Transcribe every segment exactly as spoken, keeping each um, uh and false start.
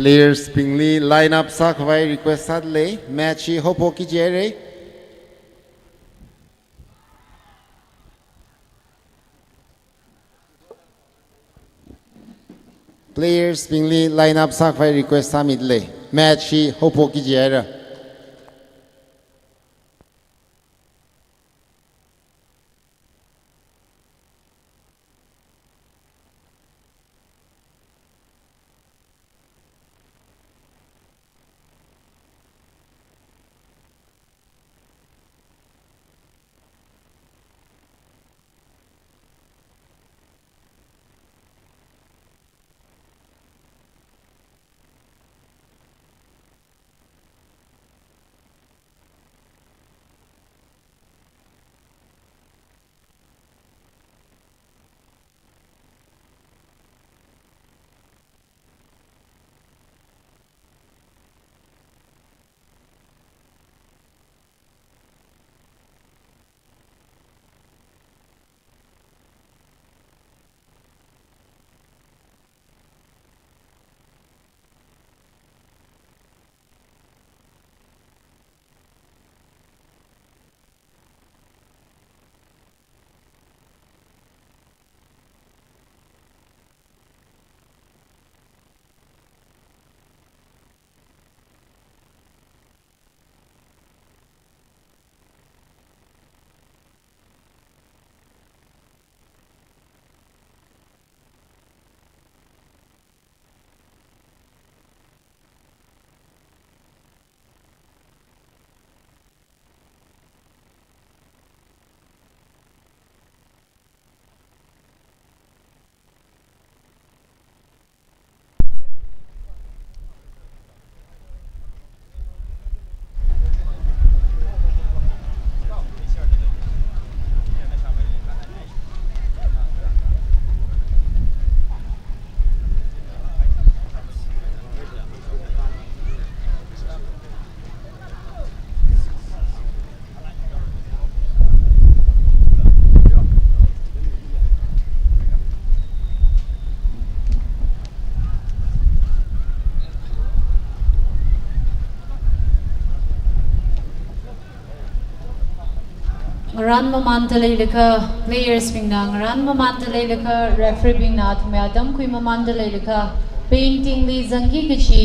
Players bingli line up sākhavai request sāda lei. Match hi haophokki jihaira. Players bingli line up sākhavai request sāmida lei. Match hi haophokki jihaira. Ngarān mamānda leilakha, players bingna ngarān mamānda leilakha, referee bingna athumwui atam khui mamānda leilakha, painting li zangki kachi,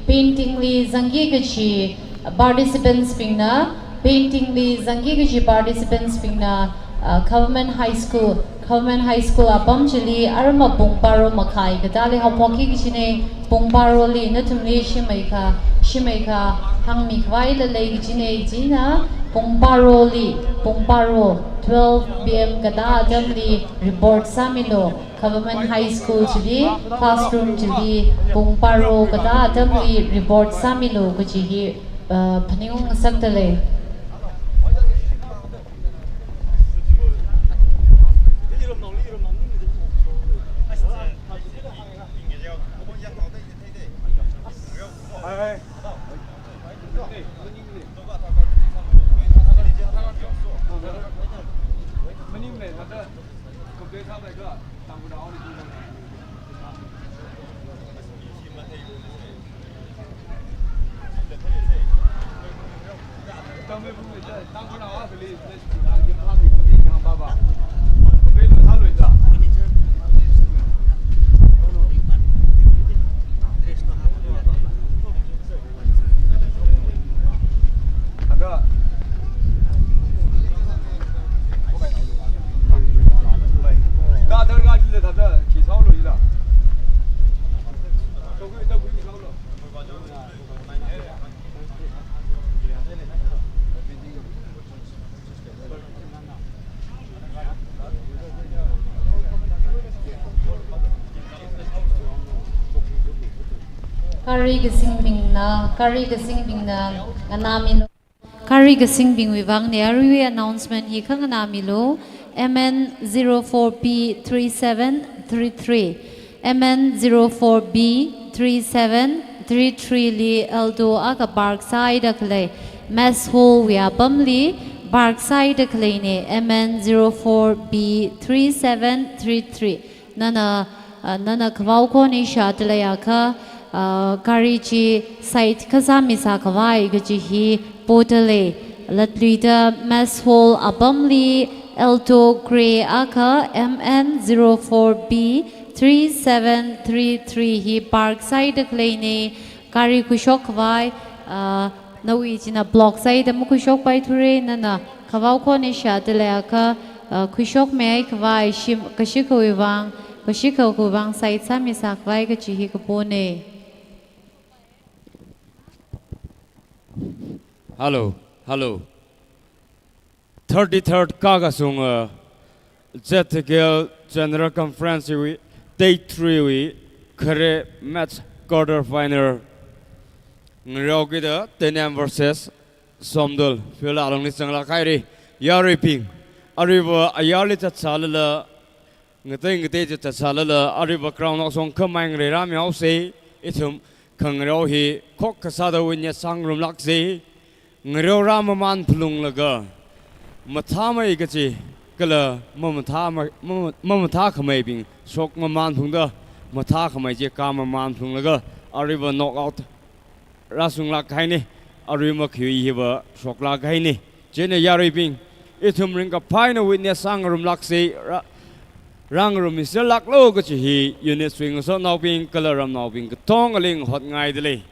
painting li zangki kachi, participants bingna, painting li zangki kachi participants bingna, ah, Government High School, Government High School apam chili aram pung baro makhai katāli haophokki kachina, pung baroli nathumli shimeikha, shimeikha hāngmikhavai lei kachina, china pung baroli, pung baro, twelve P M katā atamli report sāmilu. Government High School chili, classroom chili, pung baro katā atamli report sāmilu kachi hi, uh, phaningung ngasakda lei. Gari kasingbingna, gari kasingbingna nganāmilu. Gari kasingbingwui vangna, aruiwui announcement hi khanganāmilu. M N zero four B three seven three three. M N zero four B three seven three three li Alto akha park sāhaida khalei, Mess Hall wui apamli park sāhaida khaleina, M N zero four B three seven three three. Nana, ah, nana kavao khon ishāda leiakha, Ah, gari chi side kasā misā khavai kaji hi podalei. Latluida mess hall apamli Alto grey akha M N zero four B three seven three three hi park sāda khaleina. Gari khuishok khavai, ah, nawui china block sāda makhuishokpai thura, nana khavao khon ishā dalei akha, ah, khuishokmihai khavai shim kashikawui vang, kashikawui vang side sāmisā khavai kaji hi kapona. Hello, hello. Thirty-third Kakasunga, uh, Z T K L General Conference wui, Day three wui, khare match quarter final. Ngaraokida Tenyam versus Somdal field alungli zanglāk haira. Yaruibing, aruiva ayarli zatsālala, ngatei ngatei zatsālala, aruiva ground okshong khamei ngareirāmihaosa. Ithum khangareo hi khokha sāda witness sāngarumlāksa. Ngareorā mamān phalunglaga, mathāmei kaji, kala mamathā ma-, mama-, mamathā khameibing shok mamān phalungda, mathā khamei chi kha mamān phalunglaga, aruiva knockout rāshunglāk kahaina, arui makhui hiva shoklāk kahaina. Chieina yaruibing, ithum ringkaphā eina witness sāngarumlāksa, rā-, rāngarummiserlāklu kaji hi unit swing sotnaobing, kala ramnaobing katongali ngahotngaidalei.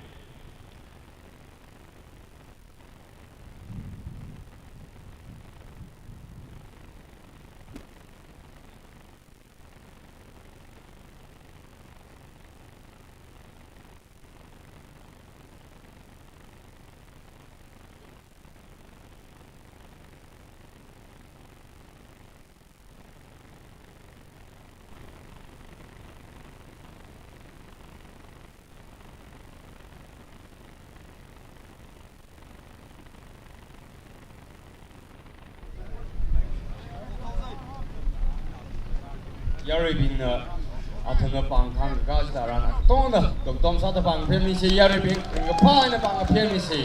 Yaruibingna athumna pāng khangkā chitharan, tongda, tongtong sāda pāng phermisa yaruibing, ringkaphā eina pāng phermisa.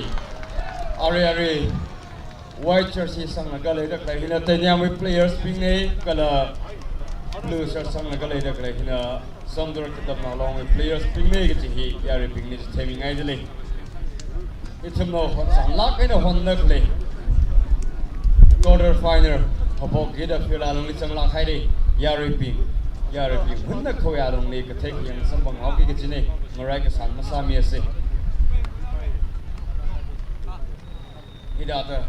Arui, arui, white jersey sanglaga leida khalei hina Tenyamwui players bingna, kala blue shirt sanglaga leida khalei hina Somdal Katamnao Longwui players bingna kaji hi yaruibingli chitheimi ngaidalei. Ithumna hon zanglāk eina honda khalei quarter final haophok kida field alungli zanglāk haira. Yaruibing, yaruibing hunna khawui alungli kathei kayāng samphanghaoki kajina, ngarai kasān masāmisa. Hithāda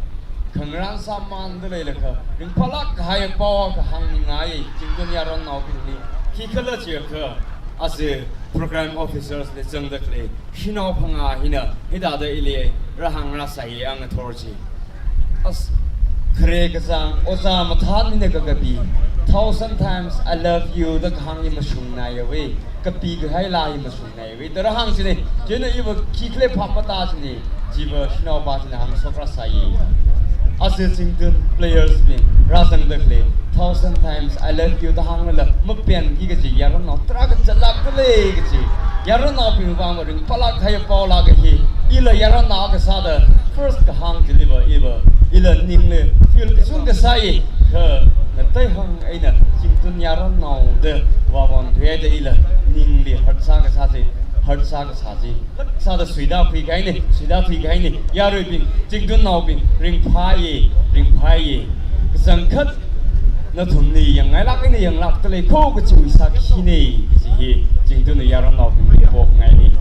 khangarān sāmānda leilakha, ringphālāk kahai pao akha hāngningai, Chingtun yaronnaobingli. Khikhala jiakha, aja program officersli zangda khalei shanao phangā hina, hithāda ili rāhāng rāsai, a ngathor chi. As, khare kachāng, ojā mathān mina kakapi, thousand times I love you da kahāng hi mashungnaiya ve, kapi kahai laa hi mashung naiya ve da rāhāng china, chieina iva khikhala phap matāchina, chiva shanaopa china hāngshok rāsai. Aja Chingtun players bing rāzangda khalei, thousand times I love you da hānglala mapenki kaji yaronnao tarākha zatlākdalei kaji. Yaronnaobing vang ringphālāk kahai paola kahi, ila yaronnao akha sāda first kahāng chiliva iva, ila ningli feel kachungkha sāi, kha ngateihāng eina Chingtun yaronnao da vāvān thuida ila ningli hurt sākasā chi, hurt sākasā chi, sāda suida phui kahaina, suida phui kahaina, yaruibing, Chingtunnaobing, ringphāya, ringphāya. Kachangkhat nathumli yangngailāk eina yanglākdalei kho kachiwui sākhina, kaji hi Chingtun yaronnaobingli phokngaina.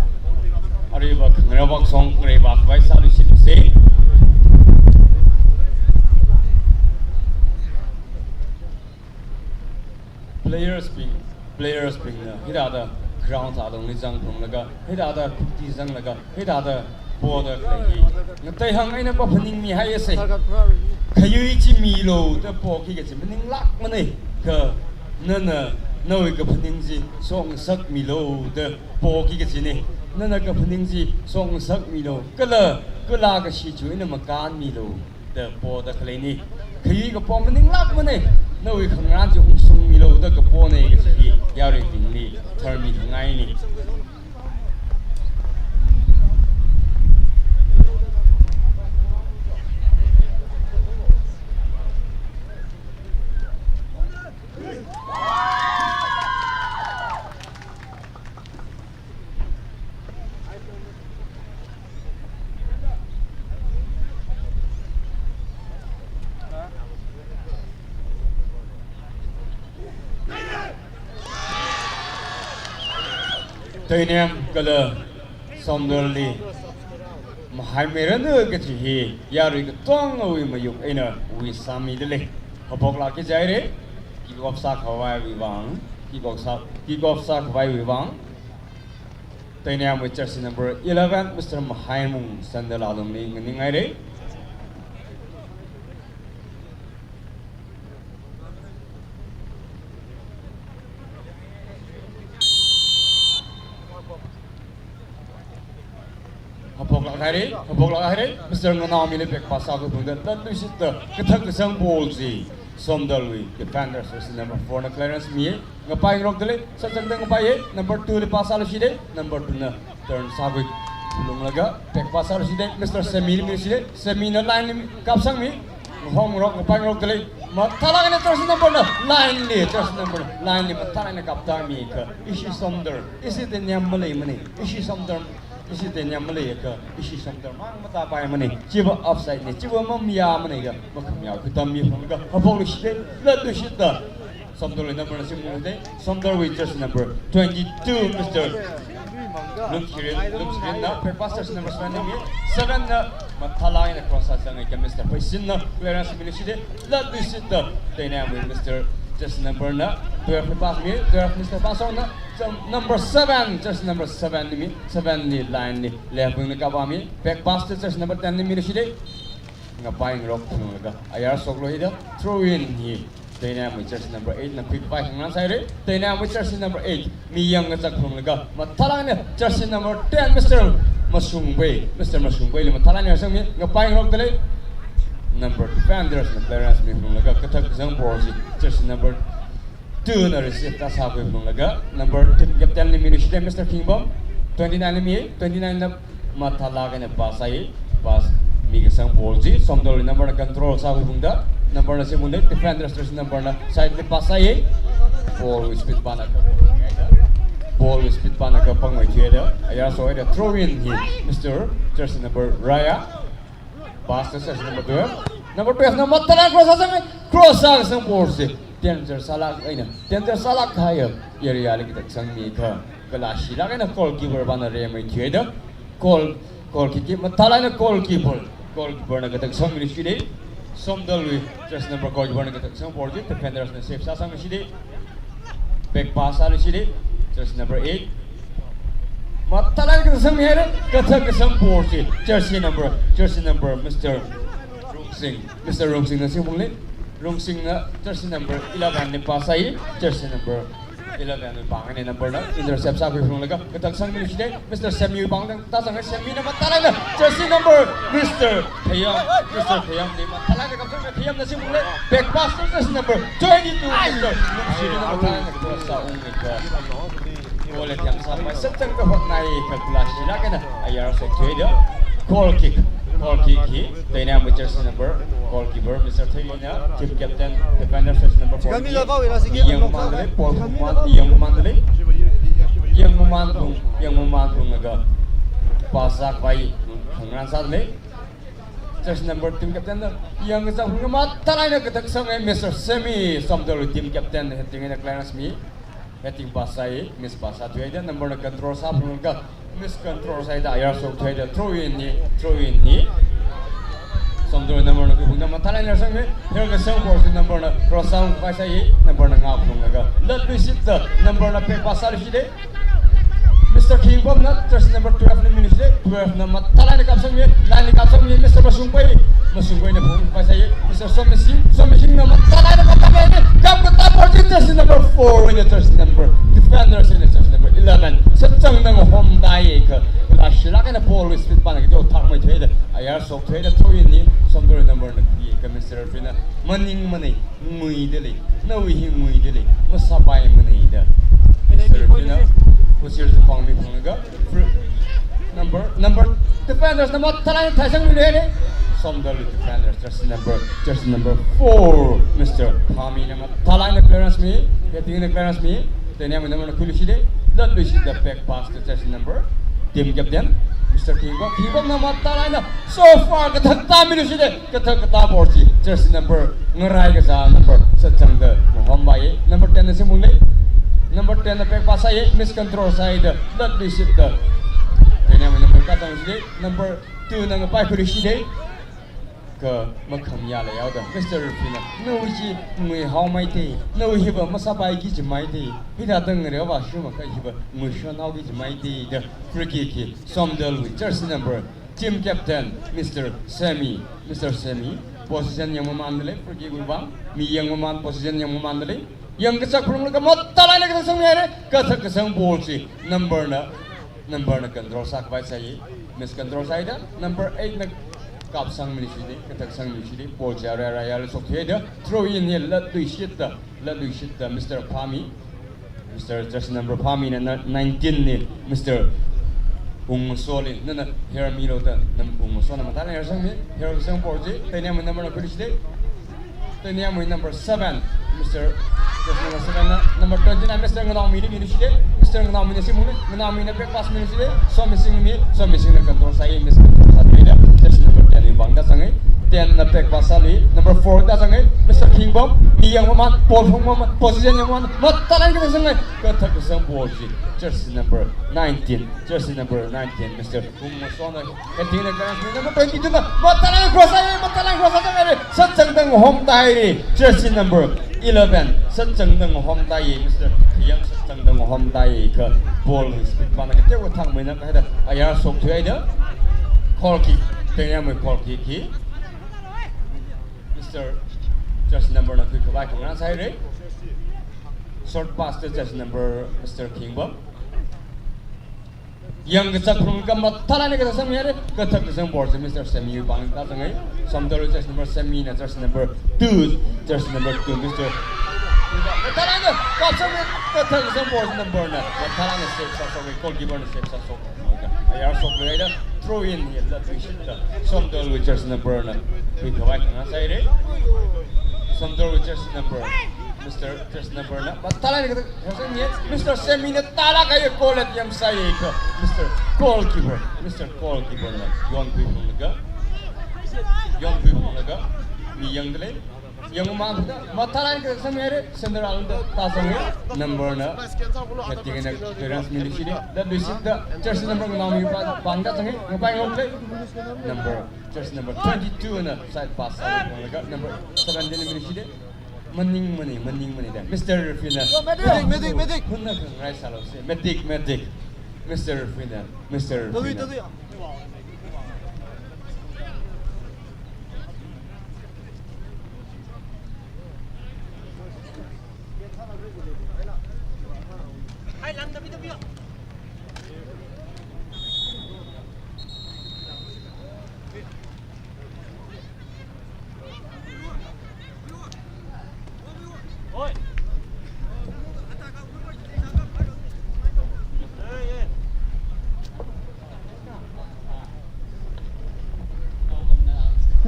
Aruiva khangareo vāshong, ngareivā khavai sāluishitsa. Players bing, players bingna hithāda ground alungli zangphunglaga, hithāda khuti zanglaga, hithāda poda khalei hi ngateihāng eina maphaningmihaiasa. Khayui chi milu da poki kaji maninglākmana, kha nana nawui kaphaning chi shokngasakmilu da poki kajina. Nana kaphaning chi shokngasakmilu, kala kala kashi chu eina makānmilu da poda khaleina. Khayui kapo maninglākmana, nawui khangarān chi ungshungmilu da kapona kaji hi yaruibingli tharmi khangaina. Teinem kala Somdalli mahaimeiranu kaji hi yarui katongawui mayuk eina wishsāmida lei. Haophoklāki jihaira, kick off sākhavaiwui vang, kick off sā, kick off sākhavaiwui vang. Teinemwui jersey number eleven, Mister Mahaimung Sandal alungli nganinghaira. Haophoklāk haira, haophoklāk haira. Mister Nganaomili back pass sākhui phungda, latluishitta kathak kasang ball chi Somdalwui defender, jersey number four na clearance mi. Ngapaingarokda lei, sachangda ngapaiya, number two li pass sāluishida, number two na turn sākhui phunglaga, back pass sāluishida, Mister Semili miluishida, Semina line li kapsangmi, ngahomngarok, ngapaingarokda lei, mathālāk eina jersey number na line li, jersey number na line li mathālāk eina kaptāmiakha, ishi Somdal, ishi Teinem maleimana, ishi Somdal, ishi Teinem maleiakha, ishi Somdal mang matāpaimana, chiva offside na, chiva mamayāmana da, makhamayā katammi phungda, haophokluishida, latluishitta Somdalwui number na singmungda, Somdalwui jersey number twenty-two, Mister Lumshirin, Lumshirinna, back pass jersey number seven na mi, seven na mathālāk eina cross sāzangakha Mister Pheisinna clearance miluishida, latluishitta Teinemwui Mister jersey number na twelve li pass mi, twelve Mister Pasongna, jam-, number seven, jersey number seven li mi, seven li line li left wing li kapāmi, back pass to jersey number ten li miluishida, ngapaingarok phunglaga, ayar shokluida, throw in hi Teinemwui jersey number eight na khuikhavai khangarān sāhaira. Teinemwui jersey number eight, mi yangkazak phunglaga, mathālāk eina jersey number ten, Mister Mashungvei, Mister Mashungveili mathālāk eina sangmi, ngapaingarokda lei, number defenders na clearance mi phunglaga, kathak kasang ball chi jersey number two na receive kasā khui phunglaga, number team captain li miluishida Mister Khingbam, twenty-nine li mi, twenty-nine na mathālāk eina pass sāi, pass mikasang ball chi, Somdalwui number na control sākhui phungda, number na singmungda, defenders jersey number na side li pass sāi, ball wui speed pana ka, ball wui speed pana kapangmeithuida, ayar shokhaida, throw in hi, Mister jersey number Raya, pass to jersey number twelve, number twelve na mathālāk cross sāzanga, cross sākasang ball chi, danger sālāk eina, danger sālāk kahaiya area li kathak sangmiakha, kalāshilāk eina goalkeeper pana rimeithuida, goal, goal kick hi mathālāk eina goalkeeper, goalkeeper na kathak sangmiluishida, Somdalwui jersey number goalkeeper na kathak sang ball chi, defenders na save sāsangluishida, back pass sāluishida, jersey number eight. Mathālāk eina kathak sangmihaira, kathak kasang ball chi, jersey number, jersey number Mister Rungsing, Mister Rungsingna singmungli, Rungsingna jersey number eleven li pass sāi, jersey number eleven wui pāng eina number na intercept sākhui phunglaga, kathak sangmiluishida, Mister Semiwui pāngda tāzanga, Semina mathālāk eina, jersey number Mister Thayam, Mister Thayamli mathālāk eina kapsanga, Thayamna singmungli, back pass to jersey number twenty-two, Mister Lumshirina mathālāk eina cross sāungakha, goal attempt sāpai sachangda hotnai, kha kalāshilāk eina ayar shokthuida, goal kick, goal kick hi, Teinemwui jersey number, goalkeeper Mister Theilina, team captain, defender jersey number four. Chikha mi la vau ila sigi. Yangmamānda lei, ball khangmamān, yangmamānda lei. Yangmamān phung, yangmamān phunglaga, pass sākhavai khangarān sāda lei. Jersey number team captain na yangkazak phunglaga mathālāk eina kathak sanga Mister Semi, Somdalwui team captain, heading eina clearance mi. Heading pass sāi, miss pass sāthuida, number na control sāphunglaga, miss control sāhaida, ayar shokthuida, throw in ni, throw in ni. Somdal number na khuiphungda mathālāk eina sangmi, herkasang ball chi number na cross sākhavai sāi, number na ngāphunglaga, latluishitta, number na back pass sāluishida, Mister Khingbamna, jersey number twelve na miluishida, twelve na mathālāk eina kapsangmi, line li kapsangmi, Mister Mashungpai, Mashungpaina phungkhavai sāi, Mister Somishing, Somishingna mathālāk eina kapsangmi, kapkatā ball chi jersey number four wui eina jersey number, defender china jersey number eleven, sachangda ngahomdai kha, kalāshilāk eina ball wui speed pana kateothak maithuida, ayar shokthuida throw in ni, Somdal number na khuiakha Mister Referee na maningmana, nguida lei, nawui hi nguida lei, masāpaimana da. Mister Referee na khuiser chi khongmi phunglaga, Number, number, defenders na mathālāk eina thaisangmiluira. Somdal defenders, jersey number, jersey number four, Mister Phamina mathālāk eina clearance mi, heading eina clearance mi, Teinam number na khuiluishida, latluishida back pass to jersey number, team captain, Mister Khingbam, Khingbamna mathālāk eina, so far, kathākatā miluishida, kathākatā ball chi, jersey number, ngarai kazā number, sachangda, ngahomvai, number ten na singphungli. Number ten na pekpā sāi, miscontrol sāhaida, latluishitta. Teinamwui number katang shide, number two na ngapai khuishide. Kha makhamayā leihaoda, Mister Rufina, nawui chi nguihaomeite, nawui hiva masāpaiki jimeite, hithāda ngareo vāshungmakha hiva nguishonhaoki jimeite da, free kick hi Somdalwui jersey number, team captain, Mister Sammy, Mister Sammy, position yangmamānda lei, free kick wui vang, mi yangmamān, position yangmamānda lei, yangkachak phalunglaga mathālāk eina kathak sangmihaire, kathak kasang ball chi, number na, number na control sākhavai sāi, miscontrol sāhaida, number eight na kapsangmi shide, kathak sangmi shide, ball chi arui arui yāli shokthuihaida, throw in hi latluishitta, latluishitta, Mister Phami, Mister jersey number Phami na, na nineteen li, Mister Ungmasoli, nana hair milu da, nam Ungmasona mathālāk eina hair sangmi, hair kasang ball chi, teinamwui number na khuishide. Teinamwui number seven, Mister Just number seven na, number twenty-nine, Mister Nganaomi li mishide, Mister Nganaomi na shimung, Nganaomi na pekpā sāmi shide, Somising mi, Somising na control sāi, miscontrol sāthuida, just number ten li bangda zangai, ten na pekpā sāli, number four da zangai, Mister Kingbom, mi yangmamān, ball phungmamān, position yangmamān, mathālāk eina zangai, kathak kasang ball chi, jersey number nineteen, jersey number nineteen, Mister Ungmasona, heading na kara, number twenty-two na, mathālāk eina cross sāi, mathālāk eina cross sāi, sāchangda homtāhaire, jersey number eleven, sāchangda homtāi, Mister Yang sāchangda homtāi, kha ball speed pāna kateokha thangmeina kahaida, ayar shokthuihaida, goal kick, teinamwui goal kick hi, Mister jersey number na khuikhavai khangarān sāhaire, short pass to jersey number, Mister Kingbom. Yangkachak phalunglaga mathālāk eina kathak sangmihaire, kathak kasang ball chi Mister Sammy bangda zangai. Somdalwui jersey number Sammy na jersey number two, jersey number two, Mister Mathālāk eina kapsangmi, kathak kasang ball number na, mathālāk eina save sāshok, goalkeeper na save sāshok. Ayar shokluihaida, throw in hi latluishitta, Somdalwui jersey number na khuikhavai khangarān sāhaire. Somdalwui jersey number, Mister jersey number na, mathālāk eina kathak sangmi, Mister Sammy na tālāk eina goal attempt sāi kha, Mister Goalkeeper, Mister Goalkeeper na yonkhui phalunglaga, yonkhui phalunglaga, mi yangda lei, yangmamān da, mathālāk eina kathak sangmihaire, center alungda tāzangai, number na, heading na clearance mili shide, latluishitta, jersey number Nganaomi bangda zangai, ngapai ngok lei, number, jersey number twenty-two na side pass sāli phalunglaga, number seventeen mili shide. Maningmana, maningmana da. Mister Rufina. Yo, medic, medic, medic. Hunna khangarai sālu se. Medic, medic. Mister Rufina, Mister Rufina. Tadui, tadui.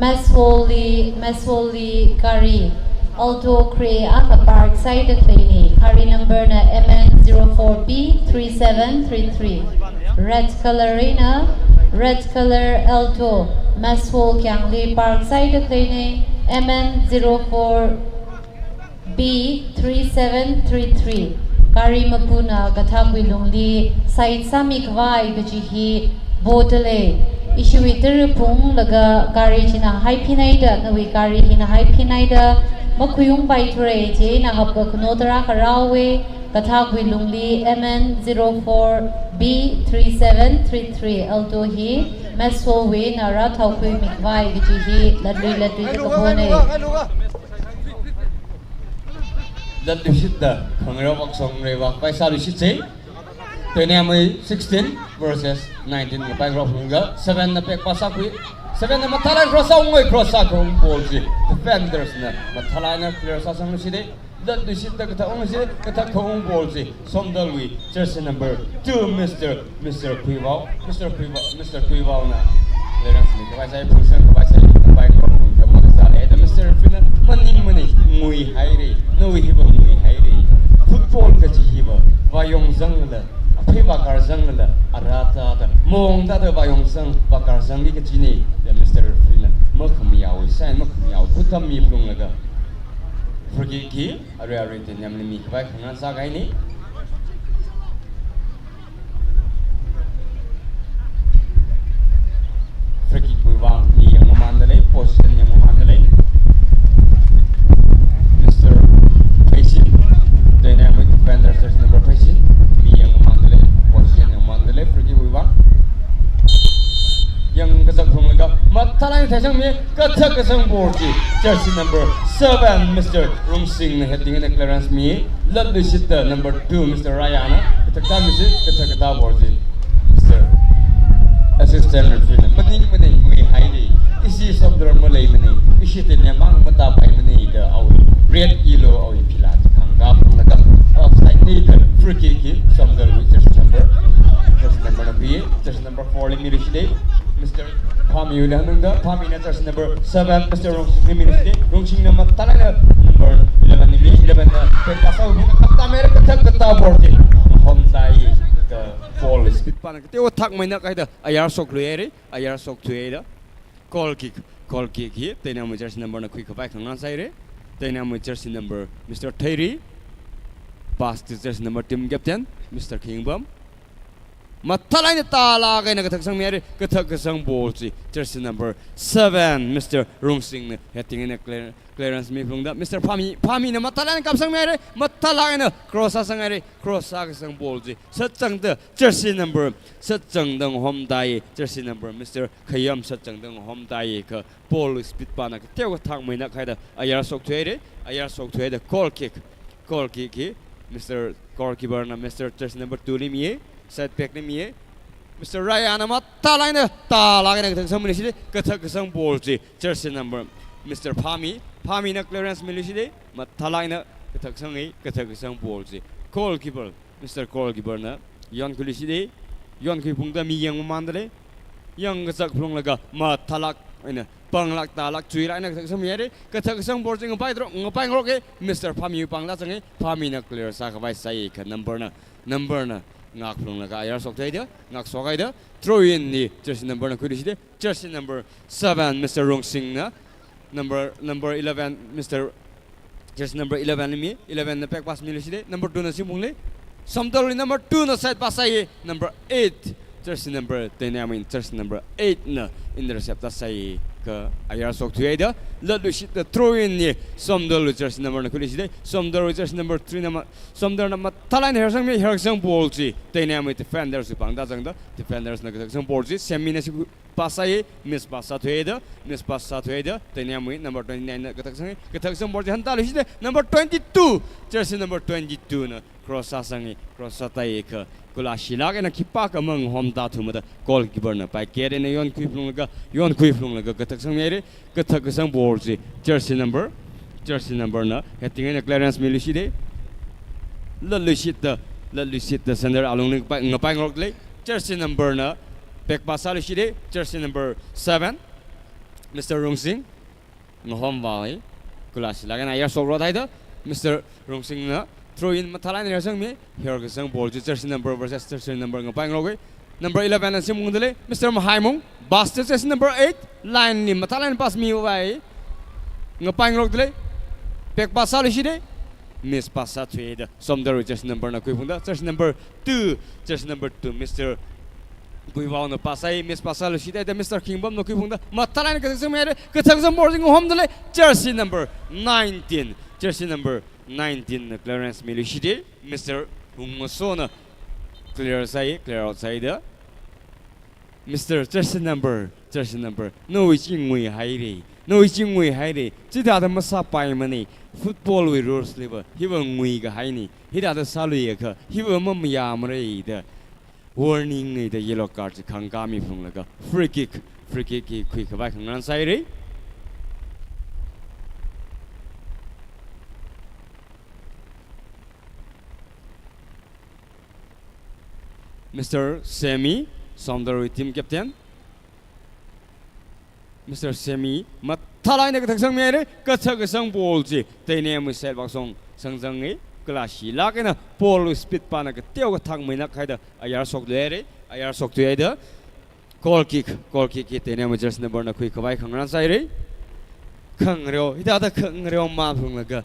Maswoli, Maswoli gari, Alto grey akha park sāhaida khaleina, gari number na M N zero four B three seven three three. Red color eina, red color Alto, Maswol kyangli park sāhaida khaleina, M N zero four B three seven three three. Gari mapuna kathākwui lungli side sāmikhavai kaji hi boda lei. Ishiwui tara phunglaga gari china haiphinhaida, nawui gari hina haiphinhaida makhuiungpaithura, chieina hapkakhano tarākha rāhaowa. Kathākwui lungli M N zero four B three seven three three Alto hi Maswolwui eina rāthaokhuimikhavai kaji hi latlui latluida kabona. Latluishitta, khangareo vak songre vak pai sāluishitse. Teinamwui sixteen versus nineteen ngapai rok hunga, seven na pekpā sākhui. Seven na mathālāk eina cross sāungoi, cross sākhaung ball chi defenders na mathālāk eina clear sāsangluishide. Latluishitta kathak ungsi, kathak khaung ball chi Somdalwui jersey number two, Mister, Mister Khuivao, Mister Khuivao, Mister Khuivao na clearance mikhavai sāi, position khavai sāi, khavai ngor khavai sāi, da Mister Rufina maningmana, nguihaire, nawui hiva nguihaire. Football kaji hiva vāyong zanglala, aphei vākar zanglala, arata da, mong da da vāyong zang, vākar zangki kajina, da Mister Rufina makhamayāwui sign, makhamayāwui khut tam miphalunglaga, free kick hi arui arui teinamli mikhavai khangarān sākahaina. Mathālāk eina theisangmi, kathak kasang ball chi jersey number seven, Mister Rungsingna heading eina clearance mi. Latluishitta number two, Mister Rayana kathak tamisi, kathak katā ball chi Mister Assistant referee na maningmana, nguihaira. Ishi Somdal maleimana, ishi teina mang matā paimana da awui red, yellow awui phila chi khangkā phunglaga offside na da free kick hi Somdalwui jersey number, jersey number na khui, jersey number four li miluishita. Mister Phami yula nungda, Phamina jersey number seven, Mister Rungsingli miluishita. Rungsingna mathālāk eina number eleven li mi, eleven na pek pasā, kapta mere kathak katā ball chi homtai ka ball speed pana kateowa thakmeina kahaida ayar shokluihaira, ayar shokthuihaida. Goal kick, goal kick hi Teinamwui jersey number na khuikhavai khangarān sāhaira. Teinamwui jersey number Mister Theiri, pass to jersey number team captain Mister Khingbam. Mathālāk eina tālāk eina kathak sangmihaira, kathak kasang ball chi jersey number seven, Mister Rungsingna heading eina clear, clearance miphungda, Mister Phami, Phamina mathālāk eina kapsangmihaira, mathālāk eina cross sāsanghaira, cross sākasang ball chi sāchangda jersey number, sāchangda homtai, jersey number Mister Khayam sāchangda homtai, ka ball speed pana kateowa thakmeina kahaida ayar shokthuihaira, ayar shokthuihaida goal kick, goal kick hi Mister Goalkeeper na Mister jersey number two li mi, side back li mi. Mister Rayana mathālāk eina tālāk eina kathak sangmiluishita, kathak kasang ball chi jersey number Mister Phami, Phamina clearance miluishita, mathālāk eina kathak sanghai, kathak kasang ball chi goalkeeper, Mister Goalkeeper na yonkhuiluishita, yonkhuiphungda mi yangmamānda lei, yangkazak phunglaga mathālāk eina panglāk tālāk chuilāk eina kathak sangmihaira, kathak kasang ball chi ngapai tro, ngapai ngaroka, Mister Phami pangla changhai, Phamina clear sākhavai sāi, ka number na, number na ngak phunglaga ayar shokhaida, ngak shokhaida, throw in li jersey number na khuiluishita, jersey number seven, Mister Rungsingna, number, number eleven, Mister jersey number eleven li mi, eleven na back pass miluishita, number two na shimphungli. Somdalwui number two na side pass sāi, number eight, jersey number, Teinamwui jersey number eight na intercept sāi, ka ayar shokthuihaida. Latluishitta throw in li Somdalwui jersey number na khuiluishita, Somdalwui jersey number three na ma, Somdalna mathālāk eina hersangmi, hersang ball chi Teinamwui defenders wui pāngda zangda, defenders na kathak kasang ball chi Semina shi pass sāi, miss pass sāthuida, miss pass sāthuida, Teinamwui number twenty-nine na kathak sanghai, kathak sang ball chi hantāluishita, number twenty-two, jersey number twenty-two na cross sāsanghaira, cross sāthuihaira, kulāshilāk eina khipākha mang homtāthumada goalkeeper na pai ket eina yonkhui phunglaga, yonkhui phunglaga kathak sangmihaira, kathak kasang ball chi jersey number, jersey number na heading eina clearance miluishita, latluishitta, latluishitta center alungli pai, ngapai ngarokda lei, jersey number na back pass sāluishita, jersey number seven, Mister Rungsing, ngahomvāi, kulāshilāk eina ayar shokra thaida, Mister Rungsingna throw in mathālāk eina hersangmi, herkasang ball chi jersey number versus jersey number ngapai ngaroka, number eleven na shimungda lei, Mister Mahaimung, pass to jersey number eight, line li mathālāk eina pass mivai, ngapai ngarokda lei, back pass sāluishita, miss pass sāthuida, Somdalwui jersey number na khuiphungda, jersey number two, jersey number two, Mister Guivaona pass sāi, miss pass sāluishita, Mister Khingbamna khuiphungda, mathālāk eina kathak sangmihaira, kathak sang ball chi ngahomda lei, jersey number nineteen, jersey number nineteen na clearance miluishita, Mister Hungmasona clear sāi, clear out sāida, Mister jersey number, jersey number, nawui chi nguihaira, nawui chi nguihaira, chithāda masāpaimana, football wui rules liva hiva nguikahaina, hithāda sāluiakha hiva mamayāmara da warning na da yellow card chi khangkā miphunglaga free kick, free kick hi khuikhavai khangarān sāhaira. Mister Semi, Somdalwui team captain. Mister Semi, mathālāk eina kathak sangmihaira, kathak kasang ball chi Teinamwui side back shong sangzanghai, kulāshilāk eina ball wui speed pana kateowa thakmeina kahaida ayar shokluihaira, ayar shokthuihaida. Goal kick, goal kick hi Teinamwui jersey number na khuikhavai khangarān sāhaira. Khangareo, hithāda khangareo maphunglaga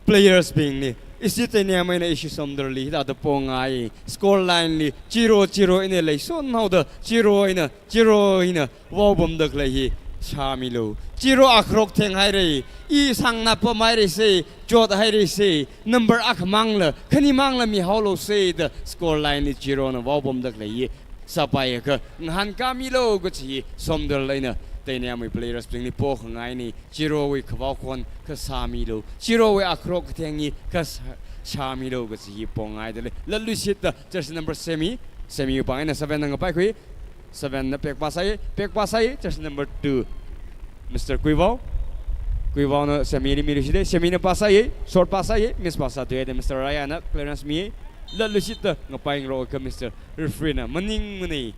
players bingli, ishi Teinam eina ishi Somdalli hithāda pongai, score line li zero zero eina leisonhaoda, zero eina, zero eina vaopamda khalei hi shāmilu. Zero akha rok thenghaira, i sāngnā pamhaira se, chothaira se, number akhamangla, khanimangla mihaolu se da score line li zero na vaopamda khalei hi sāpaiakha ngahānkāmilu kachi Somdal eina Teinamwui players bingli pokhangaina, chirawui khavao khon kasā milu, chirawui akharo katheng hi kasā, sā milu kaji hi pongaidalei. Latluishitta jersey number Semi, Semiwui pāng eina seven na ngapaikhui, seven na pass sāi, pass sāi, jersey number two, Mister Kuivao. Kuivaona Semili miluishita, Semina pass sāi, short pass sāi, miss pass sāthuida Mister Raya na clearance mi. Latluishitta ngapaingarokakha Mister Referee na maningmana,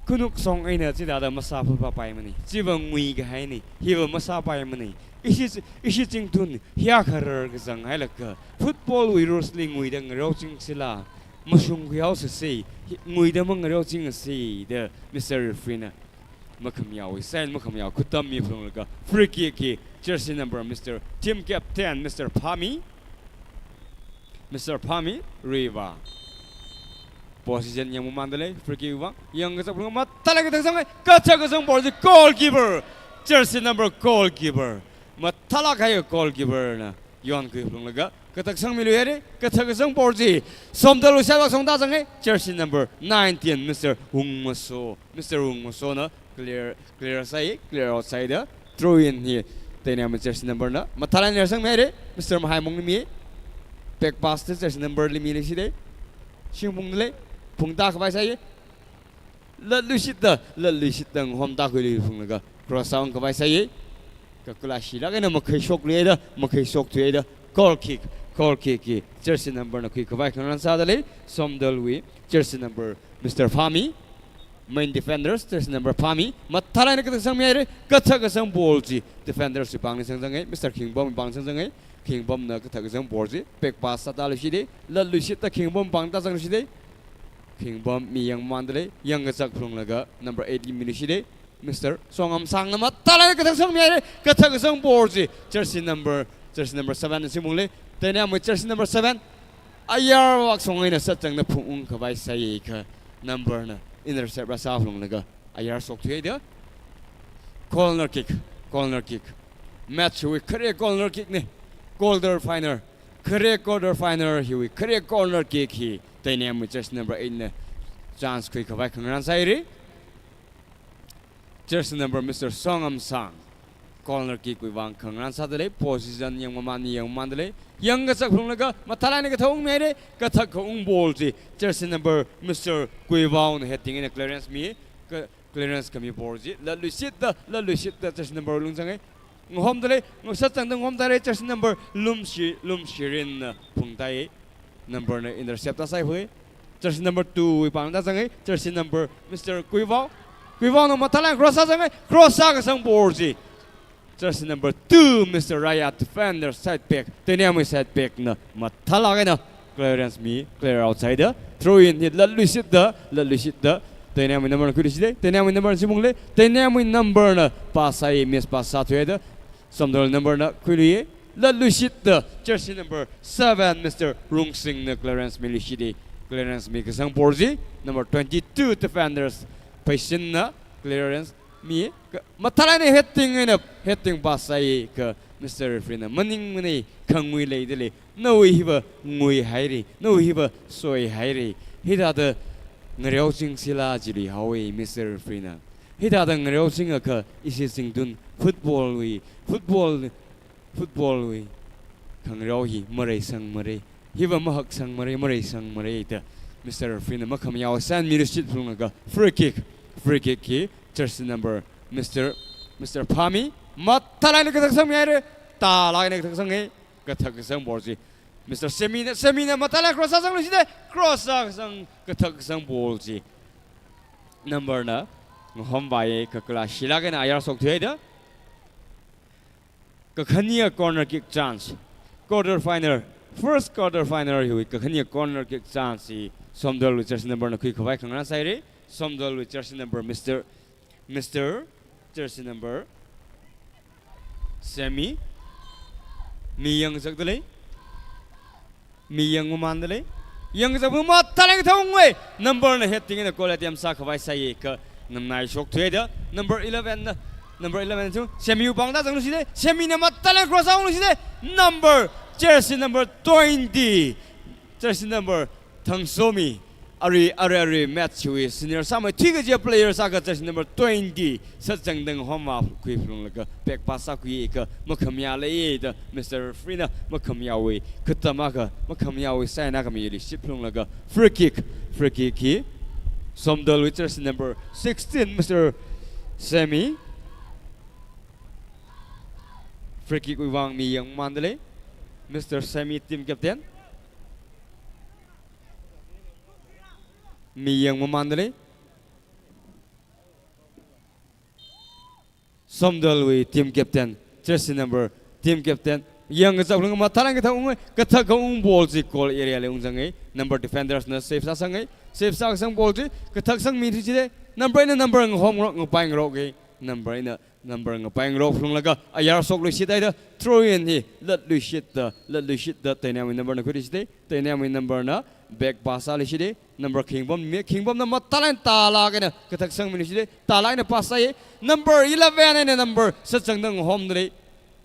khanuk song eina chithāda masā phaphapaimana. Chiva nguikahaina, hiva masāpaimana. Ishi, ishi zingtun, hiyākha rarkazang hailaga football wui rules li nguida ngareochingshila, mashungkhuihaosāsa, hi, nguida mangareochingasada Mister Referee na makhamayāwui sign, makhamayāwui khutam miphalunglaga free kick hi jersey number Mister Team Captain Mister Phami, Mister Phami, Riva. Position yangmamandalei, free kick vang, yangkazak phalunga, mathālāk eina kathakzang, kathakzang ball chi goalkeeper, jersey number goalkeeper. Mathālāk kahai goalkeeper na yonkhui phalunglaga, kathakzang miluihaira, kathakzang ball chi Somdalwui side vak songtazanga, jersey number nineteen, Mister Wungmaso. Mister Wungmaso na clear, clear sāi, clear out sāida throw in hi Teinamwui jersey number na mathālāk eina sangmihaira, Mister Mahaimungli mi. Back pass ta jersey number li miluishita, Shingphungli, phungtākhavai sāi. Latluishitta, latluishitta ngahomtākhui luiphunglaga cross ungkhavai sāi. Kakula shilāk eina makhaishokluida, makhaishokthuida goal kick, goal kick hi jersey number na khuikhavai khangarān sādalei, Somdalwui jersey number Mister Phami. Main defenders, jersey number Phami, mathālāk eina kathakzang mihaira, kathakzang ball chi defenders wui pāngli sangzanga, Mister Khingbom pāng sangzanga. Khingbom na kathakzang ball chi back pass sātāluishita, latluishitta Khingbom pāng tāzangluishita. Khingbom mi yangmamandalei, yangkazak phalunglaga number eight li miluishita, Mister Songamsang na mathālāk eina kathakzang mihaira, kathakzang ball chi jersey number, jersey number seven na Shingphungli. Teinamwui jersey number seven, ayar vak song eina sāzangda phungungkhavai sāakha number na intercept rāsā phalunglaga ayar shokthuida corner kick, corner kick. Match wui khare corner kick na, quarter final, khare quarter final hiwui khare corner kick hi Teinamwui jersey number eight na chance khuikhavai khangarān sāhaira. Jersey number Mister Songamsang. Corner kick wui vang khangarān sādalei, position yangmamani yangmamandalei, yangkazak phalunglaga mathālāk eina kathak ungmihaira, kathak khaung ball chi jersey number Mister Kuivaona heading eina clearance mi, ka, clearance khami ball chi latluishitta, latluishitta jersey number lungzanga. Ngahomdalei, ngasāzangda ngahomdalei, jersey number Lumshi, Lumshirin na phungtāi. Number na intercept tāsāihui. Jersey number two wui pāng tāzanga, jersey number Mister Kuivao. Kuivaona mathālāk eina cross sāzanga, cross sākazang ball chi jersey number two, Mister Raya, defender, side back, Teinamwui side back na mathālāk eina clearance mi, clear out sāida throw in hi latluishitta, latluishitta Teinamwui number na khuiluishita, Teinamwui number na Shingphungli, Teinamwui number na pass sāi, miss pass sāthuida Somdal number na khuilui. Latluishitta jersey number seven, Mister Rungsing na clearance miluishita. Clearance mikasang ball chi number twenty-two defenders Pheishin na clearance mi, ka, mathālāk eina heading eina, heading pass sāakha Mister Referee na maningmana, khangui leidalei. Nawui hiva nguihaira, nawui hiva soihaira. Hithāda ngareochingshila jiluihaowa Mister Referee na. Hithāda ngareochingakha ishi zingtun football wui, football, football wui khangareo hi mareisangmara. Hiva mahaksangmara, mareisangmara da Mister Referee na makhamayāwui sign miluishit phalunglaga free kick, free kick hi jersey number Mister, Mister Phami mathālāk eina kathaksangmihaira, tālāk eina kathaksanga, kathakasang ball chi Mister Semina, Semina mathālāk cross sāzangluishita, cross sākasang kathakasang ball chi number na ngahomvāya, kakala shilāk eina ayar shokthuida. Kakhane corner kick chance. Quarter final, first quarter final hiwui kakhane corner kick chance hi Somdalwui jersey number na khuikhavai khangarān sāhaira. Somdalwui jersey number Mister, Mister jersey number Semi. Mi yangzakdalei. Mi yangmamandalei. Yangzakphalung mathālāk eina kathaungwa. Number na heading eina goal attempt sākhavai sāakha namnai shokthuida. Number eleven na, number eleven chu Semiwui pāng tāzangluishita. Semina mathālāk eina cross sāungluishita. Number, jersey number twenty, jersey number Thangsomi. Arui, arui, arui, match wui senior sāmeithui kaji player sākha jersey number twenty, Satsangda Ngahomva khuiphalunglaga back pass sākhui kha makhamayā leiya da Mister Referee na makhamayāwui katam akha, makhamayāwui sign akha miluishitphalunglaga free kick, free kick hi Somdalwui jersey number sixteen, Mister Sammy. Free kick wui vang mi yangmamānda lei. Mister Sammy, team captain. Mi yangmamānda lei. Somdalwui team captain, jersey number, team captain. Yangkazak phalunga mathālāk eina kathak unga, kathak kaung ball chi goal area li ungzanga. Number defenders na save sāsanga. Save sākasang ball chi kathak sangmi thuishida. Number eina number ngahomngarok, ngapaingaroka. Number eina number ngapaingarok phalunglaga ayar shokluishithaida throw in hi latluishitda, latluishitda Teinamwui number na khuiluishida. Teinamwui number na back pass sāluishida. Number Khingbam mi, Khingbamna mathālāk eina tālāk eina kathak sangmiluishida. Tālāk eina pass sāya. Number eleven eina number Satsangda Ngahomda lei.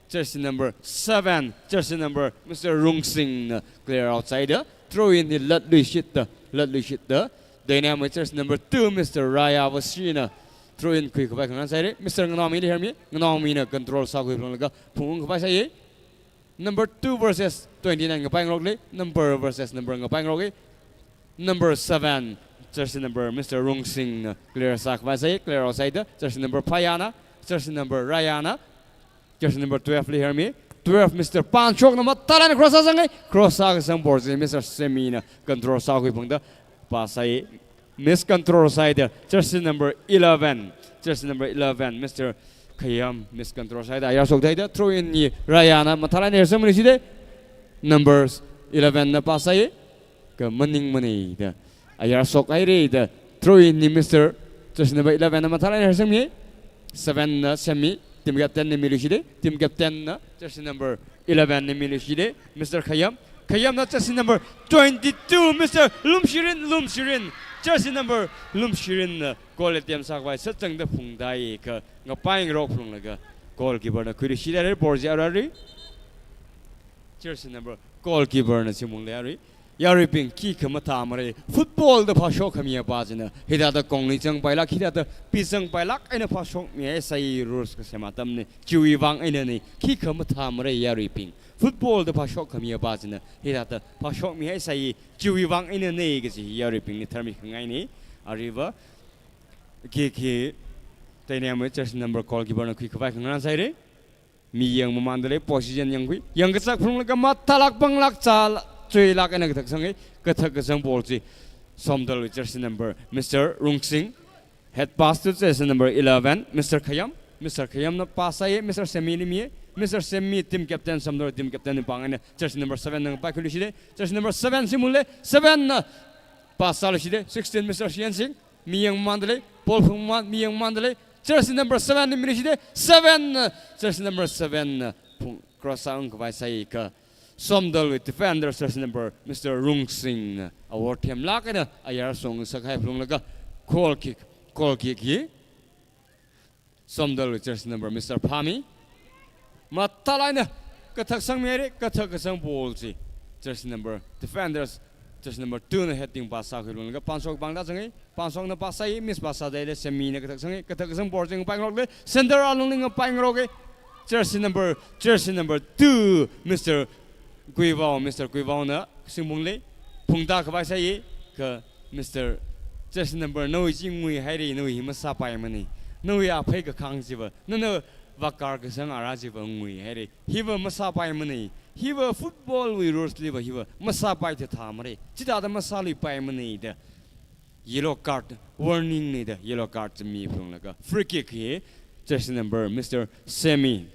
Jersey number seven, jersey number Mister Rungsingna clear out sāhaida throw in hi latluishitda, latluishitda Teinamwui jersey number two, Mister Raya Vasina throw in khuikhavai khangarān sāhaira. Mister Nganaomi li hermi, Nganaomina control sākhuiphalunglaga phungungkhavai sāya. Number two versus twenty-nine ngapaingarok lei, number versus number ngapaingaroka. Number seven, jersey number Mister Rungsingna clear sākhavai sāya, clear out sāhaida jersey number Phayana, jersey number Rayana, jersey number twelve li hermi. Twelve, Mister Panshokna mathālāk eina cross sāsanga. Cross sākasang ball chi Mister Sammyna control sākhuiphungda pass sāya. Miscontrol sāhaida jersey number eleven, jersey number eleven, Mister Khayam miscontrol sāhaida ayar shokhaida throw in hi Rayana mathālāk eina hersangmiluishida. Number eleven na pass sāya. Kha maningmana da ayar shokhaira da throw in hi Mister jersey number eleven na mathālāk eina hersangmi. Seven na Sammy, team captain na miluishida. Team captain na jersey number eleven na miluishida. Mister Khayam, Khayamna jersey number twenty-two, Mister Lumshirin, Lumshirin, jersey number Lumshirinna goal attempt sākhavai Satsangda phungtāya kha ngapaingarok phalunglaga goalkeeper na khuiluishithaira ball chi arui. Jersey number, goalkeeper na chimungli arui. Yaruibing, khikha mathāmara. Football da phāshokkhami apa china hithāda kongli zangpailāk, hithāda pizangpailāk eina phāshokmihaisai, rules kasem atamna. Chiwui vang einana. Khikha mathāmara yaruibing. Football da phāshokkhami apa china hithāda phāshokmihaisai, chiwui vang einana kaji yaruibingli tharmi khangaina. Aruiva, khikha Teinamwui jersey number goalkeeper na khuikhavai khangarān sāhaira. Mi yangmamānda lei, position yangkhui. Yangkazak phalunglaga mathālāk, panglāk, chālāk, chuilāk eina kathak sanga. Kathak kasang ball chi Somdalwui jersey number Mister Rungsing. Head pass to jersey number eleven, Mister Khayam. Mister Khayamna pass sāya, Mister Sammy li miya. Mister Sammy, team captain, Somdal team captain wui pāng eina jersey number seven na ngapaikhuiluishida. Jersey number seven shimungli, seven na pass sāluishida. Sixteen, Mister Shiensing. Mi yangmamānda lei, ball phungmamān, mi yangmamānda lei. Jersey number seven na miluishida, seven na, jersey number seven na phung cross sāungkhavai sāya kha Somdalwui defender jersey number Mister Rungsingna awor themlāk eina ayar shokngasakhai phalunglaga goal kick, goal kick hi Somdalwui jersey number Mister Phami mathālāk eina kathak sangmihaira. Kathak kasang ball chi jersey number, defenders, jersey number two na heading pass sākhuilunglaga Panshok pāngda zanga. Panshokna pass sāya, miss pass sāda lei, Sammyna kathak sanga. Kathak kasang ball chi ngapaingarokli, center alungli ngapaingaroka. Jersey number, jersey number two, Mister Guivao, Mister Guivaona singphungli phungtākhavai sāya kha Mister, jersey number, nawui chi nguihaira, nawui hi masāpaimana. Nawui aphei kakhang chiva, nana vakar kasang ara chiva nguihaira. Hiva masāpaimana. Hiva football wui rules liva hiva masāpai thāthāmara. Chithāda masāluipaimana da yellow card, warning na da yellow card chi miphalunglaga free kick hi jersey number Mister Sammy,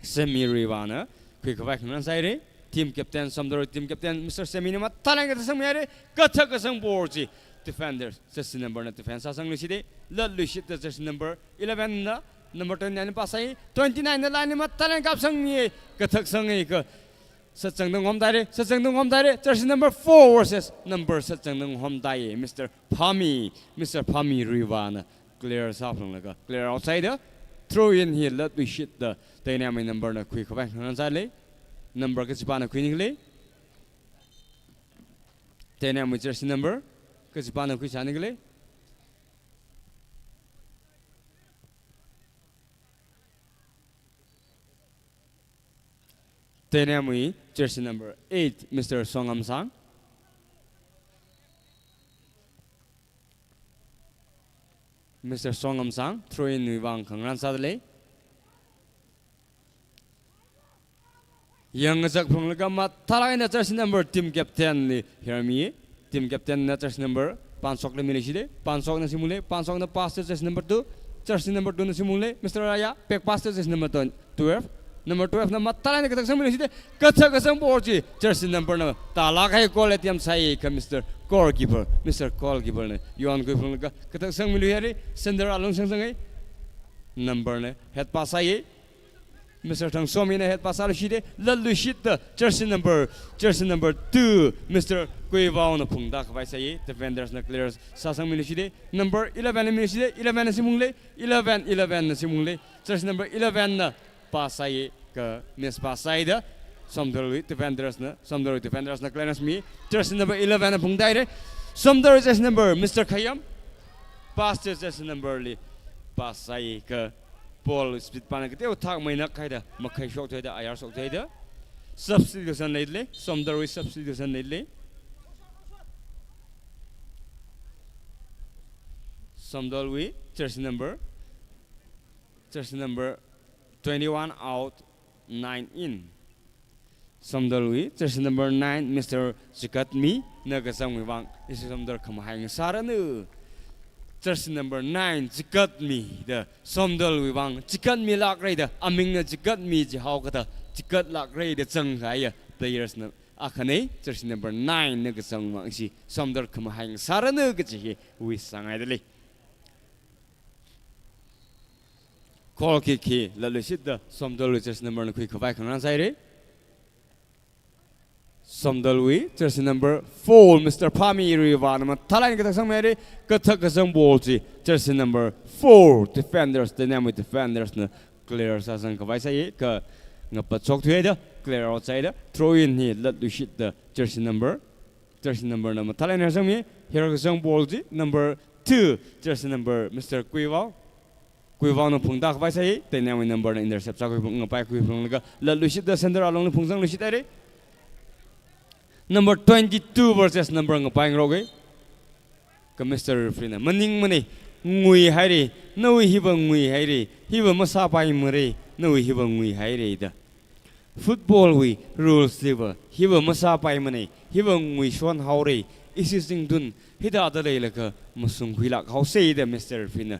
Sammy Ruivana khuikhavai khangarān sāhaira. Team captain, Somdal team captain Mister Sammyna mathālāk eina kathak sangmihaira. Kathak kasang ball chi defender, jersey number na defend sāsangluishida. Latluishitda jersey number eleven na, number twenty-nine pass sāya. Twenty-nine na line li mathālāk eina kapsangmiya. Kathak sanga kha Satsangda Ngahom tāhaira, Satsangda Ngahom tāhaira. Jersey number four versus number Satsangda Ngahom tāya, Mister Phami, Mister Phami Ruivana clear sāphalunglaga clear out sāhaida throw in hi latluishitda Teinamwui number na khuikhavai khangarān sālei. Number kachipāna khuinikhalei. Teinamwui jersey number Kachipāna khuisāni khalei. Teinamwui jersey number eight, Mister Songamsang. Mister Songamsang, throw-in wui vang khangarān sādalei. Yangkazak phunglaga mathālāk eina jersey number team captain li hermi. Team captain na jersey number Pansokli miluishitei. Pansokna shimungli, Pansokna pass to jersey number two. Jersey number two na shimungli, Mister Raya, back pass to jersey number twelve. Number twelve na mathālāk eina kathak sangmiluishitei. Kathak kasang ball chi jersey number na tālāk kahai goal attempt sāi kha Mister Goalkeeper, Mister Goalkeeper na yonkhui phunglaga kathak sangmiluihairei, center alung sangsang hai. Number na head pass sāi. Mister Thangsomi na head pass sāluishitei, latluishitda jersey number, jersey number two, Mister Kuivaona phungda khavai sāi, defenders na clear sāsangmiluishitei, number eleven na miluishitei, eleven na shimungli, eleven, eleven na shimungli, jersey number eleven na pass sāi, kha miss pass sāida, Somdalwui defenders na, Somdalwui defenders na clearance mi, jersey number eleven na phungda hairei, Somdalwui jersey number, Mister Khayam, pass to jersey number li pass sāi, kha ball speed pana kateothak maina khaida, makhai shokthuida, ayar shokthuida. Substitution leilei, Somdalwui substitution leilei. Somdalwui jersey number, jersey number twenty-one out, nine in. Somdalwui jersey number nine, Mister Chikatmi na kazangwui vang ishi Somdal khamahai ngasāranu. Jersey number nine, Chikatmi da Somdalwui vang chikatmilākrei da, amingna Chikatmi jihaokada chikatlākrei da zangkahaiya players na akhanei, jersey number nine na kazangwui vang ishi Somdal khamahai ngasāranu kaji hi wishāngaidalei. Goal kick hi latluishitda Somdalwui jersey number na khuikhavai khangarān sāhairei. Somdalwui jersey number four, Mister Phami Riva na mathālāk eina kathak sangmihairei, kathak kasang ball chi jersey number four, defenders, Teinamwui defenders na clear sāsang khavai sāi, kha ngapat shokthuida clear out sāida, throw-in hi latluishitda jersey number, jersey number na mathālāk eina sangmi, herkasang ball chi number two, jersey number Mister Kuivao. Kuivaona phungda khavai sāi, Teinamwui number na intercept sākhui phung, ngapaikhui phunglaga latluishitda center alungli phungsangluishithairei. Number twenty-two versus number ngapai ngarokei. Kha Mister Referee na maningmanei, nguihairei, nawui hiva nguihairei, hiva masāpaimarei, nawui hiva nguihairei da. Football wui rules liva hiva masāpaimanei, hiva nguishon haorei, ishi zingtun hithāda leilakha masungkhuilāk haosei da Mister Referee na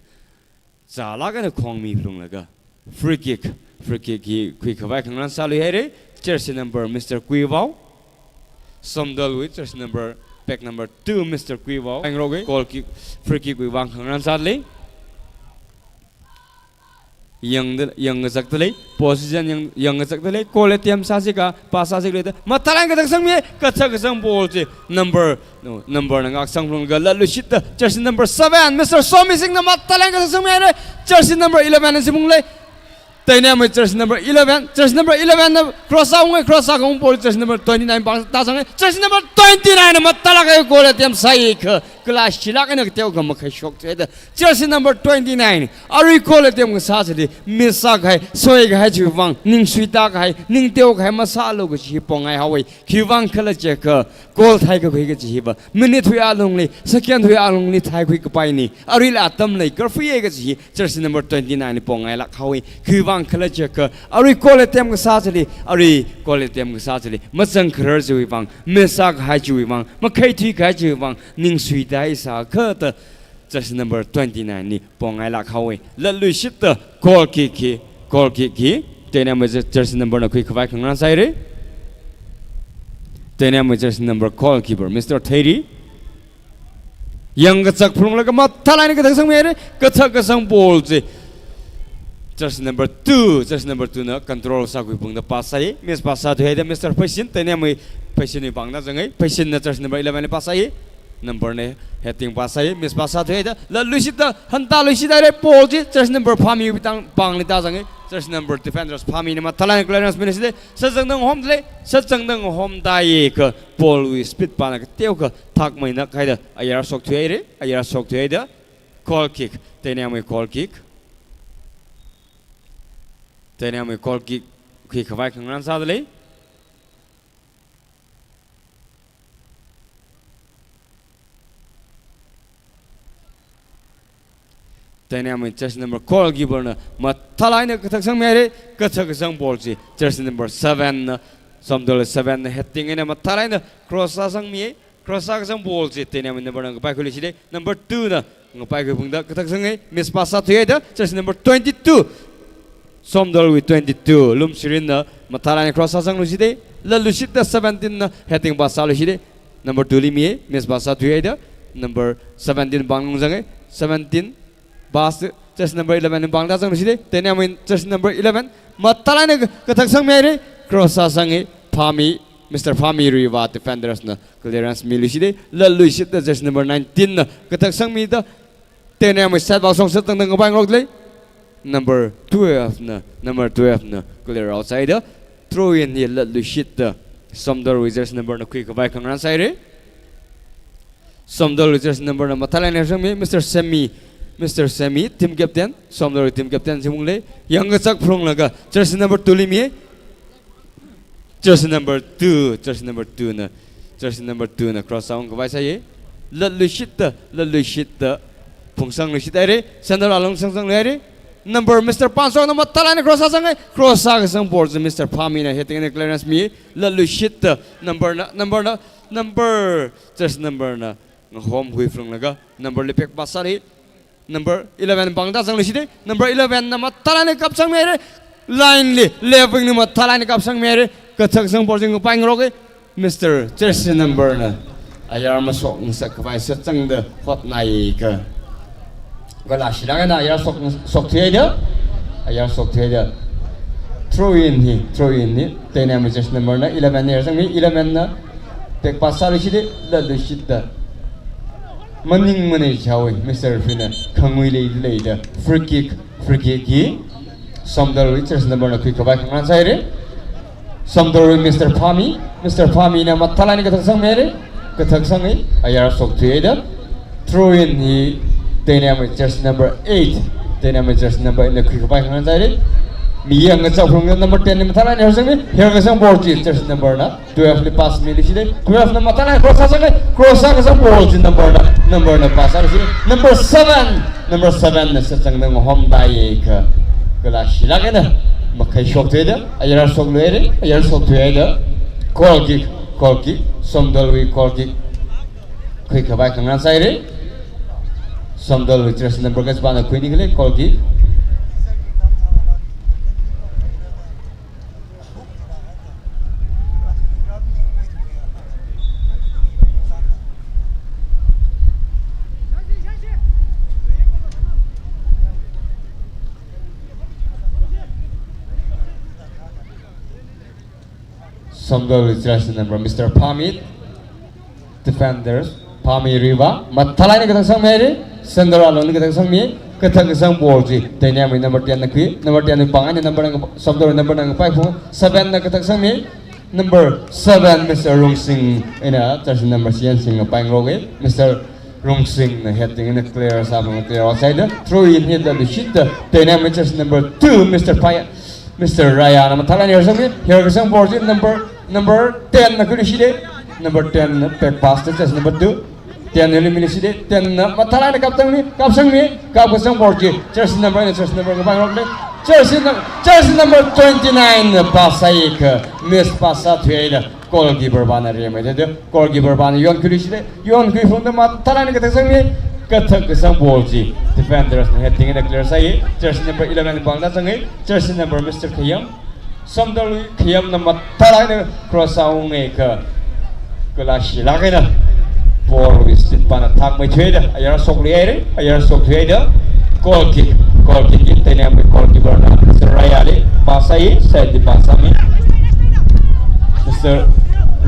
zālāk eina khongmi phalunglaga free kick, free kick hi khuikhavai khangarān sāluihairei, jersey number Mister Kuivao. Somdalwui jersey number, pack number two, Mister Kuivao. Ngarokei, goal kick, free kick wui vang khangarān sālei. Yangda, yangkazakdalei, position yang, yangkazakdalei, goal attempt sāsi kha, pass sāsi khalei da, mathālāk eina kathak sangmi, kathak kasang ball chi, number, no, number na ngaksanglunglaga latluishitda, jersey number seven, Mister Somising na mathālāk eina kathak sangmihairei, jersey number eleven na shimungli. Teinamwui jersey number eleven, jersey number eleven na cross sāungai, cross sākhaung ball jersey number twenty-nine pāng tāzangai, jersey number twenty-nine na mathālāk eina goal attempt sāi kha, kala shilāk eina kateokha makhai shokthuida. Jersey number twenty-nine, arui goal attempt kasā chili, miss sākahai, soikahai chiwui vang, ning suitākahai, ning teokahai masālu kaji hi pongai haowei, khiwui vang khala jiakha, goal thaikakhui kaji hiva, minute wui alungli, second wui alungli thaikhui kapainei, aruila atam leikarfuiya kaji hi, jersey number twenty-nine li pongailāk haowei, khiwui vang khala jiakha, arui goal attempt kasā chili, arui goal attempt kasā chili, mazangkharar chiwui vang, miss sākahai chiwui vang, makhaithuikahai chiwui vang, ning suitāi sākha da, jersey number twenty-nine li pongailāk haowei. Latluishitda goal kick hi, goal kick hi, Teinamwui jersey number na khuikhavai khangarān sāhairei. Teinamwui jersey number goalkeeper, Mister Theiri. Yangkazak phalunglaga mathālāk eina kathak sangmihairei, kathak kasang ball chi jersey number two, jersey number two na control sākhui phungda pass sāi, miss pass sāthuihaida Mister Pheisin, Teinamwui Pheisin wui pāngda zangai, Pheisin na jersey number eleven li pass sāi, number na heading pass sāi, miss pass sāthuihaida, latluishitda, hantāluishithairei, ball chi jersey number Phamiwui tang pāngli tāzangai, Jersey number defenders Phamina mathālāk eina clearance miluishitda, sāzangda ngahomda lei, sāzangda ngahomda ye kha ball wui speed pana kateokha thakmeina khaida ayar shokthuihaira, ayar shokthuihaida. Goal kick, Teinamwui goal kick. Teinamwui goal kick khuikhavai khangarān sāda lei. Teinamwui jersey number goalkeeper na mathālāk eina kathak sangmihaira, kathak kasang ball chi jersey number seven na, Somdal seven na heading eina mathālāk eina cross sāsangmi, cross sākasang ball chi Teinamwui number na kapai khuiluishitda, number two na ngapai khuiphungda kathak sanga, miss pass sāthuihaida, jersey number twenty-two. Somdalwui twenty-two, Lumshirinna mathālāk eina cross sāsangluishitda, latluishitda seventeen na heading pass sāluishitda, number two li mi, miss pass sāthuihaida, number seventeen pāng lungzanga, seventeen pass, jersey number eleven pāngda zangluishitda, Teinamwui jersey number eleven mathālāk eina kathak sangmihaira, cross sāsanga, Phami, Mister Phami Riva defenders na clearance miluishitda, latluishitda jersey number nineteen na kathak sangmida, Teinamwui set back shong sāzangda ngapai ngarokda lei. Number twelve na, number twelve na clear out sāhaida. Throw in hi latluishitda Somdalwui jersey number na khuikhavai khangarān sāhaira. Somdalwui jersey number na mathālāk eina sangmi, Mister Semi, Mister Semi, team captain, Somdalwui team captain singungli, yangkachak phalunglaga jersey number two li mi, jersey number two, jersey number two na, jersey number two na cross sāungkhavai sāya. Latluishitda, latluishitda phungsangluishithaira, center along sāsangluihaira. Number Mister Pansokna mathālāk eina cross sāsanga, cross sākasang ball chi Mister Phamina heading eina clearance mi, latluishitda number na, number na, number, jersey number na ngahom khuiphalunglaga number li back pass sāli, number eleven pāngda zangluishitda, number eleven na mathālāk eina kapsangmihaira, line li, left wing li mathālāk eina kapsangmihaira, kathak kasang ball chi ngapai ngaroka, Mister jersey number na ayar mashok ngasakhavai sāzangda hotnai kha, kala shilāk eina ayar shok, shokthuihaida, ayar shokthuihaida. Throw in hi, throw in hi Teinamwui jersey number na eleven na sangmi, eleven na back pass sāluishitda, latluishitda maning manei chawi, Mister Fina khangui leileida free kick, free kick hi Somdalwui jersey number na khuikhavai khangarān sāhaira. Somdalwui Mister Phami, Mister Phamina mathālāk eina kathak sangmihaira, kathak sanga, ayar shokthuihaida. Throw in hi Teinamwui jersey number eight, Teinamwui jersey number eight na khuikhavai khangarān sāhaira. Mi yangkachak phalungda number ten na mathālāk eina sangmi, herkasang ball chi jersey number na twelve li pass miluishitda, twelve na mathālāk eina cross sāsanga, cross sākasang ball chi number na, number na pass sāluishitda, number seven, number seven na sāzangda ngahomda ye kha, kala shilāk eina makhai shokthuihaida, ayar shokluihaira, ayar shokthuihaida. Goal kick, goal kick, Somdalwui goal kick khuikhavai khangarān sāhaira. Somdalwui jersey number kachipāna khuini khalei, goal kick. Somdalwui jersey number Mister Phamit. Defenders, Phami Riva, mathālāk eina kathak sangmihaira, center along kathak sangmi, kathak kasang ball chi Teinamwui number ten na khui, number ten na pāng eina number na, Somdalwui number na ngapai phung, seven na kathak sangmi, number seven, Mister Rungsing eina jersey number seven sing ngapai ngaroka, Mister Rungsing na heading eina clear sāphung, clear outside, throw in hi latluishitda Teinamwui jersey number two, Mister Phaya, Mister Raya na mathālāk eina sangmi, herkasang ball chi number, number ten na khuiluishitda, number ten na back pass da jersey number two, ten na miluishitda, ten na mathālāk eina kapsangmi, kapsangmi, kapkasang ball chi jersey number eight na, jersey number ngapai ngarokda lei, jersey num-, jersey number twenty-nine na pass sāi kha, miss pass sāthuihaida, goalkeeper pana rimeida, goalkeeper pana yonkhuiluishitda, yonkhuiphungda mathālāk eina kathak sangmi, kathak kasang ball chi defenders na heading eina clear sāi, jersey number eleven pāngda zangi, jersey number Mister Khayam, Somdalwui Khayamna mathālāk eina cross sāunga kha, kala shilāk eina ball wui speed pana thakmeithuida, ayar shokluihaira, ayar shokluihaida, goal kick, goal kick hi Teinamwui goalkeeper na Mister Raya li pass sāi, side li pass sāmi. Mister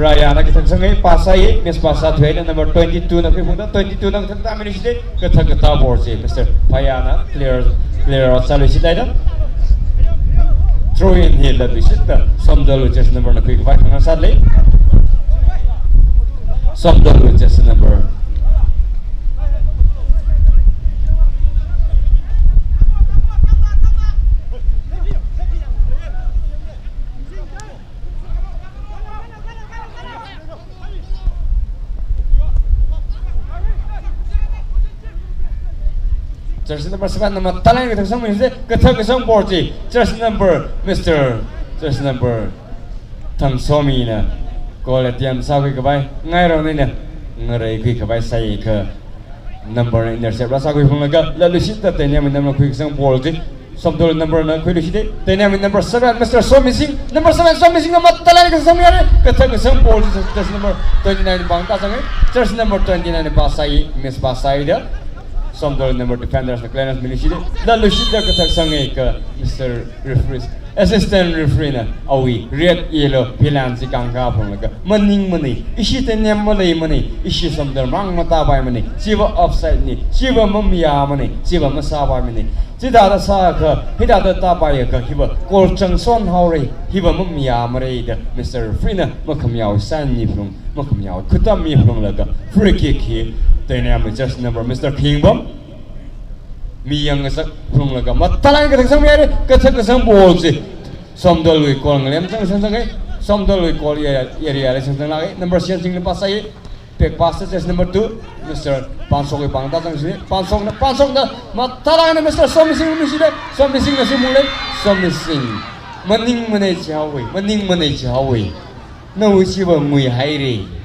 Raya na kathak sangmi, pass sāi, miss pass sāthuihaida, number twenty-two na khuiphungda, twenty-two na kathak tamiluishitda, kathak katā ball chi Mister Phaya na clear, clear out sāluishithaida. Throw in hi latluishitta Somdalwui jersey number na khuikhavai khangarān sālei. Somdalwui jersey number. Jersey number seven na mathālāk eina kathak sangmi se, kathak kasang ball chi, jersey number, Mister, jersey number Thangsomi na goal attempt sākhuikhavai, ngairong eina ngareikhuikhavai sāi kha number intercept rāsākhui phunglaga, latluishitta Teinem number khui kasang ball chi, Somdal number na khuiluishit, Teinem number seven, Mister Somising, number seven, Somising na mathālāk eina kathak sangmi se, kathak kasang ball chi, jersey number twenty-nine pāng tāzanga, jersey number twenty-nine pā sāi, miss pā sāi da. Somdal number defenders na clearance miluishit, latluishitta kathak sanga kha Mister Referee, assistant referee na awui red yellow philan chi kangkā phunglaga, maningmana, ishi Teinem maleimana, ishi Somdal mang matāpaimana, chiva offside na, chiva mamayāmana, chiva masāpaimana. Chithāda sākha, hithāda tāpaiakha, hiva goal changson haora, hiva mamayāmara da Mister Referee na makhamayāwui sign miphalung, makhamayāwui khutam miphalunglaga, free kick hi Teinem jersey number Mister Khingbam, mi yangkazak phunglaga, mathālāk eina kathak sangmi se, kathak kasang ball chi, Somdalwui goal ngalem chang chang changa, Somdalwui goal area, area li chang chang lāka, number Siansing na pā sāi, back pass to jersey number two, Mister Pansok wui pāng tāzangsi, Pansok na, Pansok na mathālāk eina Mister Somising miluishit, Somising na shimungli, Somising. Maningmana jihaowa, maningmana jihaowa. Nawui chiva nguihaira.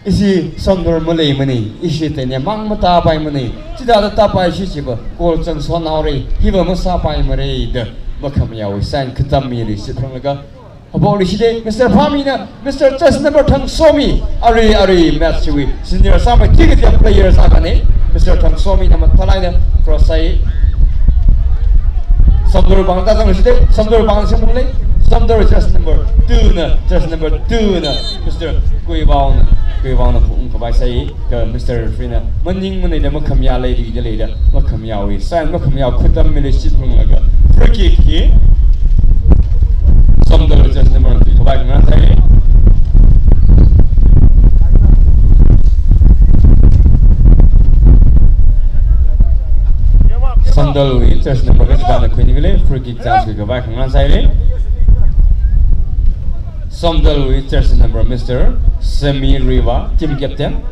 Ishi Somdal maleimana, ishi Teinem mang matāpaimana, chithāda tāpaishi chiva goal changson haora, hiva masāpaimara da makhamayāwui sign khutam miluishit phunglaga, haophokluishit, Mister Phami na, Mister jersey number Thangsomi, arui, arui match chiwui senior sāmei thikateo players akhana, Mister Thangsomi na mathālāk eina cross sāi, Somdal pāng tāzangluishit, Somdal pāng shimungli, Somdal jersey number two na, jersey number two na, Mister Kuivao na, Kuivao na phungkhavai sāi, kha Mister Referee na maningmana da, makhamayā leida leida, makhamayāwui sign, makhamayāwui khutam miluishit phunglaga, free kick hi Somdal jersey number na khuikhavai khangarān sāi. Somdalwui jersey number kachipāna khuiningli, free kick chance khuikhavai khangarān sāi. Somdalwui jersey number Mister Semi Riva, team captain.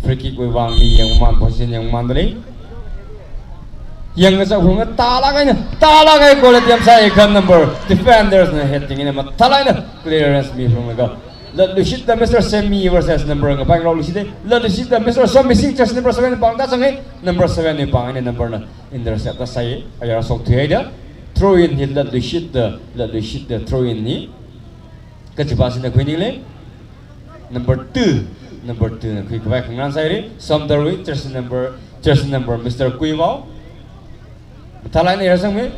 Free kick wui vang mi yangmamān, position yangmamān dalei. Yangkazak phunglaga tālāk eina, tālāk eina goal attempt sāi kha number defenders na heading eina mathālāk eina clearance miphunglaga, latluishitta Mister Semi versus number ngapai ngarokluishit, latluishitta Mister Somising, jersey number seven pāng tāzanga, number seven wui pāng eina number na intercept sāi, ayar shokthuihaida. Throw in hi latluishitta, latluishitta throw in hi kachipāshina khuiningli, number two, number two na khuikhavai khangarān sāhaira, Somdalwui jersey number, jersey number Mister Kuivao. Mathālāk eina ayar sangmi,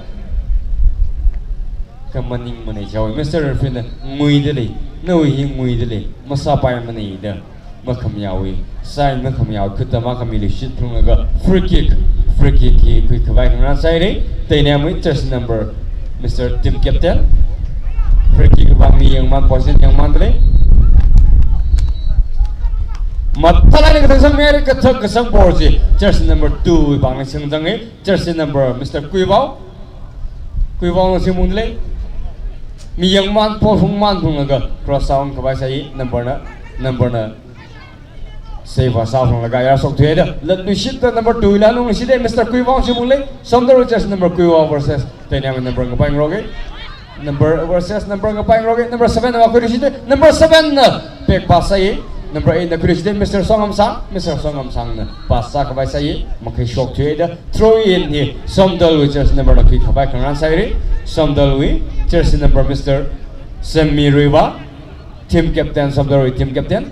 kha maningmana jihaowa, Mister Referee na nguida lei, nawui hi nguida lei, masāpaimana da makhamayāwui sign, makhamayāwui khutam akha miluishit phunglaga, free kick, free kick hi khuikhavai khangarān sāhaira, Teinemwui jersey number Mister Team Captain. Free kick vang mi yangmamān, position yangmamān dalei. Mathālāk eina kathak sangmi haira, kathak kasang ball chi jersey number two wui pāngli shangzanga, jersey number Mister Kuivao. Kuivao na shimung dalei. Mi yangmamān, ball phungmamān phunglaga cross sāungkhavai sāi, number na, number na save sāphunglaga ayar shokthuihaida. Latluishitta number two la nungluishit, Mister Kuivao shimung dalei. Somdalwui jersey number Kuivao versus Teinem number ngapai ngaroka. Number versus number ngapai ngaroka. Number seven na khuiluishit, number seven na back pass sāi, number eight na khuiluishit, Mister Songamsang, Mister Songamsang na pass sākhavai sāi, makhai shokthuihaida. Throw in hi Somdalwui jersey number na khuikhavai khangarān sāhaira. Somdalwui jersey number Mister Semmi Ruiva, team captain, Somdalwui team captain.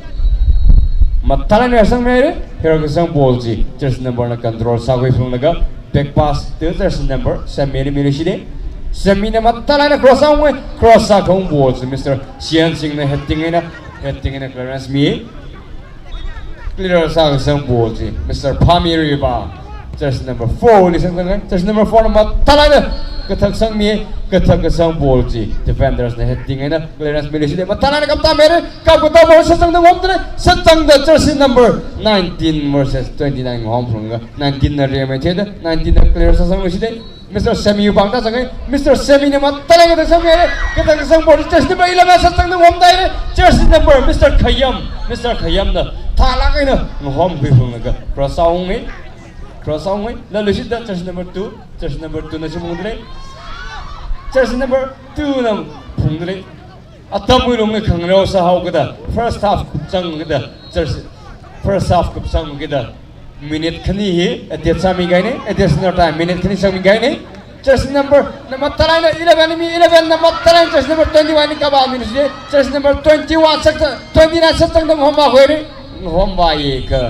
Mathālāk eina ayar sangmi haira, ayar kasang ball chi jersey number na control sākhui phunglaga, back pass to jersey number Semmi li miluishit. Semmi na mathālāk eina cross sāunga, cross sākhaung ball chi Mister Siansing na heading eina, heading eina clearance mi. Clear sākasang ball chi Mister Phami Ruiva. Jersey number four li sangzanga. Jersey number four na mathālāk eina kathak sangmi, kathak kasang ball chi defenders na heading eina clearance miluishitda mathālāk eina kapta mere, kapkata ball sāzangda ngahomda lei, sāzangda jersey number nineteen versus twenty-nine ngahom phalunga, nineteen na remai theida, nineteen na clear sāzangluishitda, Mister Sammy wui vang tāzanga, Mister Sammy na mathālāk eina kathak sangmi, kathak kasang ball jersey number eleven sāzangda ngahomda lei, jersey number Mister Khayam, Mister Khayam na thālāk eina ngahomkhui phalunga, cross sāunga, cross sāunga, laluishitda jersey number two, jersey number two na chi phungda lei, jersey number two na phungda lei. Atamwui lungli khangarao sāhaokida, first half kupsangkida, jersey, first half kupsangkida, minute khani hi added sāmikahaina, additional time minute khani sangmikahaina. Jersey number, na mathālāk eina eleven mi, eleven na mathālāk eina jersey number twenty-one li kapā miluishitda, jersey number twenty-one sāzang, twenty-nine sāzangda ngahomvākhuihaira, ngahomvāya kha,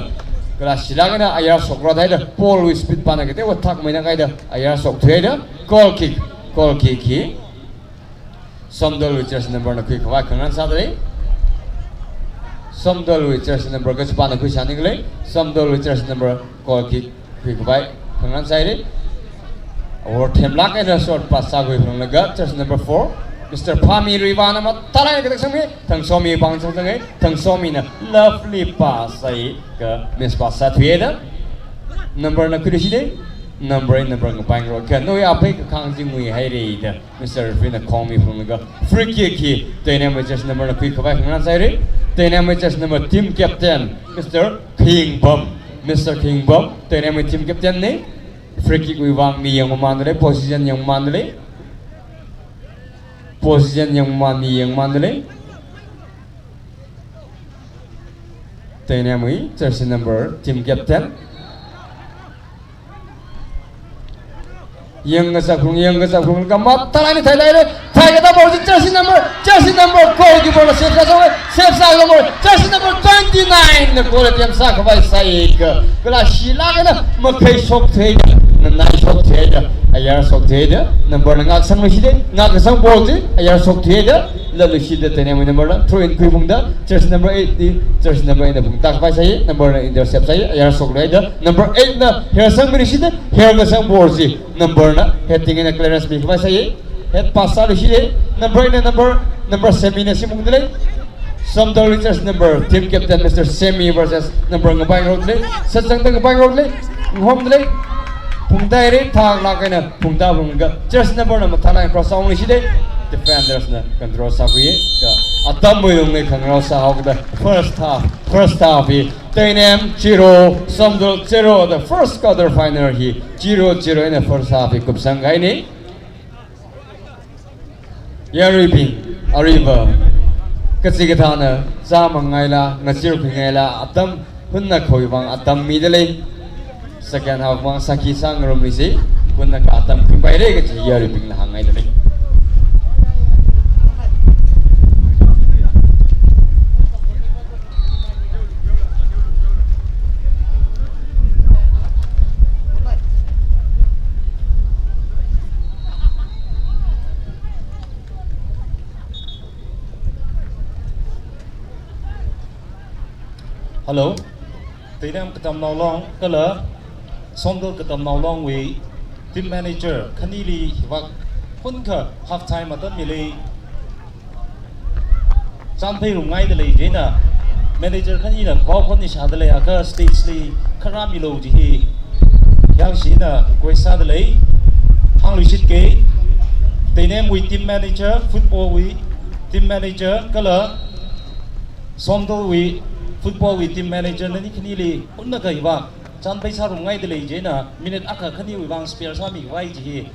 kala shilāk eina ayar shokra haida, ball wui speed pana kateowa thakmeina kahaida ayar shokthuihaida, goal kick, goal kick hi Somdalwui jersey number na khuikhavai khangarān sāda lei. Somdalwui jersey number kachipāna khuisāningda lei. Somdalwui jersey number goal kick khuikhavai khangarān sāhaira. Awor themlāk eina short pass sākhui phalunglaga jersey number four, Mister Phami Ruivah na mathālāk eina kathak sangmi, Thangsomi vang sāzanga, Thangsomi na lovely pass sāi kha miss pass sāthuihaida. Number na khuiluishitda, number eight number ngapaingarok kha, nawui aphei kakhang chi nguihaira da Mister Referee na khongmi phalunga, free kick hi Teinamwui jersey number na khuikhavai khangarān sāhaira. Teinamwui jersey number team captain, Mister Khingbam. Mister Khingbam, Teinamwui team captain na. Free kick wui vang mi yangmamānda lei, position yangmamānda lei. Position yangmamān mi yangmamānda lei. Teinamwui jersey number team captain. Yangkasā khalung, yangkasā khalung, kha mathālāk eina thailaira, thaikata ball chi jersey number, jersey number, goalkeeper na save sāsai, save sākhala ball, jersey number twenty-nine na goal attempt sākhavai sāi kha, kala shilāk eina makhai shokthuihaida, nanai shokthuihaida, ayar shokthuihaida, number na ngaksangluishitda, ngakkasang ball chi ayar shokthuihaida, laluishitda Teinamwui number na throw in khuiphungda, jersey number eight li, jersey number eight na phungtākhavai sāi, number na intercept sāi, ayar shokluida, number eight na hersangmiluishitda, herkasang ball chi number na heading eina clearance mikhavai sāi, head pass sāluishitda, number eight na number, number seven na shimungda lei. Somdalwui jersey number, team captain Mister Sammy versus number ngapaingarok lei, sāzangda ngapaingarok lei, ngahomda lei, phungtāhaira, thaklāk eina phungtā phungka, jersey number na mathālāk eina cross sāungluishitda, defenders na control sākhui kha, atamwui lungli khangarao sāhaokida, first half, first half hi Teinam zero, Somdal zero, the first quarter final hi zero zero eina first half hi kupsangkahaina. Yaruibing, aruiva kachikathāna zāmāngaila, ngachirkhuingaila, atam hunna khawui vang atam mida lei. Second half vang sākhi sāngarumluisa, hunna kha atam khuipaira kaji yaruibingna hāngngaida lei. Hello. Teinam Katamnao Long kala Somdal Katamnao Longwui team manager khanili hivāk hunkha half time atam mili chānphei rumngaida lei jina, manager khanina kavao khon ishāda leiakha stage li kharā milu jihi khayāngshina request sāda lei. Hāngluishitke, Teinamwui team manager, football wui team manager kala Somdalwui football wui team manager nani khanili hunnakha hivāk chānphei sārumngaida lei jina, minute akha khaniwui vang spare sāmikhavai jihi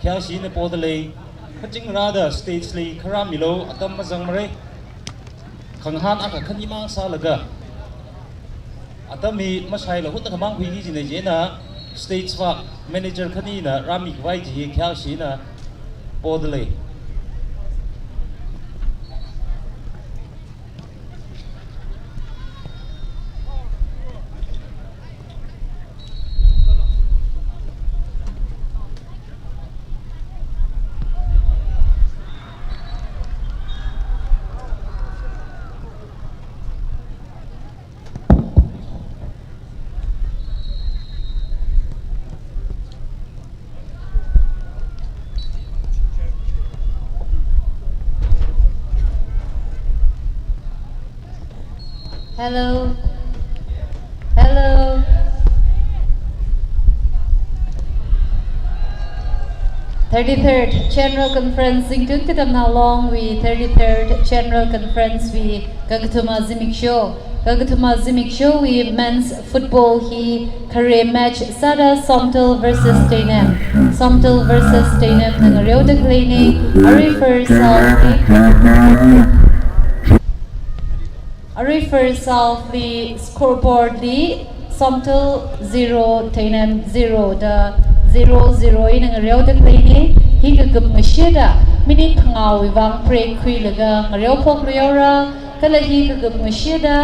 khayāngshina poda lei. Kachingrāda stage li kharā milu, atam mazangmara. Khangahān akha khanimang sālaga atam hi mashaila hunnakhamang khuiki jina jina, stage vāk manager khanina rāmikhavai jihi khayāngshina poda lei. Hello. Hello. Thirty-third General Conference, Zingtun Katamnao Longwui thirty-third General Conference wui kakathuma zimiksho. Kakathuma zimikshowui men's football hi khare match sāda Somdal versus Teinem. Somdal versus Teinem na ngareoda khaleina. Arui first half li, arui first half li scoreboard li Somdal zero, Teinem zero da zero zero eina ngareoda khaleina. Hi kakup ngashida minute phangāwui vang break khuilaga ngareo phokluihaora. Kala hi kakup ngashida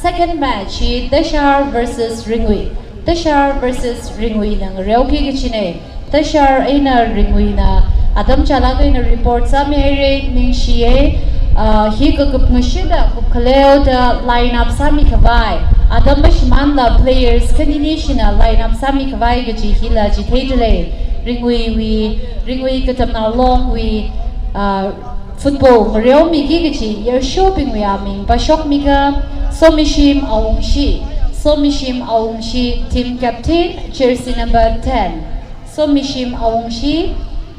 second match hi Tashar versus Ringui. Tashar versus Ringui na ngareoki kachina. Tashar eina Ringui na atam chālāk eina report sāmihaira, ningshiya. Ah, hi kakup ngashida kupkhaleoda line up sāmikhavai, atam mashimānla players khanini shina line up sāmikhavai kaji hila chitheidalei. Ringuiwui, Ringui Katamnao Longwui, ah, football ngareomiki kaji yarshobingwui aming pāshokmiga, Somishim Awungshi. Somishim Awungshi, team captain, jersey number ten. Somishim Awungshi,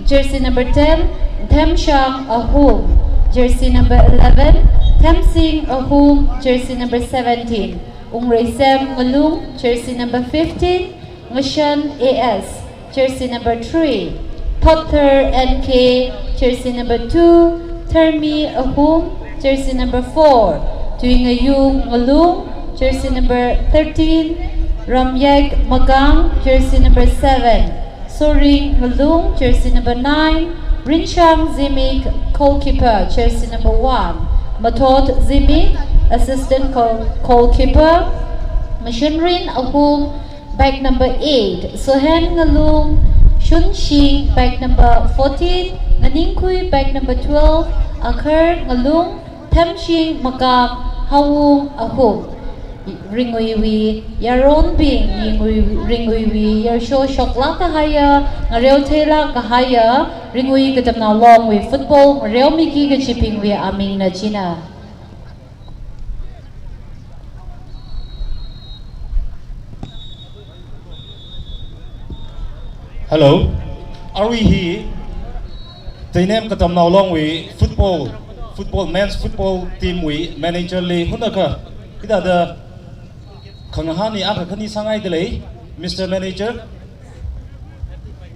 jersey number ten, Themshang Ahum, jersey number eleven, Themsing Ahum, jersey number seventeen, Wungreisem Ngalung, jersey number fifteen, Ngashan A S, jersey number three, Thotthar N K, jersey number two, Tharmi Ahum, jersey number four, Tuingayung Ngalung, jersey number thirteen, Ramyek Magang, jersey number seven, Soring Ngalung, jersey number nine, Rinshang Zimik, goalkeeper, jersey number one, Mathot Zimik, assistant goal-, goalkeeper, Mashinrin Ahum, bag number eight, Sohen Ngalung, Shunshing, bag number fourteen, Nganingkhui, bag number twelve, Akhar Ngalung, Themshing Makak, Hawung Ahum. Ringuiwui yaronbing, Ringui, Ringuiwui yarsho shoklāk kahaiya, ngareo theilāk kahaiya, Ringui Katamnao Longwui football ngareomiki kajibingwui amingna china. Hello. Arui hi Teinem Katamnao Longwui football, football, men's football team wui manager li hunakha hithāda khangahān hi akha khani sāngaidalei, Mister Manager.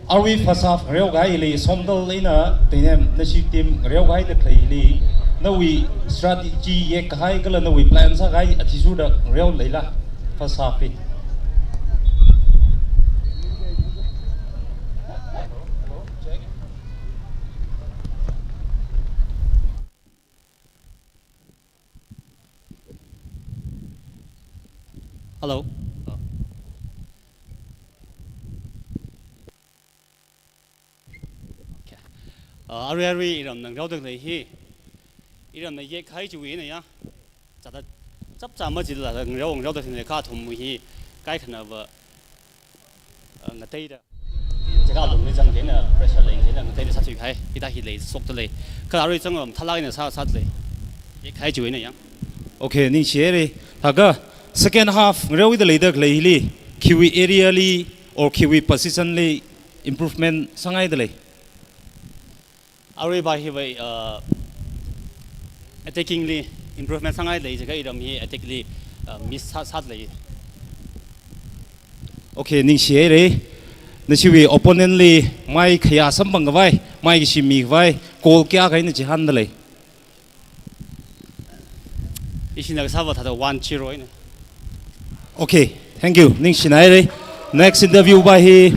Arui first half ngareokahaili, Somdal eina Teinem nashi team ngareokahaida khaleili, nawui strategy yekkahai kala nawui plan sākahai athishurda ngareo leila first half hi. Hello. Oh. Okay. Uh, arui arui iramna ngareoda khalei hi, iramna yekkahai chiwui eina ya. Chāda chapchā machila ngareo ngareoda khalei kha athum hi kaikhanava, uh, ngateida. Jaka lungli zangda eina pressure lei eina ngateida sāthuikahai, hithā hi leishokdalei. Kha arui zangva mathālāk eina sā, sādalei. Yekkahai chiwui eina ya. Okay, ningshihaira. Thākha second half ngareoda leida khaleili, khiwui area li or khiwui position li improvement sāngaidalei. Aruiva hiva, uh, attacking li improvement sāngaidalei, jiakha iram hi attack li, uh, miss sā, sādalei. Okay, ningshihaira. Nashiwui opponent li mai khayā samphangkhavai, mai kashi mikhavai, goal kayākha eina chihāndalei? Ishina kasāva thāda one zero eina. Okay, thank you. Ningshinaira. Next interview va hi,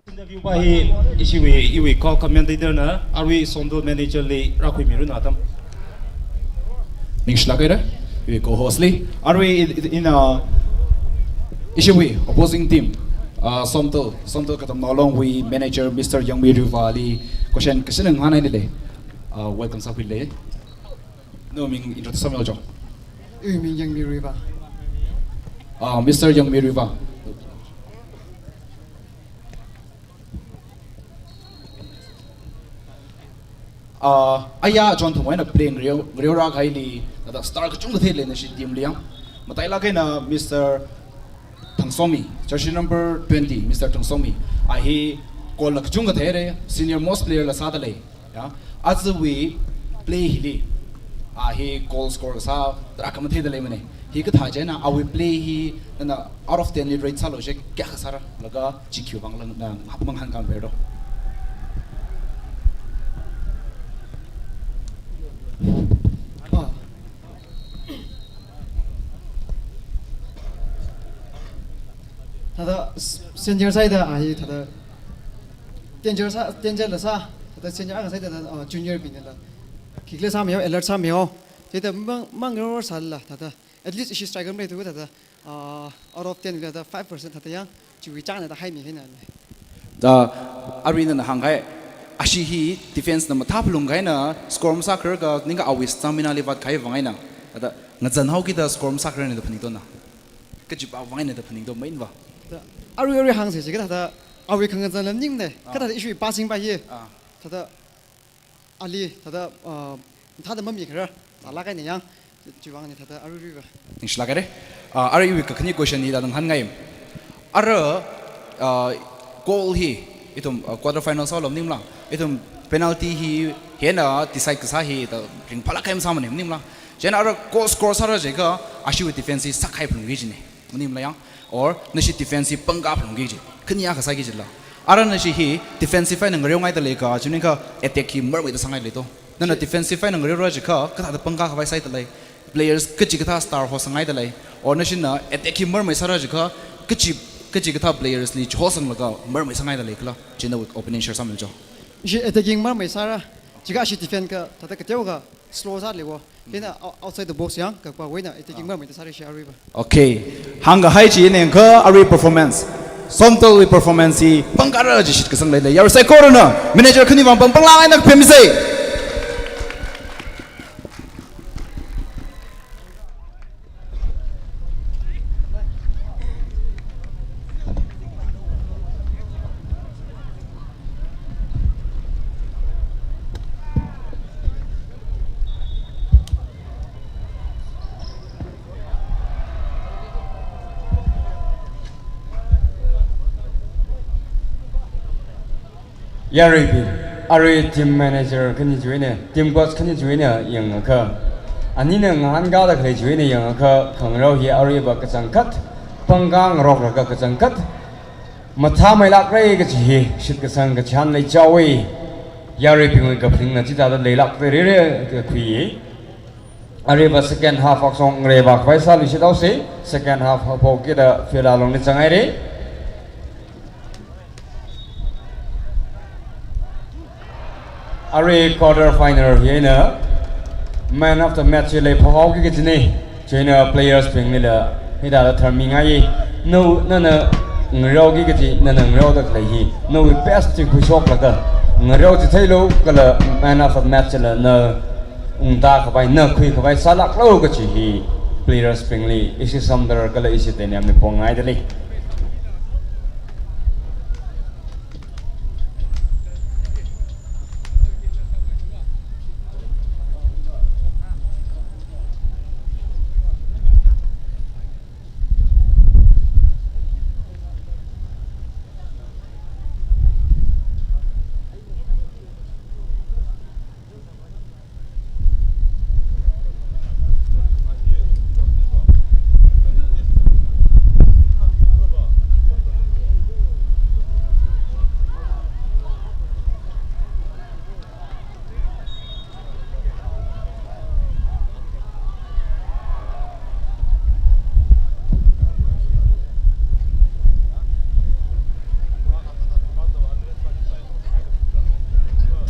interview va hi ishiwui, iwui co-commentator na, arui Somdal manager li rākhuimiranu atam. Ningshilāk haira, iwui co-host li. Arui i, i, ina, ishiwui opposing team, uh, Somdal, Somdal Katamnao Longwui manager Mister Yangmi Riva li question kashina ngahānhaidalei. Uh, welcome sākhuidalei. Nawui ming introduce sāmilu chong. Iwui ming Yangmi Riva. Ah, Mister Yangmi Riva. Ah, aya chonthumwui eina play ngareo, ngareo rākahaili, thāda star kachungkha theilei nashi team li yang. Matailāk eina Mister Thangsomi, jersey number twenty, Mister Thangsomi. A hi goal la kachungkha theira, senior most player la sādalei. Ya, ajawui play hili, a hi goal score kasā tarākha matheidalei mane. Hikathā chieina awui play hi nana out of ten li rate sālu chi kayākha sāra, laga G Q vang lang na ngahān kahāng kang bero. Ah. Thāda s-, senior sāhaida a hi thāda danger sā, danger la sā, thāda senior akha sāhaida, uh, junior bingla khikhala sāmihaowa, alert sāmihaowa. Chieina mang, mangaror sālala, thāda at least ishi striker maleithu thāda, uh, out of ten la thāda five percent thāda yang, chiwui chāngna thāda haimi hina ne. Thāda, arui nana hāngkahai, ashi hi defense na mathāphalungkahai eina score masākharar kha, ningkha awui stamina li vātkahai vang eina, thāda ngazan haokida score masākharar eina da phaningtona. Kachipa vang eina da phaningto main va. Thāda, arui arui hāngsa chikha thāda, awui khangazan la maningne, ah, kathāda ishi passing pa hi. Ah. Thāda, ali, thāda, uh, thāda mamikharar, thālāk eina yang, chiwui vang ni thāda, arui arui va. Ningshilāk haira. Ah, arui iwui kakhane question hi thāda ngahānngai. Ara, ah, goal hi, ithum, ah, quarter final sālu maningla, ithum penalty hi, hina decide kasā hi, thāda ringphālāk kahai masāmane maningla. Chieina ara goal score sāra jiakha, ashiwui defense hi sākahai phalungki kajine. Maningla yang, or nashi defense hi pangkā phalungki kaji. Khani akha sāki kajila. Ara nashi hi defensive eina ngareongaidalei kha, chi maningkha attack hi marmeida sāngaidalei to. Nana defensive eina ngareora jiakha, kathāda pangkā khavai sāhaidalei. Players kachikathā star hosāngaidalei. Or nashina attack hi marmei sāra jiakha, kachi, kachikathā players li chihosanglaga marmei sāngaidalei khala. Chieina nawui opinion share sāmilu cho. Ishi attacking marmei sāra, jiakha ishi defend kha, thāda kateokha slow sālei wo. Hina ou-, outside the box yang, kakhava eina attacking marmeida sāra ishi arui va. Okay. Hāngkahai chi eina kha arui performance. Somdalwui performance hi pangkāra kaji shitkasang leilei. Yarui saikorana manager khaniwui vang pangpanglāk eina kaphemisei. Yaruibing, arui team manager khani chiwui eina, team coach khani chiwui eina yangakha, anina ngahānkāda khalei chiwui eina yangakha, khangareo hi aruiva kachangkhat pangkā ngaroklaga kachangkhat mathāmeilākra kaji hi shitkasang kachihān leichaowa. Yaruibingwui kaphaningna chithāda leilākra rire kakhui. Aruiva second half akshong ngareivā khavai sāluishit haosa, second half haophokida field alungli zanghaira. Arui quarter final hi eina man of the match hi leiphok haoki kajina. Chieina players bingli la hithāda tharmingaiya. Na, nana ngareoki kaji, nana ngareoda khalei hi, nawui best chi khuishoklaga ngareo chitheilu kala man of the match la na ungta khavai, na khui khavai sālāklu kaji hi players bingli ishi Somdal kala ishi Teinem li pongaidalei.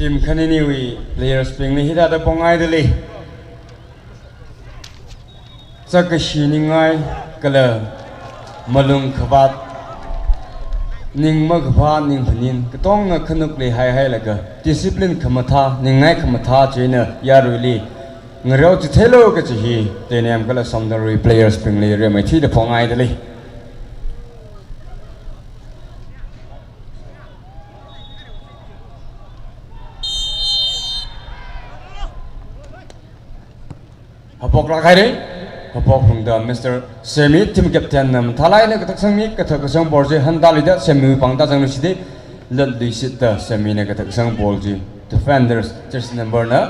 Team khaniniwui players bingli hithāda pongaidalei. Chākashi ningai kala malung khavāt, ning makaphā ning phaning, katonga khanukli haihailaga, discipline khamathā, ningai khamathā chieina yaruili ngareo chitheilu kaji hi Teinem kala Somdalwui players bingli rimeithuida pongaidalei. Haophok lāk haira, haophok phungda Mister Semi, team captain na mathālāk eina kathak sangmi, kathak kasang ball chi hantā lida Semi pāngda zangluishitda, latluishitda Semi na kathak kasang ball chi, defenders, jersey number na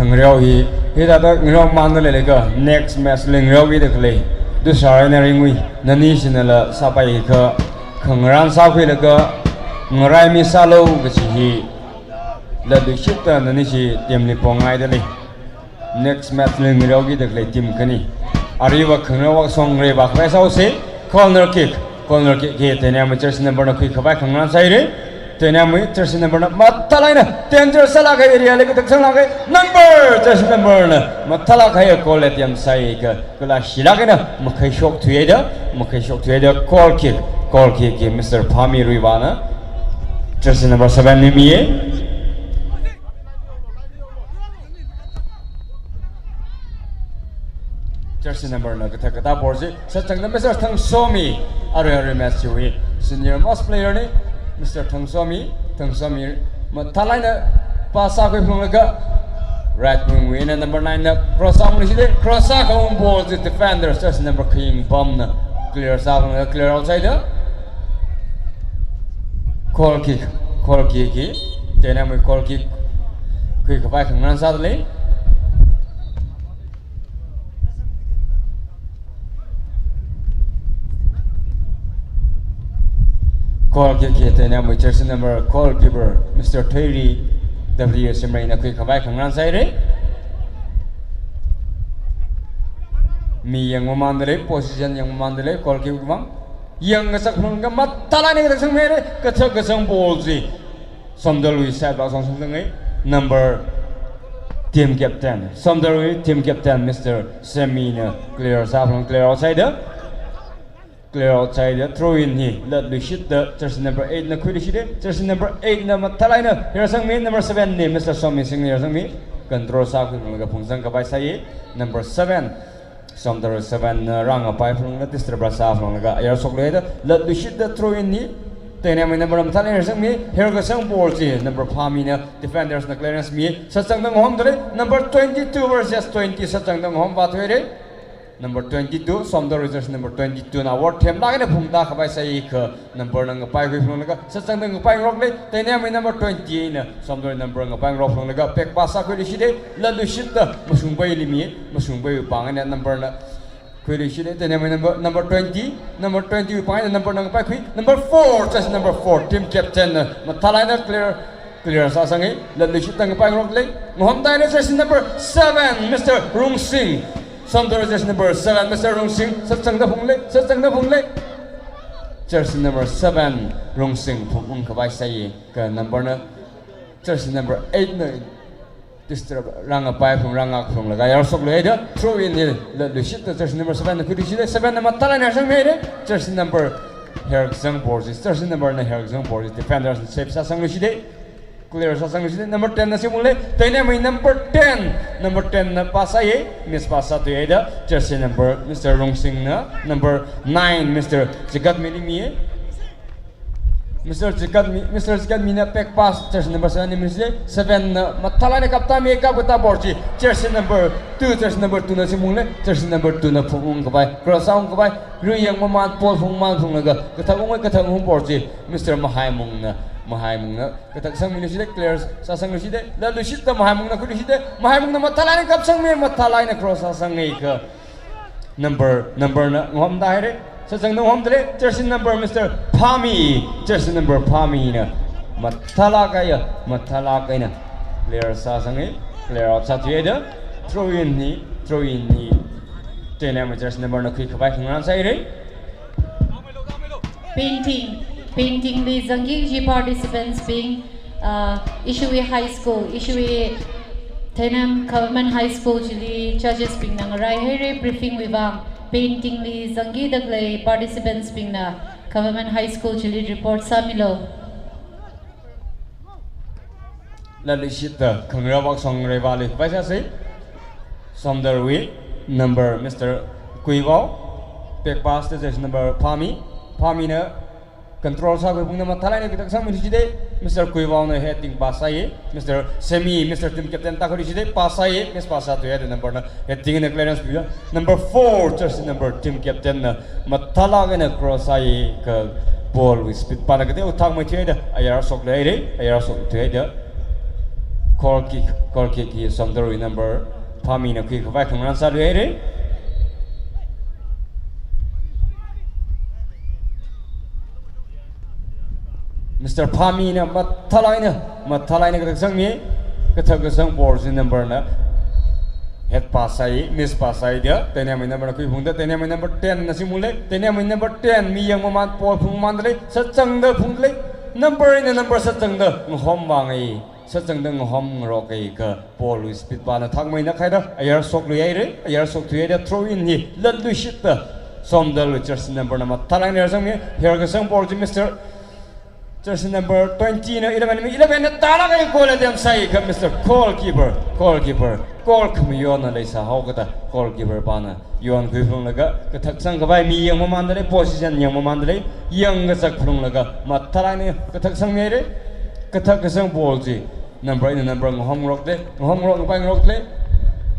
Khangareo hi, hithāda ngareo mamānda leilaga, next match li ngareokida khalei, Tusar eina Ringui, nani shinala sāpai hi kha, khangarān sākhuilaga, ngaraimi sālu kachi hi, latluishitda nani chi team li pongngaida lei. Next match li ngareokida khalei team khani. Aruiva khangareo vāshong rai vākhavai sāusa, corner kick. Corner kick hi Teinamui jersey number na khuikhavai khangarān sāhaira. Teinamui jersey number na mathālāk eina, danger sālāk kahai area li kathak sanglāk kahai, number, jersey number na mathālāk kahai goal attempt sāi kha, kala shilāk eina makhaishok thuihaida, makhaishok thuihaida goal kick, goal kick hi Mister Phami Ruiva na, jersey number seven na miya. Jersey number na kathak kathā ball chi, sachangda Mister Thangsomi, arui arui match chiwui senior most player na, Mister Thangsomi, Thangsomi mathālāk eina pass sākhui phalunglaga, right wing wui eina number nine na cross sāphungluishitda, cross sākahung ball chi defenders, jersey number khaying pamna clear sāphalunglaga clear out sāhaida. Goal kick, goal kick hi, Teinamui goal kick khuikhavai khangarān sāda lei. Goal kick hi Teinamui jersey number goalkeeper Mister Thoiri W Simrei na khuikhavai khangarān sāhaira. Mi yangmamānda lei, position yangmamānda lei, goal kick vang. Yangkazak phalunglaga mathālāk eina kathak sangmihaira, kathak kasang ball chi Somdalwui side vāshong sangsangai, number, team captain, Somdalwui team captain Mister Semi na clear sāphalung, clear out sāhaida. Clear out sāhaida, throw in hi latluishitda jersey number eight na khuiluishitda, jersey number eight na mathālāk eina herasangmi, number seven na Mister Somi Singh na herasangmi, control sākhuilaga phungsang khavai sāi, number seven. Somdalwui seven na rāngapai phalunglaga, disturb sāphalunglaga ayar shokluida, latluishitda throw in hi Teinamui number mathālāk eina herasangmi, herkasang ball chi number Phami na, defenders na clearance mi, sachangda ngahomda lei, number twenty-two versus twenty, sachangda ngahomvā thuihaira. Number twenty-two, Somdalwui jersey number twenty-two na award themlāk eina phungda khavai sāi kha, number na ngapaihui phalunglaga, sachangda ngapaingarok lei, Teinamui number twenty eina Somdalwui number ngapaingarok phalunglaga, back pass sākhuiluishitda, latluishitda Mashungpaili mi, Mashungpaiwui pāng eina number na khuiluishitda, Teinamui number, number twenty, number twenty wui pāng eina number na ngapaikhui, number four, jersey number four, team captain na mathālāk eina clear, clear sāsangai, latluishitda ngapaingarok lei, ngahomda lei, jersey number seven, Mister Rungsing. Somdalwui jersey number seven, Mister Rungsing, sachangda phung lei, sachangda phung lei. Jersey number seven, Rungsing phungkhavai sāi, kha number na, jersey number eight na, disturb, rāngapai phalung, rāngak phalunglaga ayar shokluida, throw in hi latluishitda jersey number seven na khuiluishitda, seven na mathālāk eina herasangmihaira, jersey number herkasang ball chi, jersey number na herkasang ball chi, defenders na save sāsangluishitda, clear sāsangluishitda, number ten na siphung lei, Teinamui number ten, number ten na pass sāi, miss pass sāthuihaida, jersey number Mister Rungsing na, number nine Mister Chigatmili miya. Mister Chigatmi, Mister Chigatmi na back pass, jersey number seven na miss lei, seven na mathālāk eina kaptāmi, kapkatā ball chi, jersey number two, jersey number two na siphung lei, jersey number two na phungungkhavai, cross sāungkhavai, rui yangmamān, ball phungmān phalunglaga, kathak ungai, kathak ung ball chi, Mister Mahaimung na, Mahaimung na, kathak sangmiluishitda, clear sāsangluishitda, latluishitda Mahaimung na khuiluishitda, Mahaimung na mathālāk eina kapsangmi, mathālāk eina cross sāsangai kha, number, number na ngahomda haira, sachangda ngahomda lei, jersey number Mister Phami, jersey number Phami na mathālāk eina, mathālāk eina clear sāsangai, clear out sāthuihaida, throw in hi, throw in hi Teinamui jersey number na khuikhavai khangarān sāhaira. Painting, painting li zangki kaji participants bing, uh, Ishiwui High School, Ishiwui Teinam Government High School chili judges bingna ngaraihaira briefing wui vang, painting li zangkida khalei participants bingna Government High School chili report sāmilu. Latluishitta khangarao vak Songreivali khavai sāsei. Somdalwui number Mister Kuivao. Back pass to jersey number Phami. Phamina control sākhui phungda mathālāk eina kathak sangmilu jida. Mister Kuivaona heading pass sāya. Mister Semi, Mister Team Captain tākhui jida. Pass sāya. Miss pass sāthuiya, the number na heading eina clearance piya. Number four, jersey number Team Captain na mathālāk eina cross sāya, kha ball wui speed pana kateokha thakmeithuida, ayar shokluihaira, ayar shokthuida. Goal kick, goal kick hi Somdalwui number Phamina khuikhavai khangarān sāluihaira. Mister Phamina mathālāk eina, mathālāk eina kathak sangmi, kathak kasang ball chi number na head pass sāya, miss pass sāya da, Teiniamwui number na khuiphungda, Teiniamwui number ten na shimula, Teiniamwui number ten, mi yangmaman ball phungmamanda lei, sāchangda phungda lei, number eina number sāchangda ngahomvāngai, sāchangda ngahomngaroka, kha ball wui speed pana thakmeina khaida, ayar shokluihaira, ayar shokthuihaida, throw in hi latluishitta Somdalwui jersey number na mathālāk eina ayar sangmi, ayar kasang ball chi Mister jersey number twenty na eleven, eleven na tālāk eina goal attempt sāya, kha Mister Goalkeeper, goalkeeper, goal khamayonna leisāhaokada goalkeeper pana yonkhui phunglaga kathak sangkhavai, mi yangmamanda lei, position yangmamanda lei, yangkazak phunglaga mathālāk eina kathak sangmihaira. Kathak kasang ball chi number eina number ngahomngarokda, ngahomngarok, ngapaingarokda lei.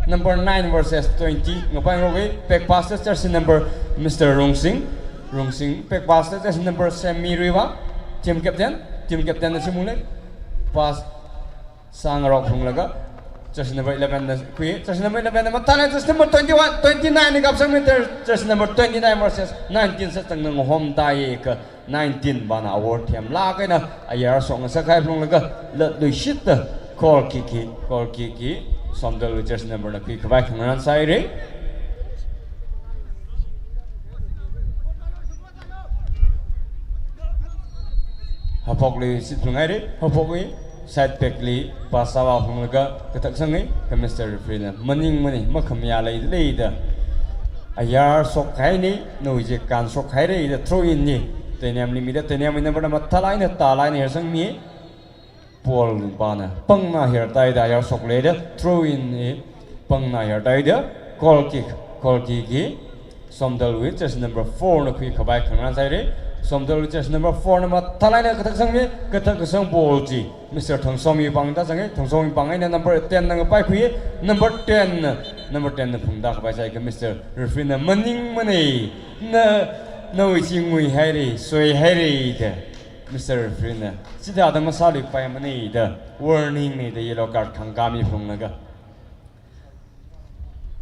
Number nine versus twenty, ngapaingaroka. Back pass to jersey number Mister Rungsing. Rungsing, back pass to jersey number Semi Ruivang. Team captain, team captain na shimula. Pass sāngarok phunglaga jersey number eleven na khui, jersey number eleven na mathālāk, jersey number twenty-one, twenty-nine na kapsangmi, jersey number twenty-nine versus nineteen sāchangda ngahomtāya, kha nineteen pana awor themlāk eina ayar shokngasakhai phunglaga latluishitta goal kick hi, goal kick hi Somdalwui jersey number na khuikhavai khangarān sāhaira. Haophokluishit phunghaira, haophokwui side back li pass sāvā phunglaga kathak sanga, kha Mister Referee na maningmana, makhamayā leida leida ayar shokhaina, nawui chi kānshokhaira da throw in hi Teiniamli mida, Teiniamwui number na mathālāk eina tālāk eina ayar sangmi. Ball pana pangna hertāhaida ayar shokluihaida, throw in hi pangna hertāhaida, goal kick, goal kick hi Somdalwui jersey number four na khuikhavai khangarān sāhaira. Somdalwui jersey number four na mathālāk eina kathak sangmi, kathak kasang ball chi Mister Thangsomi pāngda zanga, Thangsomi pāng eina number ten na ngapaikhui, number ten na, number ten na phungda khavai sāya, kha Mister Referee na maningmana, na, nawui chi nguihaira, soihaira da Mister Referee na chithāda masāluipaimana da warning na da yellow card khangkāmi phunglaga.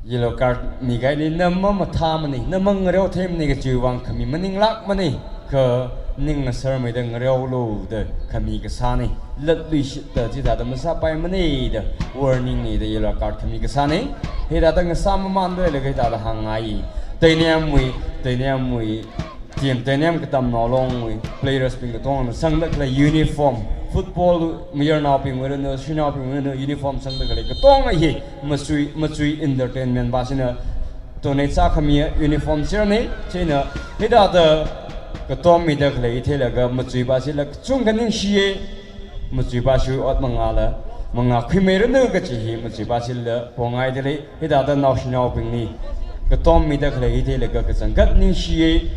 Yellow card mikahai na mamathāmana, na mangareotheimana kajiwui vang khami maninglākmana, kha ning ngasharmeida ngareolu da khami kasāna. Latluishitta chithāda masāpaimana da warning na da yellow card khami kasāna. Hithāda ngasā mamanda leilaga hithāda hāngngai. Teiniamwui, Teiniamwui team, Teiniam Katamnao Longwui players bing katongana sangda khalei uniform, football mayarnaobingwui ranu, shanaobingwui ranu uniform sangda khalei katonga hi Machui, Machui Entertainment pāshina donate sākhami uniform sirna, chieina hithāda katom mida khalei theilaga Machuipāshila kachungkha ningshiya. Machuipāshiwui ot mangāla mangā khuimeiranu kachi hi Machuipāshila pongaida lei. Hithāda naoshinaobingli katom mida khalei hi theilaga kachangkhat ningshiya.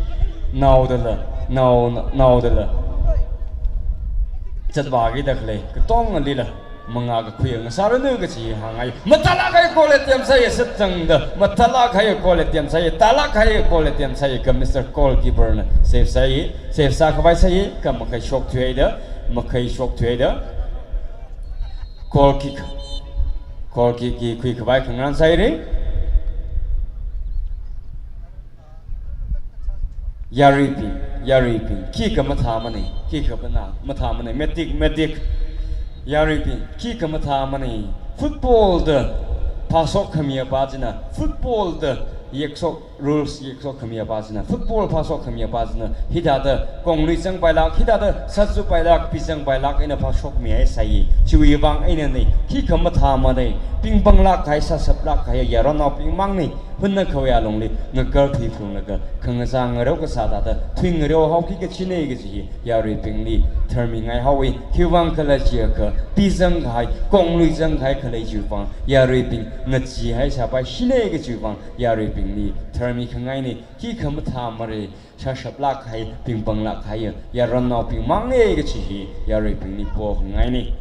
Naodala, nao, naodala zatvākida khalei katongalila mangā kakhuiya ngasāranu kachi hāngngai. Mathālāk kahai goal attempt sāya, sāchangda mathālāk kahai goal attempt sāya, tālāk kahai goal attempt sāya, kha Mister Goalkeeper na save sāya, save sākhavai sāya, kha makhai shokthuihaida, makhai shokthuihaida goal kick, goal kick hi khuikhavai khangarān sāhaira. Yaruibing, yaruibing, khikha mathāmana, khikha mathā, mathāmana, matik, matik. Yaruibing, khikha mathāmana. Football da phāshok khami apā china, football da Yekshok rules, yekshok khamiya pa china, football phāshok khamiya pa china, hithāda konglui zangpailāk, hithāda satsu pailāk, pizang pailāk eina phāshokmi haisai. Chiwui vang einana, khikha mathāmara, pingpanglāk kahai, sāshaplāk kahai yaronnaobing mangna. Hunna khawui alungli ngakarthui phunglaga, khangachā ngarao kasā thāda thuingarao haoki kachina kaji hi yaruibingli tharmingai haowa. Khiwui vang khala jiakha, pizang kahai, konglui zang kahai khalei chiwui vang yaruibing ngachee haisāpaishina kajiwui vang yaruibingli tharmi khangaina. Khikha mathāmara, sāshaplāk kahai, pingpanglāk kahai yaronnaobing mangna kaji hi yaruibingli pokhangaina.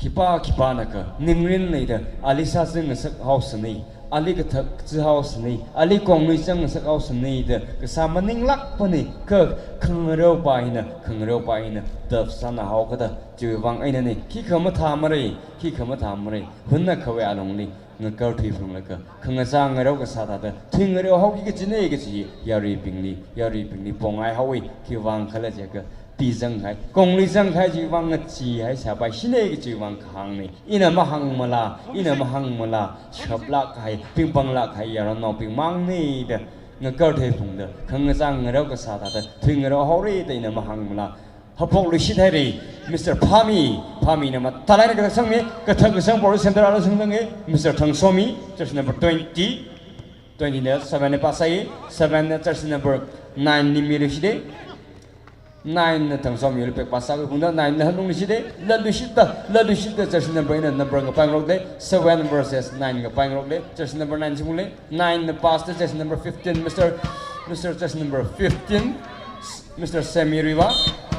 Khipā khipānakha ningrin leida ali sāzang ngasak haosana, ali kathak zang haosana, ali konglui zang ngasak haosana da kasā maninglākpana, kha khangarao pa hina, khangarao pa hina daf sāna haokada. Chiwui vang einana, khikha mathāmara, khikha mathāmara, hunna khawui alungli ngakarthui phunglaga, khangachā ngarao kasā thāda thuingarao haoki kachina kaji yaruibingli, yaruibingli pongai haowa. Khiwui vang khala jiakha, pizang kahai, konglui zang kahai chiwui vang ngachee haisāpaishina kajiwui vang kahāngna. Ina mahāngmala, ina mahāngmala, shaplāk kahai, pingpanglāk kahai yaronnaobing mangna da ngakarthui phungda, khangachā ngarao kasā thāda thuingarao haora da ina mahāngmala. Haophokluishit haira, Mister Phami, Phamina mathālāk eina kathak sangmi, kathak kasang pora center ala sangzanga, Mister Thangsomi, jersey number twenty, twenty na seven na phāsai, seven na jersey number nine li miluishita, nine na Thangsomiwui pek phāsākhui phungda, nine na hanungluishita, latluishita, latluishita jersey number eight na number ngapaingarokta, seven versus nine ngapaingarokta, jersey number nine singmula, nine na pass da jersey number fifteen, Mister, Mister jersey number fifteen, Mister Sammy Riva,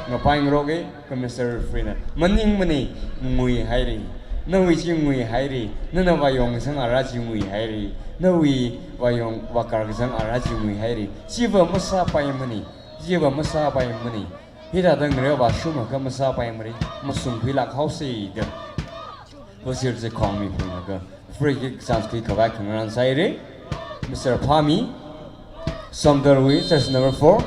ngapaingaroka, kha Mister Referee na maningmana, ngui haira. Nawui chi ngui haira. Nana vāyong kasang ara chi ngui haira. Nawui vāyong vākar kasang ara chi ngui haira. Chiva masāpaimana. Chiva masāpaimana. Hithāda ngarao vāshungakha masāpaimara. Mashungkhuilāk haosa da. Vāshir chi khongmi phunglaga, free kick chance khuikhavai khangarān sāhaira. Mister Phami, Somdalwui jersey number four.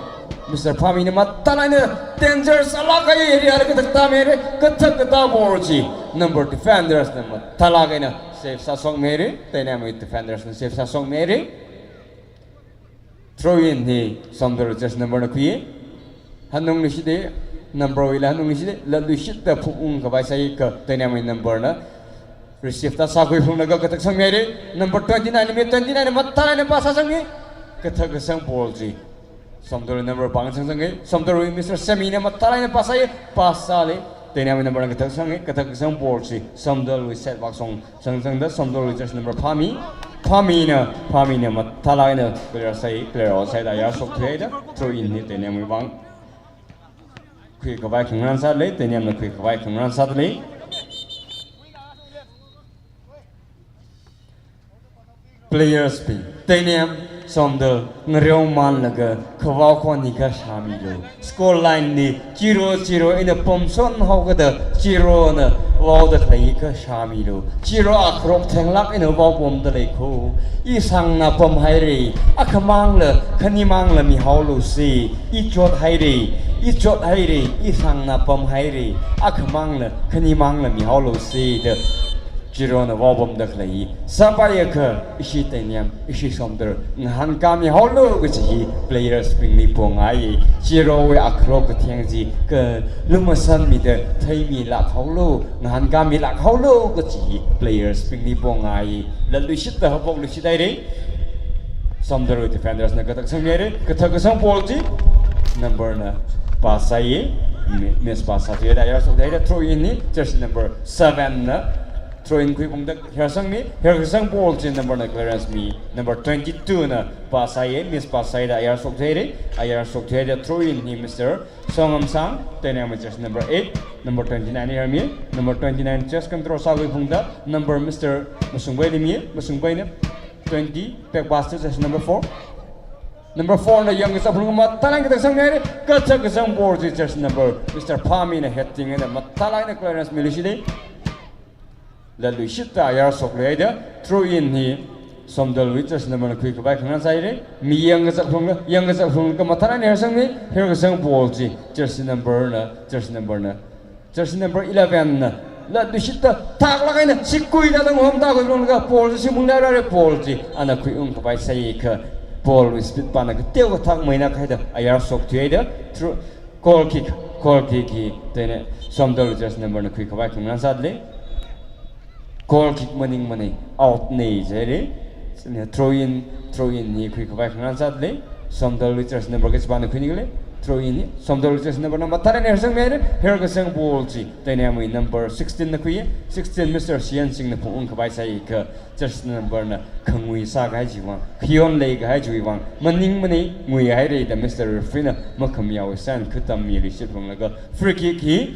Mister Phamina mathālāk eina danger sālāk kahai area li kathak tāmihaira, kathak katā ball chi number defenders na mathālāk eina save sāshokmihaira, Teinamwui defenders na save sāshokmihaira. Throw in hi Somdalwui jersey number na khuiya. Hanungluishita, number wuila hanungluishita, latluishita phungungkhavai sāi, kha Teinamwui number na receive tāsākhui phunglaga kathak sangmihaira. Number twenty-nine mi, twenty-nine mathālāk eina pass sāsangmi. Kathak kasang ball chi Somdalwui number pāng sangsangi. Somdalwui Mister Sammy na mathālāk eina pass sāi, pass sāli. Teinamwui number na kathak sangi, kathak kasang ball chi Somdalwui set vak song sangzangda, Somdalwui jersey number Phami. Phamina, Phamina mathālāk eina clear sāi, clear out sāida ayar shokthuihaida, throw in hi Teinamwui vang. Khuikhavai khangarān sālei, Teinamna khuikhavai khangarān sādalei. Players bing, Teinam, Somdal, ngareo manlaga khavao khon hi kha shāmilu. Score line li zero zero eina pamshon haokada, zero na vaoda khalei hi kha shāmilu. Zero akharok thenglāk eina vaopamda lei kho. I sangna pamhaira, akhamangla, khanimangla mihaolusa. I chothaira, i chothaira, i sangna pamhaira, akhamangla, khanimangla mihaolusa da zero na vaopamda khalei hi sāpaiakha, ishi Teinam, ishi Somdal ngahānkāmihaolu kaji hi players bingli pongai. Zero wui akharok katheng chi kha lumashanmida theimilāk haolu, ngahānkāmilāk haolu kaji hi players bingli pongai. Latluishita, haopokluishit haira. Somdalwui defenders na kathak sangmihaira, kathak kasang ball chi number na pass sāi, mi-, miss pass sāthuihaida ayar shokthuihaida, throw in hi jersey number seven na throw in khuiphungda her sangmi, her kasang ball chi number na clearance mi, number twenty-two na pass sāi, miss pass sāida ayar shokthuihaira, ayar shokthuihaida throw in hi Mister Songam Sang, Teinamwui jersey number eight, number twenty-nine hermi, number twenty-nine chest control sākhui phungda, number Mister Masungbaili mi, Masungbaina twenty, back pass to jersey number four. Number four na yangkazak phunglaga mathālāk eina kathak sangmihaira, kathak kasang ball chi jersey number Mister Phamina heading eina mathālāk eina clearance miluishita. Latluishita ayar shokluihaida, throw in hi Somdalwui jersey number na khuikhavai khangarān sāhaira. Mi yangkazak phungla, yangkazak phunglaga mathālāk eina her sangmi, her kasang ball chi jersey number na, jersey number na, jersey number eleven na Latluishitta thaklāk eina sikuida tang homda khuilunglaga ball chi shimungli rāra, ball chi ana khuiung khavai sāikha ball wui speed pana kateokha thakmeina kahaida ayar shokthuida throw, goal kick, goal kick hi Teinaimei Somdalwui jersey number na khui khavai khangarān sāda lei. Goal kick maningmana, out na jihaira. Throw in, throw in hi khui khavai khangarān sāda lei. Somdalwui jersey number kachipāna khuini khala. Throw in hi Somdalwui jersey number na mathālāk eina harsangmihaira. Harkasang ball chi Teinaimei number sixteen na khuiya. Sixteen Mister Sian Singh na phungung khavai sāikha jersey number na khangui sākahai chiwui vang, khayon leikahai chiwui vang maningmana, nguihaira da Mister Referee na makhamayā sign khuitammiluishit phunglaga free kick hi,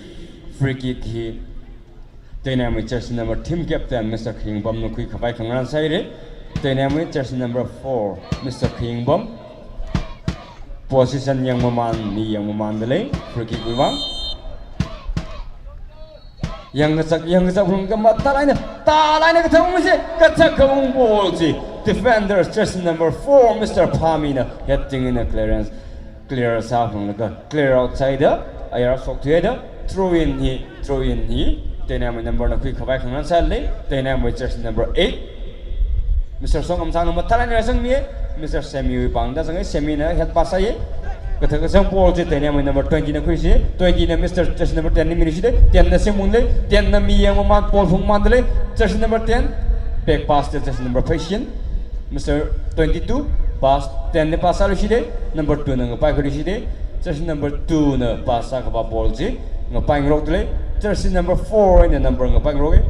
free kick hi Teinaimei jersey number, team captain Mister Khayengbam na khui khavai khangarān sāhaira. Teinaimei jersey number four Mister Khayengbam. Position yangmamān, mi yangmamānda lei, free kick wui vang. Yangkazak, yangkazak phunglaga mathālāk eina, thālāk eina kathak ungsa, kathak kaung ball chi defenders jersey number four Mister Phami na heading eina clearance, clear sāphunglaga clear out sāhaida ayar shokthuida throw in hi, throw in hi Teinaimei number na khui khavai khangarān sāda lei. Teinaimei jersey number eight Mister Songam Sangna mathālāk eina harsangmiya. Mister Semi wui pāngda zanga, Semi na head pass sāya. Kathak kasang ball chi Teinaimei number twenty na khuisi, twenty na Mister jersey number ten na minuishida, ten na shimungli, ten na mi yangmamān, ball phungmamānda lei, jersey number ten, back pass da jersey number fifteen, Mister twenty-two, pass, ten na pass sāluishida, number two na ngapai khuiluishida, jersey number two na pass sākhavā ball chi ngapai ngarokda lei, jersey number four eina number ngapai ngaroka,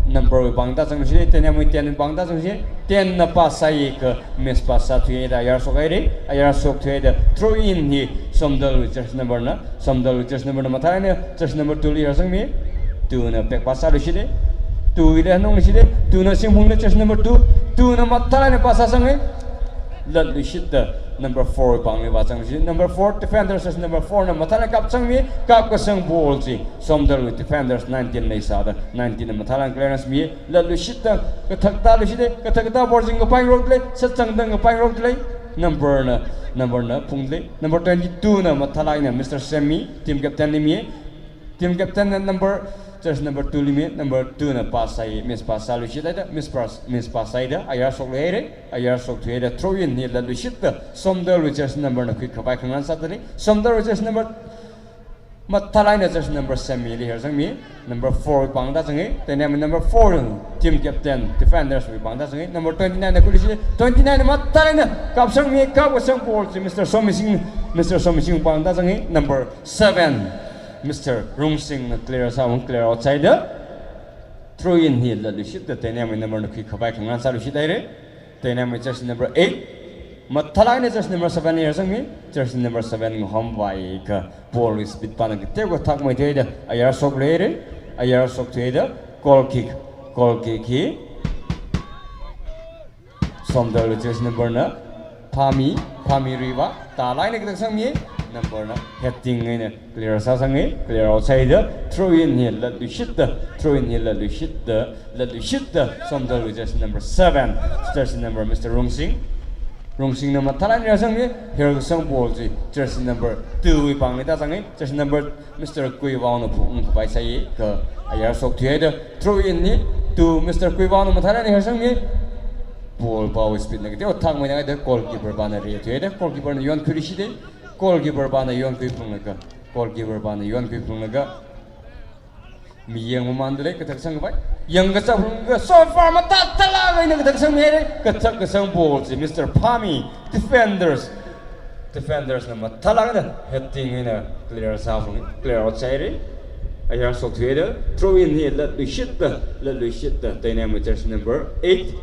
number wui pāngda zangluishida, Teinaimei ten wui pāngda zangluishida, ten na pass sāikha miss pass sāthuida ayar shokhaira, ayar shokthuida throw in hi Somdalwui jersey number na, Somdalwui jersey number na mathālāk eina jersey number two li harsangmi, two na back pass sāluishida, two li hanungluishida, two na shimungli jersey number two, two na mathālāk eina pass sāsanga, latluishitta number four wui pāngli vāzangluishida, number four defenders jersey number four na mathālāk eina kapsangmi, kapkasang ball chi Somdalwui defenders nineteen leisāda, nineteen na mathālāk eina clearance mi, latluishitta kathak tāluishida, kathak tā ball chi ngapai ngarokda lei, sāchangda ngapai ngarokda lei, number na, number na phungda lei, number twenty-two na mathālāk eina Mister Semi, team captain li mi, team captain na number, jersey number two li mi, number two na pass sāi, miss pass sāluishithaida, miss pass, miss pass sāhaida ayar shokluihaira, ayar shokthuida throw in hi latluishitta Somdalwui jersey number na khui khavai khangarān sāda lei, Somdalwui jersey number mathālāk eina jersey number Semi li harsangmi, number four wui pāngda zanga, Teinaimei number four team captain defenders wui pāngda zanga, number twenty-nine na khuiluishida, twenty-nine na mathālāk eina kapsangmi, kapkasang ball chi Mister Somising, Mister Somising pāngda zanga, number seven Mister Rungsing na clear sāphung, clear out sāhaida throw in hi latluishitta Teinaimei number na khui khavai khangarān sāluishithaira. Teinaimei jersey number eight mathālāk eina jersey number seven li harsangmi, jersey number seven ngahomvāikha ball wui speed pana kateokha thakmeithuida ayar shokluihaira, ayar shokthuida goal kick, goal kick hi Somdalwui jersey number na Phami, Phami Riva, thālāk eina kathak sangmi, number na heading eina clear sāsanga, clear out sāhaida throw in hi latluishitta, throw in hi latluishitta, latluishitta Somdalwui jersey number seven, jersey number Mister Rungsing, Rungsing na mathālāk eina harsangmi, harkasang ball chi jersey number two wui pāngli tāzanga, jersey number Mister Kuivaona phungung khavai sāikha ayar shokthuida throw in hi two Mister Kuivaona mathālāk eina harsangmi, ball pawui speed na kateokha thakmeina kahaida goalkeeper pana reithuida, goalkeeper na yonkhuiluishida, goalkeeper pana yonkhui phunglaga, goalkeeper pana yonkhui phunglaga mi yangmamānda lei, kathak sangkhavai, yangkazak phunglaga so far mathālāk eina kathak sangmihaira, kathak kasang ball chi Mister Phami, defenders, defenders na mathālāk eina heading eina clear sāphung, clear out sāhaira. Ayar shokthuida throw in hi latluishitta, latluishitta Teinaimei jersey number eight,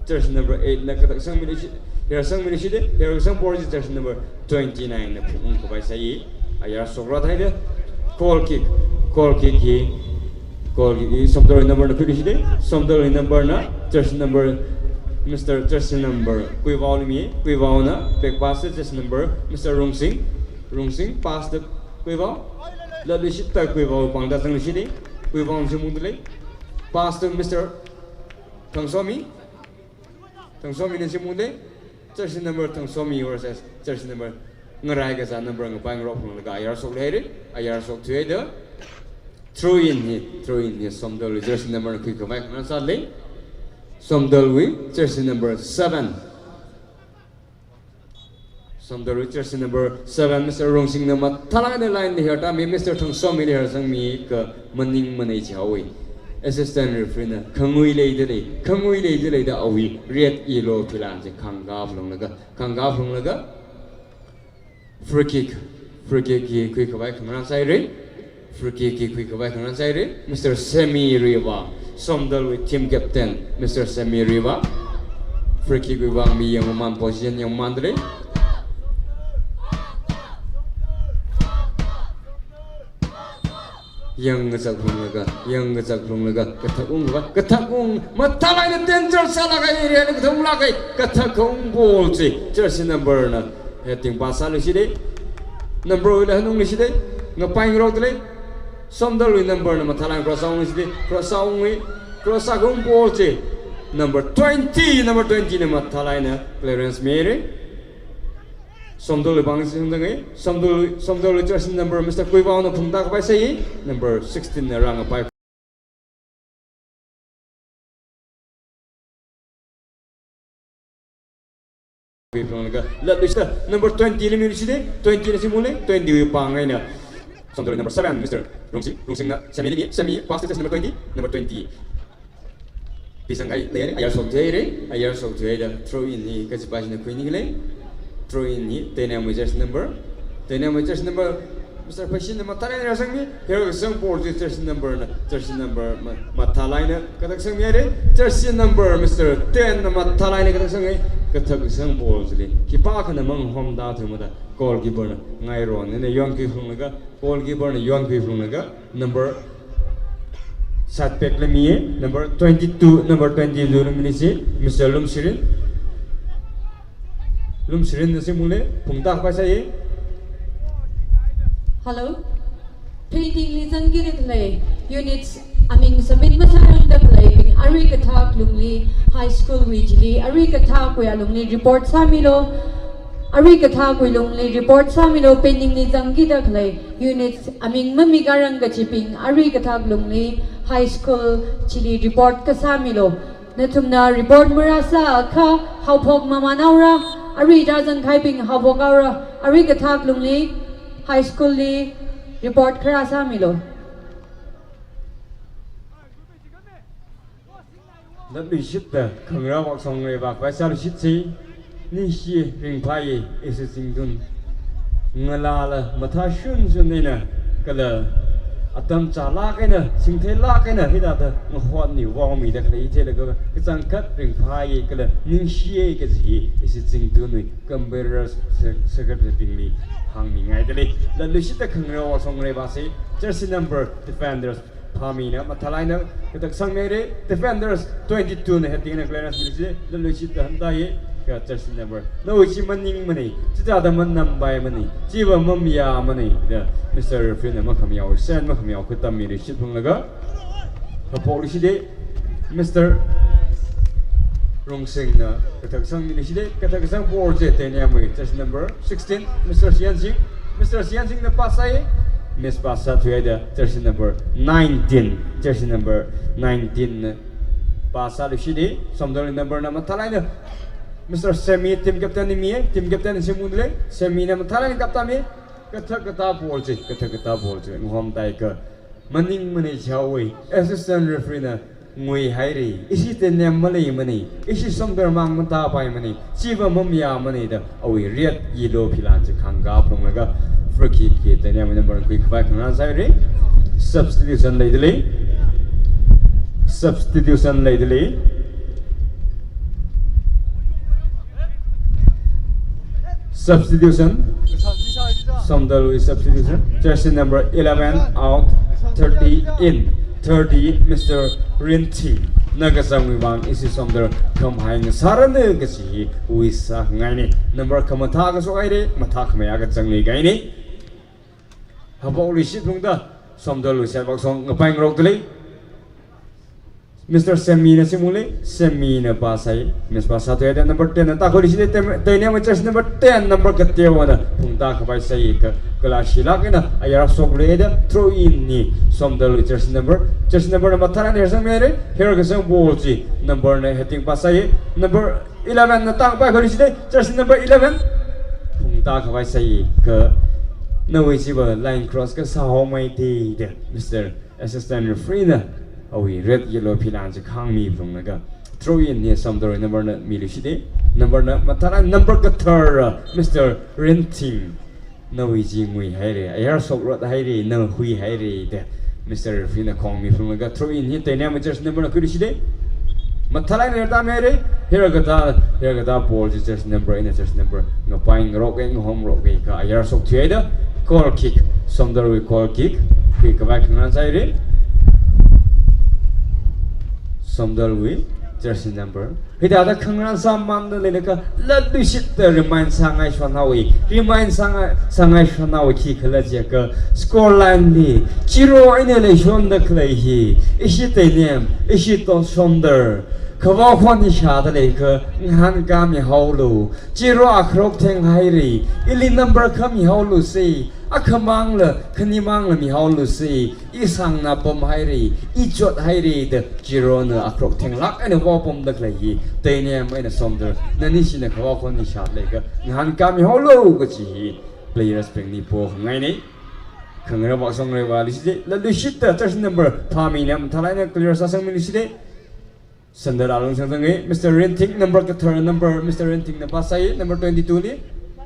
jersey number eight na kathak sangmiluishi, harsangmiluishida, harkasang ball chi jersey number twenty-nine na phungung khavai sāi, ayar shokluithaida goal kick, goal kick hi, goal kick hi Somdalwui number na khuiluishida, Somdalwui number na jersey number, Mister jersey number Kuivaoli mi, Kuivaona back pass jersey number Mister Rungsing, Rungsing pass to Kuivao, latluishitta Kuivao pāngda zangluishida, Kuivaona shimungda lei, pass to Mister Thangsomi, Thangsomi na shimungda lei, jersey number Thangsomi versus jersey number ngarai kazā number ngapai ngarok phunglaga ayar shokluihaira, ayar shokthuida Throw in hi, throw in hi, Somdalwui jersey number khuikhavai khangarān sālei. Somdalwui jersey number seven. Somdalwui jersey number seven, Mister Rungsingna mathālāk eina line li hārtāmi, Mister Thangsommili hārsangmi kha maningmanei jihaowei. Assistant referee na khangui leidalei, khangui leidalei da awui red yellow philan chi khangkāp lunglaga, khangkāp lunglaga, free kick, free kick hi khuikhavai khangarān sāhairei. Free kick hi khuikhavai khangarān sāhairei, Mister Sammy Riva, Somdalwui team captain, Mister Sammy Riva. Free kick wui vang mi yangmaman, position yangmamandalei. Yangkazak lunglaga, yangkazak lunglaga, kathak ungkhavai, kathak ung, mathālāk eina danger sālāka area li kathak unglāka, kathak kaung ball chi, jersey number na heading pass sāluishitei. Number wuila hanungluishitei. Ngapai ngarokdalei. Somdalwui number na mathālāk eina cross sāungluishitei. Cross sāungwui, cross sākaung ball chi number twenty, number twenty na mathālāk eina clearance mihairei. Somdalwui pāng singdangei. Somdalwui, Somdalwui jersey number Mister Kuivaona phungtā khavai sāi. Number sixteen na rāngapai. Khuiphunglaga, latluishita, number twenty li miluishitei, twenty na shimungli, twenty wui pāng eina. Somdalwui number seven, Mister Rungsing, Rungsingna Sammyli mi, Sammy, pass to number twenty, number twenty. Pisang kai, lei, ayar shok thuihairei, ayar shok thuihaida, throw in hi, kachipa china khuinikhalei, throw in hi, Teinamwui jersey number, Teinamwui jersey number, Mister Phashinna mathālāk eina rāsangmi, hera kasang ball chi jersey number na, jersey number ma-, mathālāk eina kathak sangmihairei, jersey number Mister Ten na mathālāk eina kathak sangei, kathak kasang ball chili khipākhana manghomda thumada, goalkeeper na ngairon eina yonkhuiphunglaga, goalkeeper na yonkhuiphunglaga, number side back li mi, number twenty-two, number twenty-two li mi si, Mister Lumsirin. Lumsirinna shimungli, phungtā khavai sāi. Hello. Painting li zangkida khalei, units aming submit masārangda khaleibing, arui kathak lungli, high school wui chili, arui kathakwui alungli report sāmilu. Arui kathakwui lungli report sāmilu, painting li zangkida khalei, units aming mamikharang kachibing, arui kathak lungli, high school chili report kasāmilu. Nathumna report marāsāakha haophok mamānhaora, arui rāzangkahaibing haophokhaora, arui kathak lungli, high school li report kharā sāmilu. Latluishitda khangarā Wakshongrei vākhavai sāluishitsi, ningshi ringphāi, ishi Zingtun. Ngalāla mathāshunshun eina kala atam chālāk eina, singtheilāk eina hithāda ngahotmi vaomida khalei theilaga kachangkhat ringphāi kala ningshiya kaji hi ishi Zingtunwui competitors se-, secretary bingli hāngmingaidalei. Latluishitda khangarā Wakshongrei vāsi, jersey number defenders Phamina mathālāk eina kathak sangmihairei, defenders twenty-two na heading eina clearance miluishitei, latluishitda hantāi, kha jersey number. Nawui chi maningmanei, chithāda manampai manei, chiva mamayāmanei, da Mister Referee na makhamayao, sen makhamayao khuitammiluishitphunglaga, haophokluishitei, Mister Rungsingna kathak sangmiluishitei, kathak kasang ball chi Teinamwui jersey number sixteen, Mister Siansing, Mister Siansingna pass sāi, miss pass sāthuihaida jersey number nineteen, jersey number nineteen na pass sāluishitei, Somdalwui number na mathālāk eina Mister Sammy team captain na mi, team captain na shimungdalei, Sammyna mathālāk eina kaptāmi, kathak katā ball chi, kathak katā ball chi, ngahomdaakha maningmanei jihaowei, assistant referee na nguihairei, ishi Teinem maleimanei, ishi Somdal mang matāpaimanei, chiva mamayāmanei da awui red yellow philan chi khangkāp lunglaga, free kick hi Teinem number khuikhavai khangarān sāhairei. Substitution leidalei. Substitution leidalei. Substitution. Somdalwui substitution. Jersey number eleven out, thirty in. Thirty, Mister Rinthi. Na kazangwui vang ishi Somdal khamahai ngasāranu kaji hi wui sāngainei. Number khamathā kashok hairei, mathā khamayā kazang leikahainei. Haophokluishitphungda, Somdalwui side Wakshong ngapai ngarokdalei. Mister Semina simule, Semina pasai, Miss pasa tuida number ten na takhuiluishitei, Teinem jersey number ten, number kateowana phungta khavai sāi kha, kala shilak eina ayar shokluida throw in hi Somdalwui jersey number, jersey number na mathālāk eina hersangmihaira, herkasang ball chi number na heading pasai, number eleven na tangpai khuiluishitei, jersey number eleven phungta khavai sāi kha, nawui chiva line cross kasā haomeitei da Mister Assistant referee na awui red yellow philan chi khāngmi phalunglaga throw in hi Somdalwui number na miluishitei. Number na mathālāk eina number kathara, Mister Rinting. Nawui chi nguihaira, ayar shokluihaira, na huihaira da Mister Referee na khongmi phalunglaga throw in hi Teinem jersey number na khuiluishitei. Mathālāk eina herda mihaira, herkata, herkata ball chi jersey number eina jersey number ngapaingaroka, ngahomroka kha ayar shokthuihaida goal kick, Somdalwui goal kick khuikhavai khangarān sāhaira. Somdalwui jersey number. Hithāda khangarān sāmamda leilakha latluishitda remind sāngaishon haowa, remind sāngai, sāngaishon haowa khikhala jiakha score line li zero eina leishonda khalei hi, ishi Teinem, ishi to Somdal, khavao khon hi shāda leikha ngahānkāmi haolu, zero akharok thenghaira, ili number khami haolusei, akhamangla, khanimangla mihaolusei, i sangna pamhaira, i chothaira da zero na akharok thenglāk eina vaopamda khalei hi, Teinem eina Somdal, nanishina khavao khon hi shāda leikha ngahānkāmi haolu kachi hi players bingli pokhangainei. Khangarei vāshongarei vāluishitei, latluishitda jersey number Phamina mathālāk eina clear sāsangmiluishitei. Sandal alung sangsangai, Mister Rinting, number kathara number, Mister Rinting na pasai, number twenty-two li,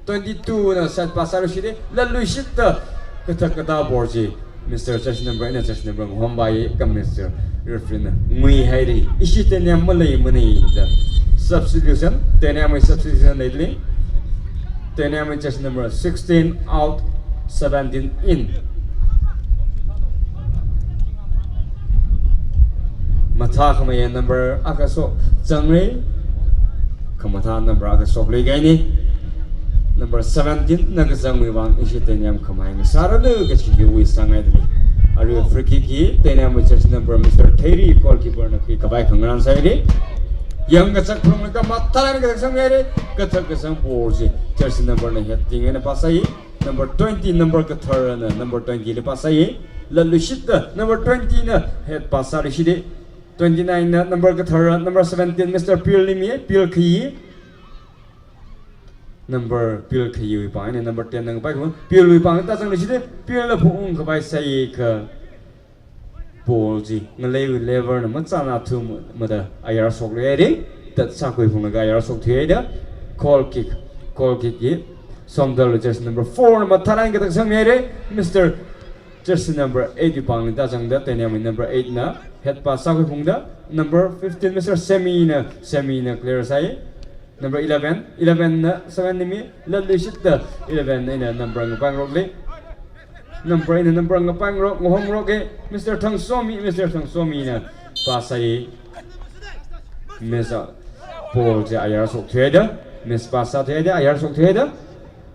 twenty-two na set pasāluishitei, latluishitda kathak katā ball chi, Mister jersey number eina jersey number ngahompaiya kha Mister Referee na nguihaira, ishi Teinem maleimanei da. Substitution, Teineimmei substitution leili. Teineimmei jersey number sixteen out, seventeen in. Mathākhamei number akha shokzangra. Khamathā number akha shokluikahainei. Number seventeen na kazangwui vang ishi Teinem khamahai ngasāranu kachi hiwui sāngaidalei. Arui free kick hi Teineimmei jersey number Mister Theiri, goalkeeper na khuikhavai khangarān sāhaira. Yangkachak phalunglaga mathālāk eina kathak sangmihaira, kathak kasang ball chi jersey number na heading eina pasai. Number twenty, number katharana number twenty li pasai. Latluishitda number twenty na head pass sāluishitei. Twenty-nine na number kathara, number seventeen, Mister Pil li mi, Pil Khayi. Number Pil Khayiwui pāng eina number ten na ngapai kha, Pilwui pāng tāzangluishitei, Pilna phungkhavai sāi kha. Ball chi ngaleiwui lever na machānathu mada ayar shokluihaira, tatsā khuiphunglaga ayar shokthuihaida. Goal kick, goal kick hi Somdalwui jersey number four na mathālāk eina kathak sangmihaira, Mister jersey number eight wui pāngli tāzangda, Teineimmei number eight na head pass sākhuiphungda, number fifteen Mister Semina, Semina clear sāi. Number eleven, eleven na seven li mi, latluishitda eleven eina number ngapaingarokli. Number eina number ngapaingarok, ngahomngaroka, Mister Thangsomi, Mister Thangsomina pasai. Miss, uh, ball chi ayar shokthuihaida, miss pass sāthuihaida, ayar shokthuihaida.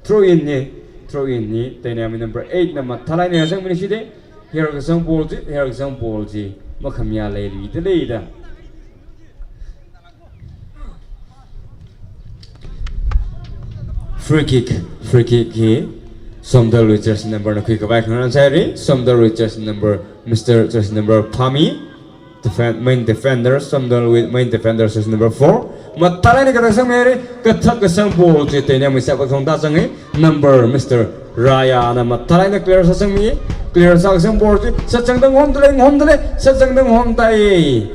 Throw in hi, throw in hi Teineimmei number eight na mathālāk eina hersangmiluishitei. Herkasang ball chi, herkasang ball chi makhamayā leiluida leida. Free kick, free kick hi Somdalwui jersey number na khuikhavai khangarān sāhaira, Somdalwui jersey number, Mister jersey number Phami, defend, main defender, Somdalwui main defender, jersey number four. Mathālāk eina kathak sangmihaira, kathak kasang ball chi Teineimmei sāpakthong tāzanga, number Mister Rayana mathālāk eina clear sāsangmi, clear sākasang ball chi, sāzangda ngahomdalei, ngahomdalei, sāzangda ngahomdalei.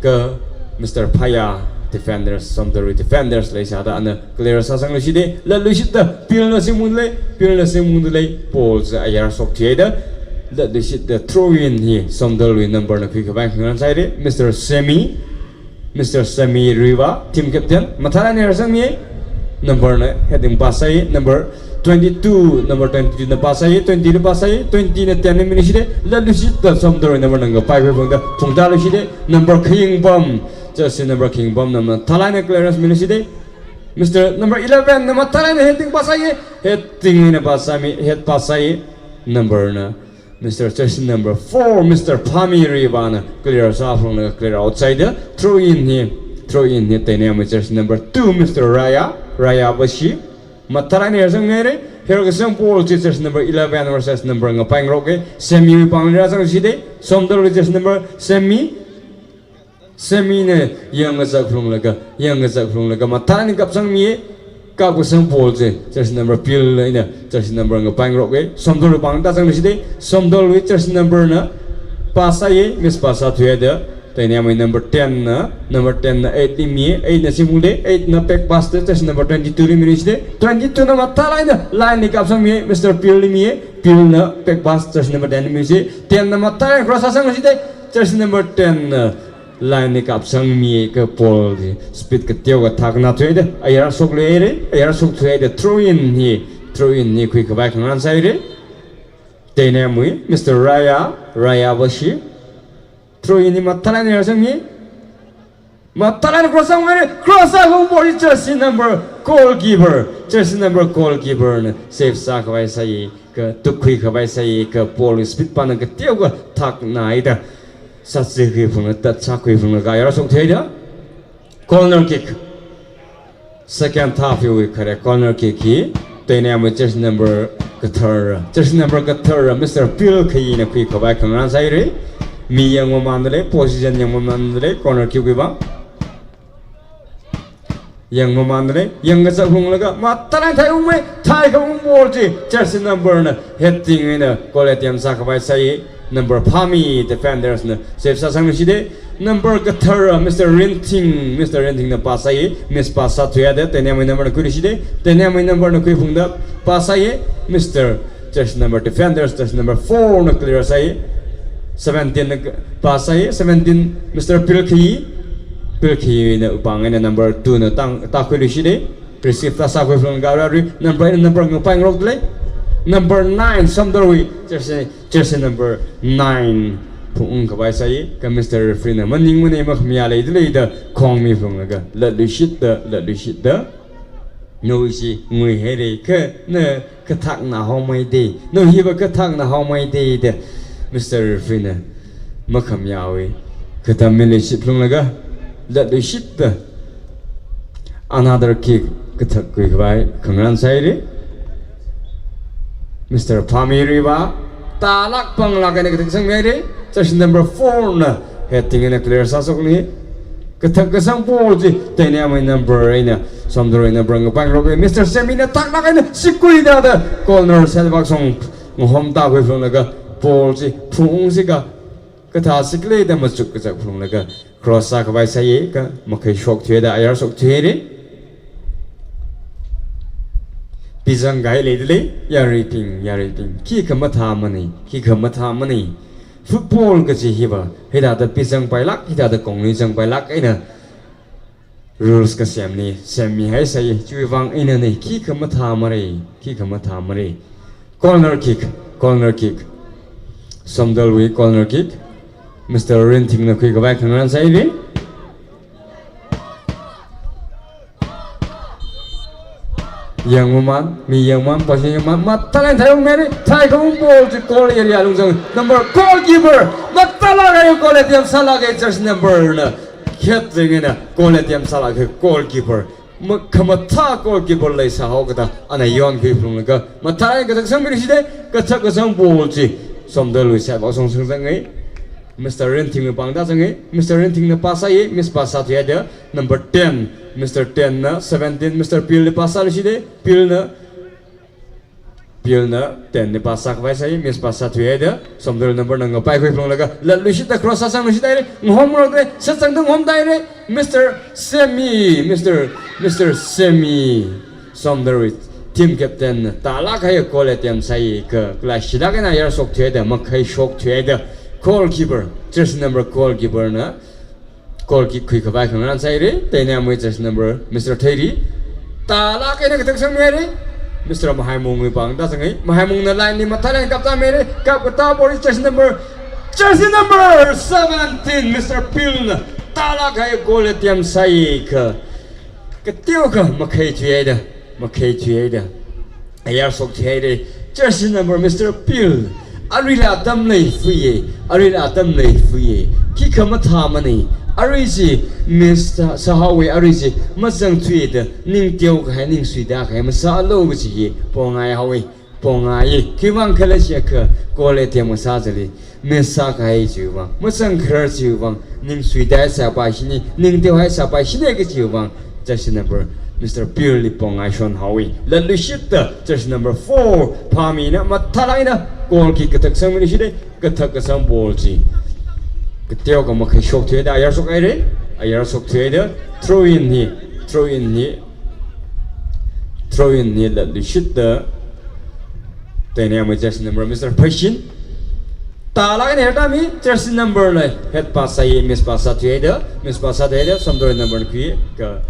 Kha Mister Phaya, defenders, Somdalwui defenders leisāda ana clear sāsangluishitei, latluishitda Pilna singmungdalei, Pilna singmungdalei, ball chi ayar shokthuihaida, latluishitda throw in hi Somdalwui number na khuikhavai khangarān sāhaira, Mister Semi, Mister Semi Riva, team captain, mathālāk eina hersangmi, number na heading pass sāi, number twenty-two, number twenty-two na pass sāi, twenty na pass sāi, twenty na ten na miluishitei, latluishitda Somdalwui number na ngapaikhuiphungda phungtāluishitei, number Khaingbam, jersey number Khaingbam na mathālāk eina clearance miluishitei. Mister number eleven na mathālāk eina heading pass sāi, heading eina pass sāmi, head pass sāi, number na Mister jersey number four, Mister Pamiri vāna clear sāphalunglaga clear out sāhaida, throw in hi, throw in hi teinamwui jersey number two, Mister Raya, Raya Bashi. Mathālāk eina rāzanghaira, hera kasang ball chi jersey number eleven versus number ngapai ngarok e, Semi wui pāngli rāzangshida, Somdalwui jersey number Semi, Semina yangkazak phalunglaga, yangkazak phalunglaga, mathālāk eina kapsangmi e, kapkasang ball chi, jersey number Pil eina, jersey number ngapai ngarok e, Somdalwui pāngli tāzangshida, Somdalwui jersey number na pass sāi, miss pass sāthuihaida, teinamwui number ten na, number ten na eight li mi e, eight na simungde, eight na back pass da, jersey number twenty-two li mishida, twenty-two na mathālāk eina line li kapsangmi e, Mister Pil li mi e, Pil na back pass, jersey number ten li mishida, ten na mathālāk eina cross sāsangshida, jersey number ten na line li kapsangmi e, ka ball hi speed kateokha thaknathuihaida, ayar shokluihaira, ayar shokthuihaida, throw in hi, throw in hi khuikhavai khangarān sāhaira. Teinamwui, Mister Raya, Raya Bashi. Throw in hi mathālāk eina rāzangmi. Mathālāk eina cross sāngaira, cross sākhavai ball hi jersey number goalkeeper, jersey number goalkeeper na save sākhavai sāi, ka tukkhuikhavai sāi, ka ball speed pana kateokha thaknahaida, sāzikhui phalungna, tatsākhui phalunglaga ayar shokthuihaida. Corner kick. Second half wui khare corner kick hi, teinamwui jersey number kathara, jersey number kathara, Mister Pil Khayina khuikhavai khangarān sāhaira. Mi yangmamānda lei, position yangmamānda lei, corner kick wui vāng. Yangmamānda lei, yangkazak phalunglaga, mathālāk eina thaiungmi e, thaikhavai ball chi, jersey number na heading eina goal attempt sākhavai sāi, number Pami defenders na save sāsangshida, number kathara, Mister Rinting, Mister Rinting na pass sāi, miss pass sāthuihaida, teinamwui number na khuishida, teinamwui number na khuiphungda, pass sāi, Mister jersey number defenders, jersey number four na clear sāi, seventeen na pass sāi, seventeen Mister Pil Khayi, Pil Khayi na pāng eina number two na tāng, tākhuishida, receive tāsākhui phalunglaga rārui, number eight na number ngapai ngarokda lei, number nine Somdalwui jersey, jersey number nine phungungkhavai sāi, ka Mister Referee na maningmana makhamayā leida lei da khongmi phalunglaga, latluishitda, latluishitda, nawui chi nguihaira, ka na kathakna haomeida, nawui hiva kathakna haomeida da Mister Referee na makhamayāwui kathā mili shit phalunglaga, latluishitda, another kick kathak khuikhavai khangarān sāhaira. Mister Pamiri va, tālāk panglāk eina kathak sangmihaira, jersey number four na heading eina clear sāshokli, kathak kasang ball chi, teinamwui number eina, Somdalwui number ngapai ngarok e, Mister Semi na tālāk eina shikuida da, corner side vak shong ngahom tākhui phalunglaga, ball chi phungsi ka, kathā shikli da machuk kazak phalunglaga, cross sākhavai sāi, ka makhai shokthuihaida, ayar shokthuihaira. Pizang kahai leida lei, yaruibing, yaruibing, khikha mathāmana, khikha mathāmana. Football kaji hiva, hithāda pizangpailāk, hithāda kongli zangpailāk eina rules kasemli semmihaisai, chiwui vāng einana, khikha mathāmara, khikha mathāmara. Corner kick, corner kick. Somdalwui corner kick. Mister Rinting na khuikhavai khangarān sāhaira. Yangmamān, mi yangmamān, pasi yangmamān, mathālāk eina thaiungmira, thaikhavai ball chi goal area lungzang, number goalkeeper, mathālāk eina goal attempt sālāka, jersey number na, khet zingna, goal attempt sālāka goalkeeper, ma-, khamathā goalkeeper leisāhaokada, ana yonkhui phalunglaga, mathālāk eina kathak sangmira shida, kathak kasang ball chi, Somdalwui side vak shong sangzanga, Mister Rinting na pāngda zanga, Mister Rinting na pass sāi, miss pass sāthuihaida, number ten, Mister Ten na seventeen, Mister Pil li pass sāli shida, Pil na, Pil na ten li pass sākhavai sāi, miss pass sāthuihaida, Somdal number na ngapaikhui phalunglaga, latluishitda cross sāsangluishithaira, ngahom ngarokda, sāsangda ngahomdahaira, Mister Semi, Mister, Mister Semi, Somdalwui team captain, tālāk kahai goal attempt sāi, ka, kala shilāk eina ayar shokthuihaida, makhai shokthuihaida, goalkeeper, jersey number goalkeeper na, goal kick khuikhavai khangarān sāhaira, teinamwui jersey number Mister Theiri. Tālāk eina kathak sangmihaira, Mister Mahaimungwui pāngda zanga, Mahaimung na line li mathālāk eina kaptāmihaira, kapkatā ball hi jersey number, jersey number seventeen, Mister Pil na, tālāk kahai goal attempt sāi, ka, kateokha makhaithuihaida, makhaithuihaida, ayar shokthuihaira, jersey number Mister Pil, Aruila atam leifui ye, aruila atam leifui ye. Khikha mathāmana, arui chi miss sā, sāhaowa, arui chi mazangthuda, ning teokahai, ning suida kahai masālu kaji hi pongaihaowa, pongai. Khiwuivang khala jiakha, goal attempt masā chili miss sākahai chiwuivang, mazangkharar chiwuivang, ning suida sāpai shini, ning teohai sāpai shini kajiwuivang, jersey number Mister Bill li pongaishon haowa. Latluishitta jersey number four, phāmina, mathālāk eina goal kick kathak sangmiluishita, kathak kasang ball chi kateokha makhai shokthuida, ayar shokhaira, ayar shokthuida, throw in hi, throw in hi, throw in hi latluishitta Teinamwui jersey number Mister Phashin. Tālāk eina herda mi jersey number la head pass sāi, miss pass sāthuida, miss pass sāthuida, Somdal number na khuika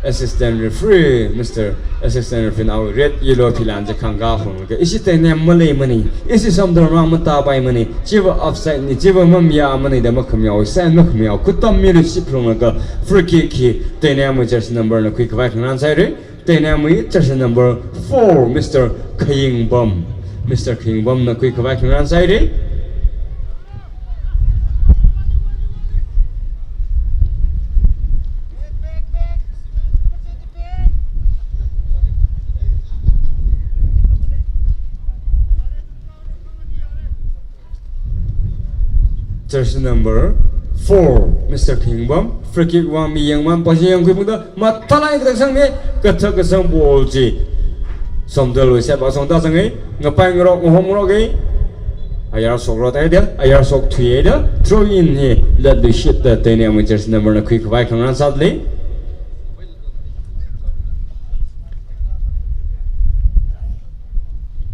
assistant referee, Mister Assistant referee na red, yellow philan chi khangkā phunglaga, ishi Teinam maleimana, ishi Somdal mang matāpaimana, chiva offside na, chiva mamayāmana da makhamayao, sign makhamayao, khutam miluishit phunglaga, free kick hi Teinamwui jersey number na khuikhavai khangarān sāhaira. Teinamwui jersey number four, Mister Khayingbam. Mister Khayingbam na khuikhavai khangarān sāhaira. Jersey number four, Mister Khayingbam, free kick vang mi yangman, position yangkhui phungda, mathālāk eina kathak sangmi, kathak kasang ball chi Somdalwui side vāshungda zanga, ngapai ngarok, ngahom ngaroka, ayar shokra tāhaida, ayar shokthuihaida, throw in hi latluishitta Teinamwui jersey number na khuikhavai khangarān sālei.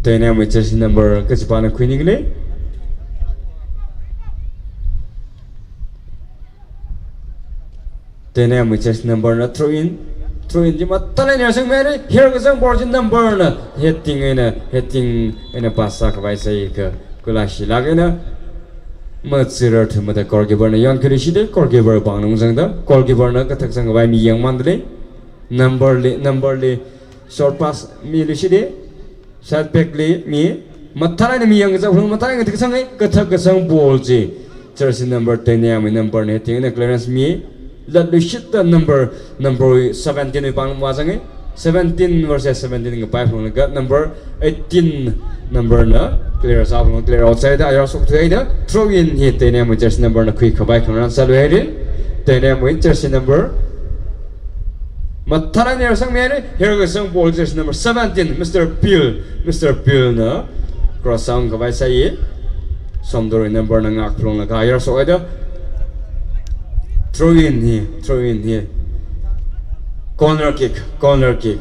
Teinamwui jersey number kachipāna khuiningli. Teinamwui jersey number na throw in. Throw in chi mathālāk eina sangmira, her kasang ball chi number na heading eina, heading eina pass sākhavai sāikha, kula shilāk eina machirar thumada goalkeeper na yonkhuiluishita, goalkeeper pāng nung zangda, goalkeeper na kathak sangkhavai mi yangmandalei. Number li, number li short pass miluishita, side back li mi, mathālāk eina mi yangkazak phung, mathālāk eina kathak sanga, kathak kasang ball chi jersey number Teinamwui number na heading eina clearance mi, latluishitta number, number seventeen wui pāng vāzanga, seventeen versus seventeen ngapai phunglaga number eighteen number na clear sā phung, clear out sāhaida, ayar shokthuihaida, throw in hi Teinamwui jersey number na khuikhavai khangarān sāluihaira. Teinamwui jersey number mathālāk eina sangmihaira, her kasang ball jersey number seventeen, Mister Bill, Mister Bill na cross sāungkhavai sāi, Somdalwui number na ngak phunglaga ayar shokhaida, throw in hi, throw in hi. Corner kick, corner kick.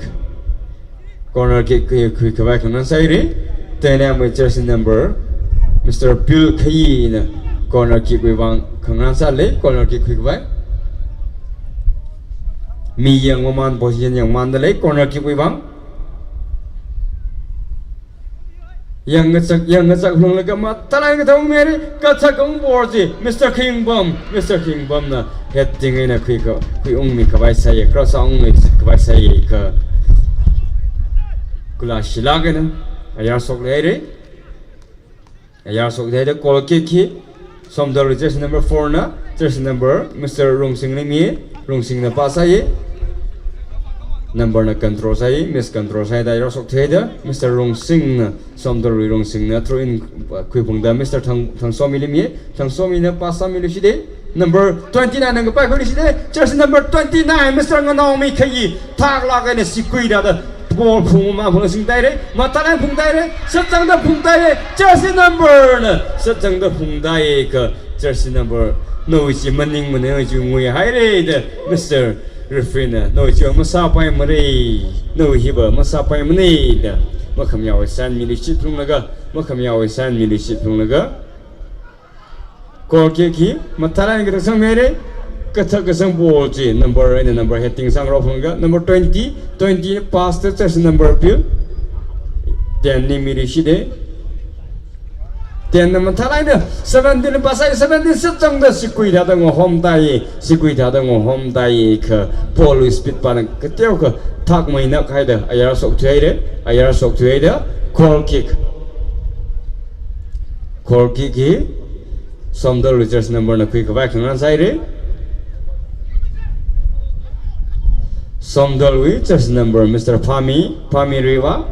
Corner kick khui, khuikhavai khangarān sāhaira. Teinamwui jersey number Mister Bill Khayi na corner kick wui vang khangarān sālei, corner kick khuikhavai. Mi yangmaman, position yangmandalei, corner kick wui vang. Yangkazak, yangkazak phunglaga mathālāk eina kathak ungmira, kathak kasang ball chi Mister Khayingbam, Mister Khayingbam na heading eina khuikha, khuiungmikhavai sāi, cross sāungmikhavai sāikha, kula shilāk eina ayar shokluihaira. Ayar shokluihaida, goal kick hi Somdalwui jersey number four na, jersey number Mister Rungsing li mi, Rungsing na pass sāi, number na control sāi, miss control sāhaida ayar shokthuihaida, Mister Rungsing na, Somdalwui Rungsing na throw in, uh, khuiphungda Mister Thang, Thangsomi li mi, Thangsomi na pass sāmiluishita, number twenty-nine na ngapai khuiluishita, jersey number twenty-nine, Mister Nganaomi Khayi, thaklāk eina sigui thāda, ball phungmamang phungda singtāhaira, mathālāk eina phungtāhaira, sāzangda phungtāhaira, jersey number na, sāzangda phungtāhaikha, jersey number, nawui chi maningmana, nawui chi nguihaira da, Mister Referee na, nawui chi masāpaimara, nawui hiva masāpaimana da, makhamayāwui sign miluishit phunglaga, makhamayāwui sign miluishit phunglaga. Goal kick hi mathālāk eina kathak sangmihaira, kathak kasang ball chi number eina number heading sangra phunglaga, number twenty, twenty pass to jersey number Bill. Ten na miluishita. Ten na mathālāk eina seventeen pass sāi, seventeen sāzangda sigui thāda ngahomtāi, sigui thāda ngahomtāikha, ball wui speed pāna kateokha thakmeina khuihaida, ayar shokthuihaira, ayar shokthuihaida, goal kick. Khorki ki Somdalwui jersey number na khuikhavai khangarān sāhaira. Somdalwui jersey number Mister Phami, Phami Riwa.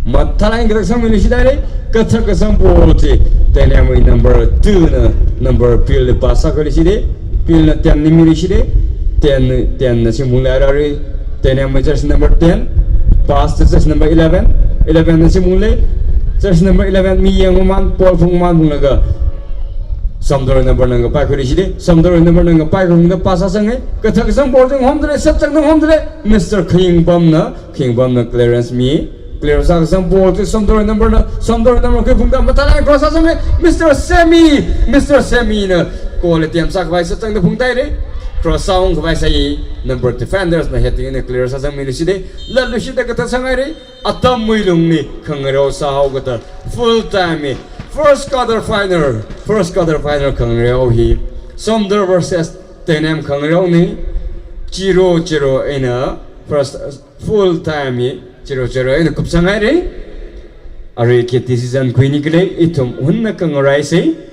Mathālāk eina kathak sangmiluishit haira. Kathak kasang ball chi Teinemwui number two na number Pilli pass sākhuiluishit haira. Pilna ten na miluishit haira. Ten, ten na shimphungli arari. Teinemwui jersey number ten. Pass to jersey number eleven. Eleven na shimphungli. Jersey number eleven mi yangmaman, ball phungmaman phunglaga Somdalwui number na ngapaikhuiluishit haira. Somdalwui number na ngapaikhuida pass sāsanga. Kathak kasang ball chi ngahomdalei, sāchangda ngahomdalei. Mister Khayingbamna, Khayingbamna clearance mi. Clear sākasang ball chi Somdalwui number na, Somdalwui number khuiphungda mathālāk eina cross sāsanga. Mister Sammy, Mister Sammy na goal attempt sākhavai sāchangda phungda haira. Cross sāungkhavai sāi, number defenders na heading eina clear sāsangmiluishit haira. Latluishitda kathak sanghaira. Atamwui lungli khangareo sāhao kata full time hi. First quarter final, first quarter final khangareo hi Somdal versus Teinem khangareona. Zero zero eina first, full time hi zero zero eina kupsanghaira. Arui khi decision khuinikhalei ithum hunna kangaraisa.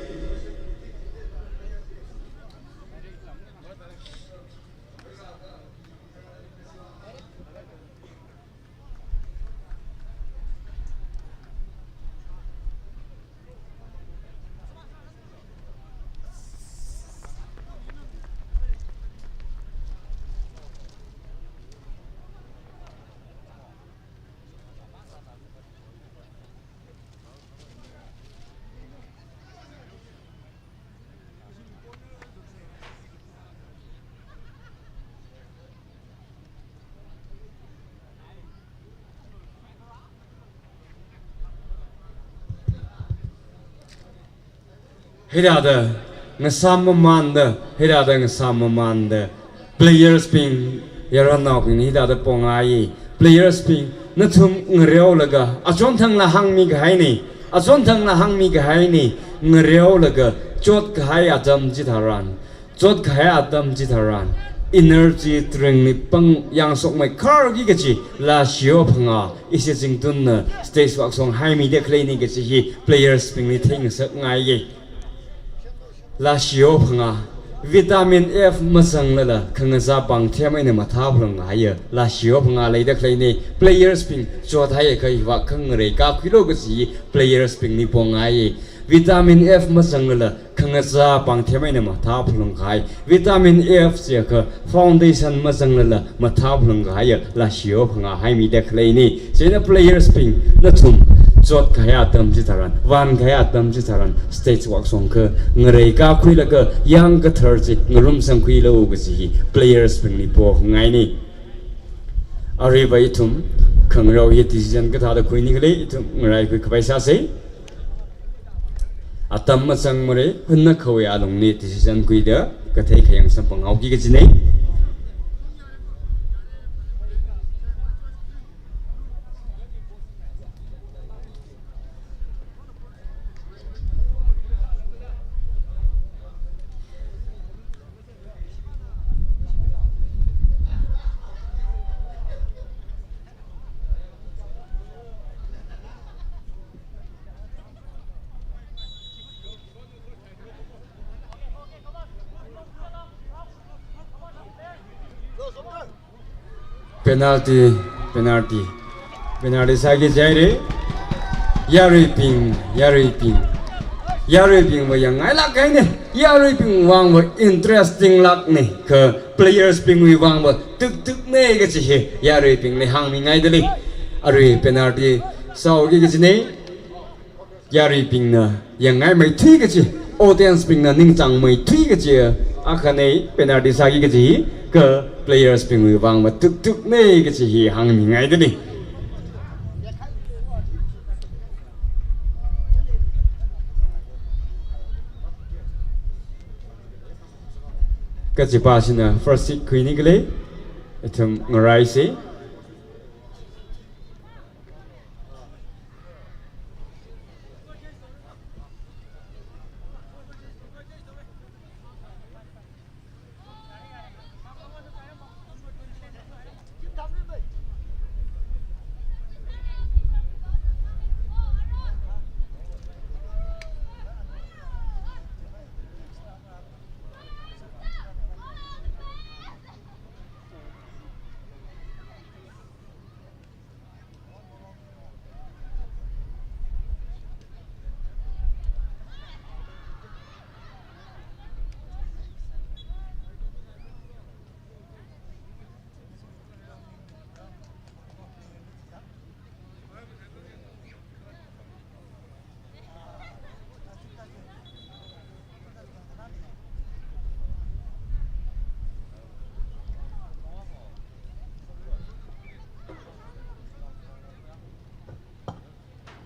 Hithāda ngasāmmamanda, hithāda ngasāmmamanda, players bing, yaronnaobing hithāda pongaiya. Players bing, nathum ngareolaga, achonthangla hāngmikahaina, achonthangla hāngmikahaina, ngareolaga chotkahai atam chitharan, chotkahai atam chitharan, energy tringli pang yangshokmeikharki kachi, lashio phangā, ishi zingtunna stage vāshong haimidakhaleina kachi hi players bingli theingasakngaiya. Lashio phangā, vitamin F mazanglala khangazā pāngthem eina mathāphalunghaiya. Lashio phangā leidakhaleina, players bing chothaiakha hiva khangarei kākhuilu kachi hi players bingli pongaiya. Vitamin F mazanglala khangazā pāngthem eina mathāphalungkahai. Vitamin F chiakha foundation mazanglala mathāphalungkahaiya, lashio phangā haimidakhaleina. Chieina players bing, nathum chotkahai atam chitharan, vānkahai atam chitharan, stage vāshongakha ngarei kākhuilaga yāng kathar chi ngarumsangkhuilu kachi hi players bingli pongaina. Aruiva ithum khangareo hi decision kathāda khuinikhalei ithum ngaraikhui khavai sāsa. Atam mazangmara, hunnakhawui alungli decision khuida kathei khayang samphanghao kikachina. Penalty, penalty. Penalty sāki jihaira. Yaruibing, yaruibing. Yaruibingva yangngailāk kahaina. Yaruibing vangva interesting lākna. Kha players bingwui vangva tuktukna kachi hi yaruibingli hāngmingaidalei. Arui penalty sāki kachina. Yaruibingna yangngaimeithui kachi, audience bingna ningchāngmeithui kachi, akhana penalty sāki kachi, kha players bingwui vangva tuktukna kachi hi hāngmingaidalei. Kachipa china first hit khuinikhalei, ithum ngaraisa.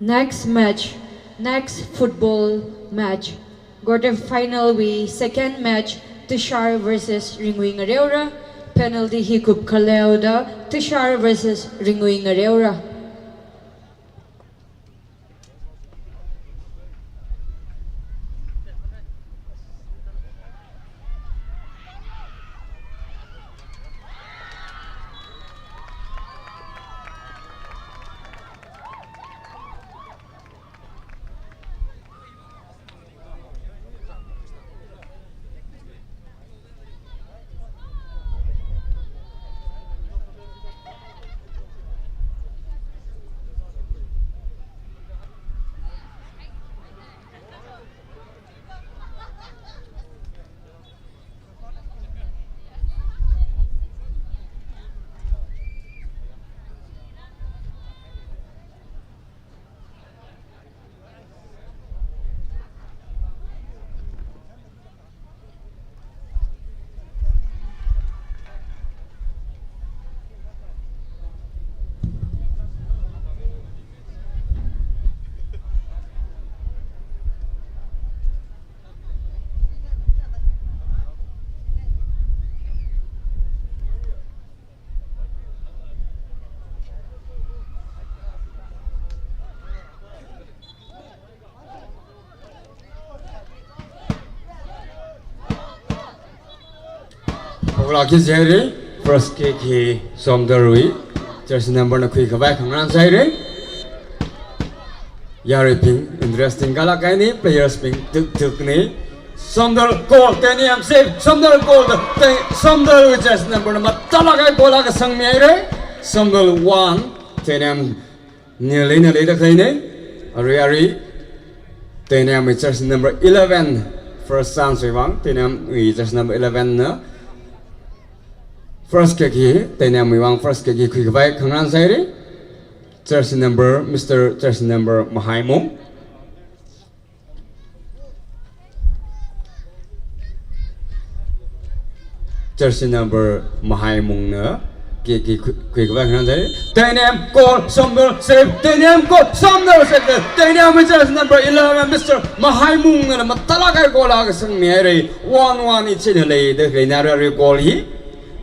Next match, next football match. Quarter final wui second match, Tushar versus Ringui Ngareora. Penalty hi kupkhaleoda, Tushar versus Ringui Ngareora. Poklāki zere, first kick hi Somdalwui jersey number na khuikhavai khangarān sāhaire. Yaruibing interesting kalāk kahaine, players bing tuktukne. Somdal goal, Teinem save, Somdal goal, Te-, Somdalwui jersey number na mathālāk kahai goal akha sangmihaire. Somdal one, Teinem nil eina leida khaleine. Arui arui Teinemwui jersey number eleven, first chance wui vang, Teinemwui jersey number eleven na first kick hi, Teinemwui vang first kick hi khuikhavai khangarān sāhaire. Jersey number, Mister Jersey number Mahaimung. Jersey number Mahaimungna kick hi khui-, khuikhavai khangarān sāhaire. Teinem goal, Somdal save, Teinem goal, Somdal save, Teinemwui jersey number eleven, Mister Mahaimungnala mathālāk kahai goal akha sangmihaire. One one ichina leida khaleina, arui goal hi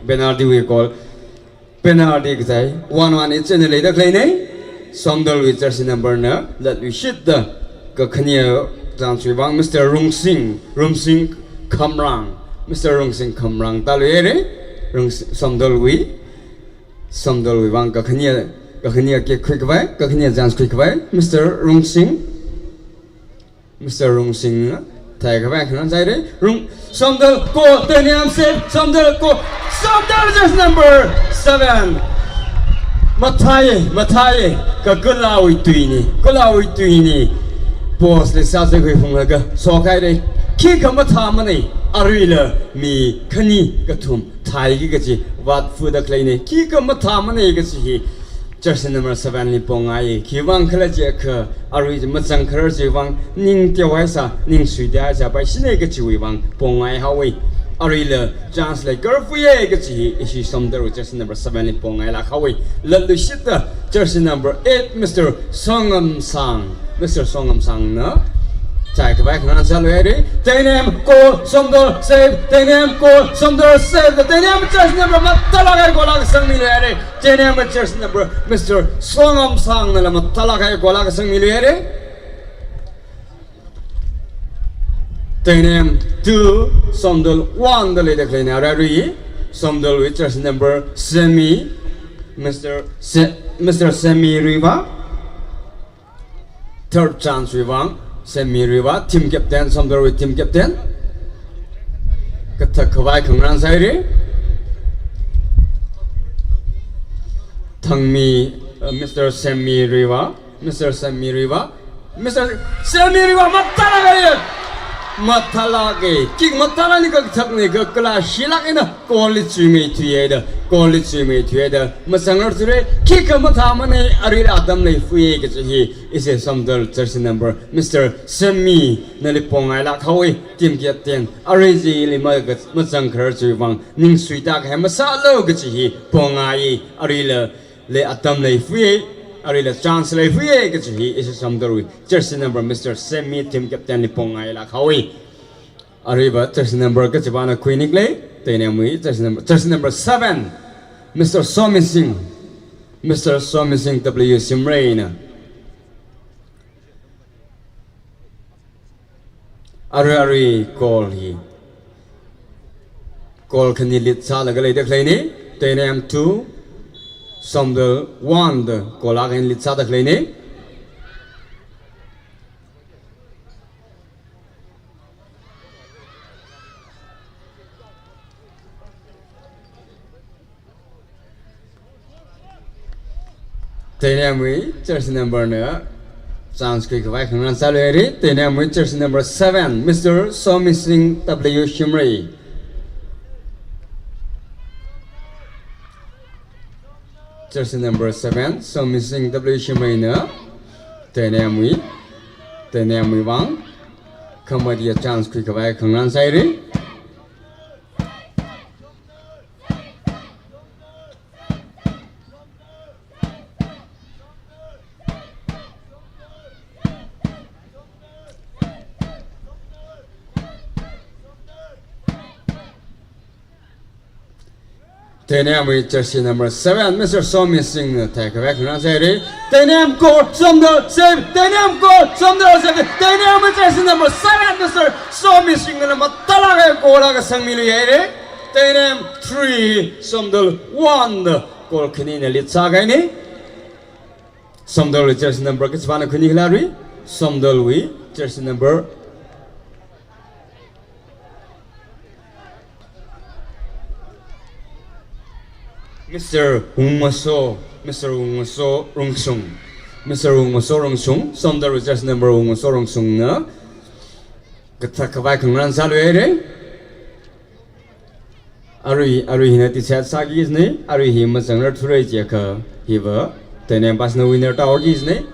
penalty wui goal. Penalty kazai, one one ichina leida khaleine. Somdalwui jersey number na latluishitda kakhane chance wui vang Mister Rungsing, Rungsing Khamrang, Mister Rungsing Khamrang tāluihaire. Rungsing, Somdalwui, Somdalwui vang kakhane, kakhane kick khuikhavai, kakhane chance khuikhavai, Mister Rungsing. Mister Rungsingna theikhavai khangarān sāhaire. Rung, Somdal goal, Teinem save, Somdal goal, Somdal jersey number seven. Mathāi, mathāi, kakhalāwui tuine, khalāwui tuine. Post li sāzakhui phunglaga shokhaire. Khikha mathāmane, aruila mi khani kathum thāiki kachi vātfuda khaleine. Khikha mathāmane kachi hi jersey number seven li pongai. Khiwui vang khala jiakha, arui chi mazangkharar chiwui vang ning teohaisa, ning suiteohaisa paishine kachiwui vang pongai haowe. Aruila chance leikar fuye kachi hi ishi Somdalwui jersey number seven li pongailāk haowe. Latluishitda jersey number eight, Mister Songamsang. Mister Songamsangna theikhavai khangarān sāluihaire. Teinem goal, Somdal save, Teinem goal, Somdal save, Teinem jersey number mathālāk kahai goal akha sangmiluihaire. Teinem jersey number Mister Songamsangnala mathālāk kahai goal akha sangmiluihaire. Teinem two, Somdal one da leida khaleina, arui Somdalwui jersey number Semi, Mister Se-, Mister Semi Riva. Third chance wui vang, Semi Riva, team captain, Somdalwui team captain. Kathak khavai khangarān sāhaire. Thangmi, uh, Mister Semi Riva, Mister Semi Riva, Mister Semi Riva, mathālāke. Mathālāke. Kick mathālākne, kakathakne, kakhalā shilāk eina goal li chuimeithuihaida, goal li chuimeithuihaida mazangrarthure. Khikha mathāmane, aruila atam leifuye kachi hi ishi Somdal jersey number Mister Semi nali pongailāk haowe, team captain. Arui chili ma-, mazangkharar chiwui vang ning suitākahai masālu kachi hi pongai. Aruila le atam leifuye. Aruila chance leifui kachi hi ishi Somdalwui jersey number Mister Sammy team captain li pongngailāk haowa. Aruiva jersey number kachivana khuinikle, Teinemwui jersey number, jersey number seven, Mister Somising, Mister Somising W Shimray na. Arui arui goal hi, goal khani lead sālaga leida khaleina, Teinem two, Somdal one da goal akha eina lead sāda khaleina. Teinemwui jersey number na chance khuikhavai khangarān sāluihaira. Teinemwui jersey number seven, Mister Somising W Shimray. Jersey number seven, Somising W Shimray na Teinemwui, Teinemwui vang khamatiya chance khuikhavai khangarān sāhaira. Teinemwui jersey number seven, Mister Somising na theikhavai khangarān sāhaira. Teinem goal, Somdal save, Teinem goal, Somdal save, Teinemwui jersey number seven, Mister Somising na mathālāk eina goal akha sangmiluihaira. Teinem three, Somdal one da goal khanina lead sākahaina. Somdalwui jersey number kachivana khuinikle arui, Somdalwui jersey number Mister Wungmaso, Mister Wungmaso Rungsung, Mister Wungmaso Rungsung, Somdalwui jersey number Wungmaso Rungsung na kathak khavai khangarān sāluihaira. Arui, arui hina decide sāki kajina, arui hi mazangrarthura jiakha hiva Teinem pāsna winner tāhaoki kajina.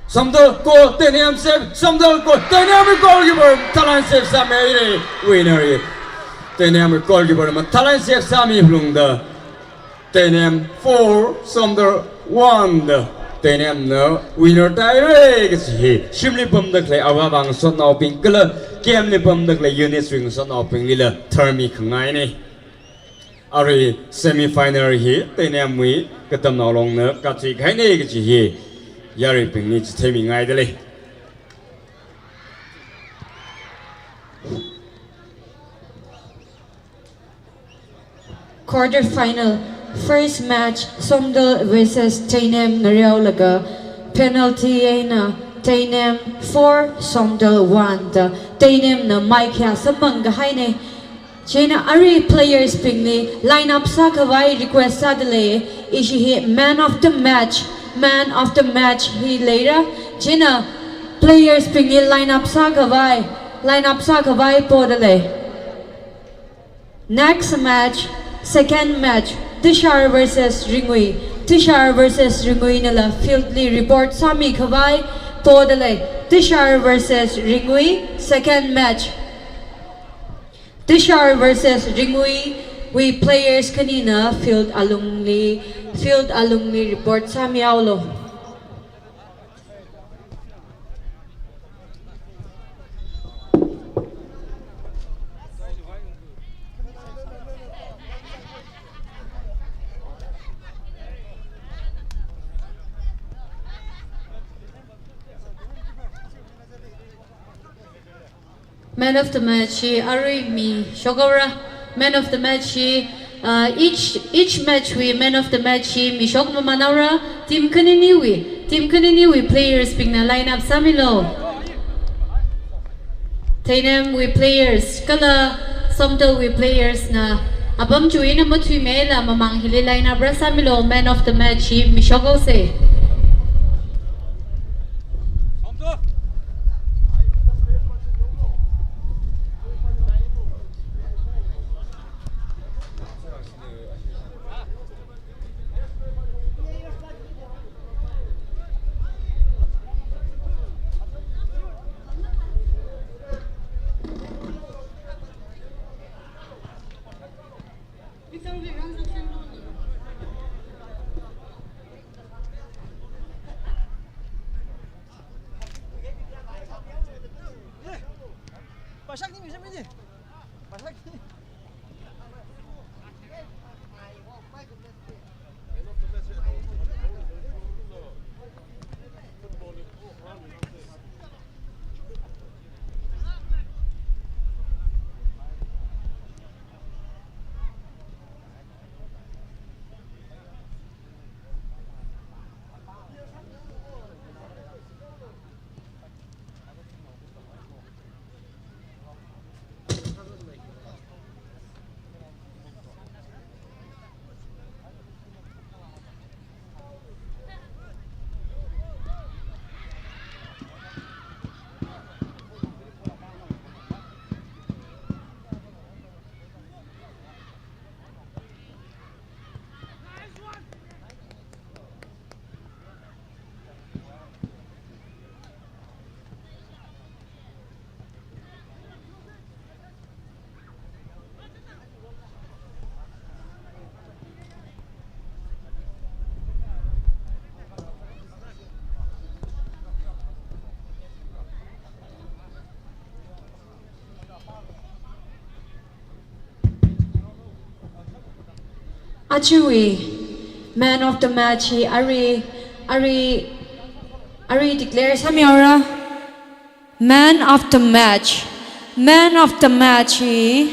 Somdal goal, Teinem save, Somdal goal, Teinemwui goalkeeper mathālāk eina save sāmihaira, winner hi. Teinemwui goalkeeper mathālāk eina save sāmi phalungda, Teinem four, Somdal one da Teinemna winner tāhaira kachi hi shimli pamda khalei avāvā ngasotnaobing kala camp li pamda khalei units wui ngasotnaobinglila tharmi khangaina. Arui semi final hi Teinemwui Katamnao Longna kathui kahaina kachi hi yaruibingli chitheimi ngaidalei. Quarter final, first match, Somdal versus Teinem ngareolaga, penalty eina Teinem four, Somdal one da Teinemna maikhayā samphang kahaina. Chieina arui players bingli line up sākhavai request sādalei, ishi hi man of the match, man of the match hi leira. Chieina players bingli line up sākhavai, line up sākhavai podalei. Next match, second match, Tishar versus Ringui. Tishar versus Ringui nala field li report sāmikhavai podalei. Tishar versus Ringui, second match. Tishar versus Ringui wui players khanina field alungli, field alungli report sāmihaolu. Man of the match hi arui mishokhaora. Man of the match hi, uh, each, each match wui man of the match hi mishok mamānhaora. Team khaniniwui, team khaniniwui players bingna line up sāmilu. Teinemwui players kala Somdalwui players na apam chiwui eina mathuimeila mamang hili line up rāsāmilu. Man of the match hi mishokhaosa. Ajawui man of the match hi arui, arui, arui declare sāmihaora. Man of the match. Man of the match hi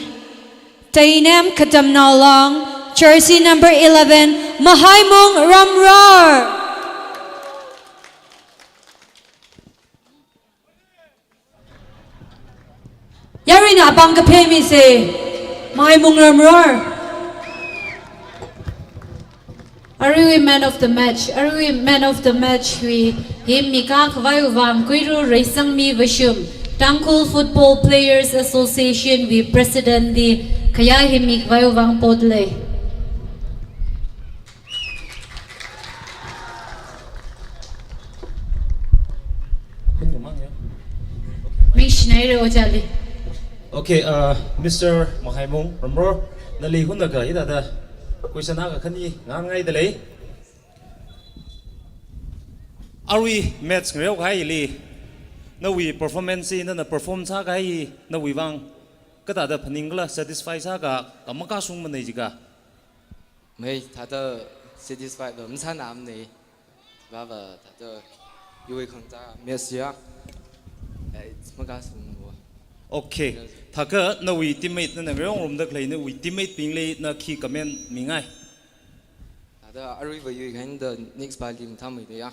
Tainem Katamnao Long, jersey number eleven, Mahaimung Ramror. Yaruina apāng kaphā misa, Mahaimung Ramror. Aruiwui man of the match, aruiwui man of the match wui himmi kakhavaiwui vang Kuiru Reisangmi Vashum, Tangkhul Football Players Association wui President li khayā himmi khavaiwui vang potlei. Ningshinaira ojāli. Okay, uh, Mister Mahaimung Ramror, nali hunakha hithāda question akha khani ngahānngaidalei. Arui match ngareokahaili, nawui performance hi, nana perform sākahai nawui vang kathāda phaningkhala, satisfy sāka, ka makashungmana jiakha? Mei, thāda satisfy va masānamana. Vava thāda iwui khangachā match ya. Eh, it's makashungmana. Okay. Yes. Thākha nawui teammate, nana ngareongarumda khalei nawui teammate bingli na khi comment mingai? Thāda aruiva yuikahai da next pali mathāmeida ya.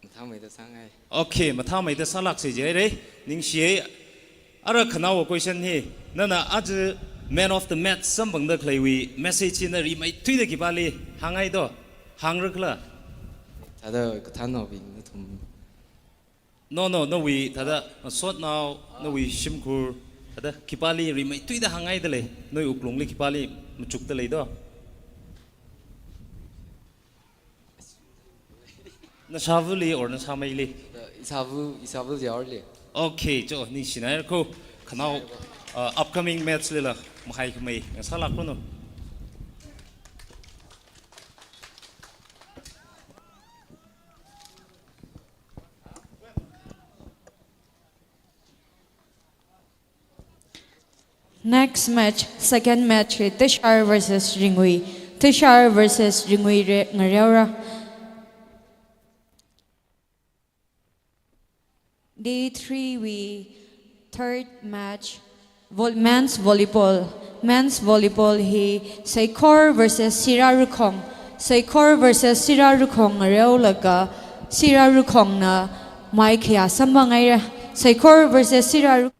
Mathāmeida sāngai. Okay, mathāmeida sālāksa jihaira. Ningshiya. Ara khanaowa question hi, nana aja man of the match samphangda khaleiwui message hi na rimeithuida khipāli hāngngai do? Hāngrakhala? Thāda kathānnaobing nathum. No, no, nawui thāda ngasotnao, nawui shimkhur, thāda khipāli rimeithuida hāngngaidalei, nawui wuklungli khipāli machukdalei do? Nashavali or nashameili? Ishava, ishava yaoli. Okay, cho, ningshinaira ko. Khanao, uh, upcoming match lila mahaikhamei ngasālākranu. Next match, second match hi Tashar versus Ringui. Tashar versus Ringui re-, ngareora. Day three wui third match, vol-, men's volleyball. Men's volleyball hi Seikhor versus Sira Rukhong. Seikhor versus Sira Rukhong ngareolaga Sira Rukhongna mai khayā samphang haira. Seikhor versus Sira Ru-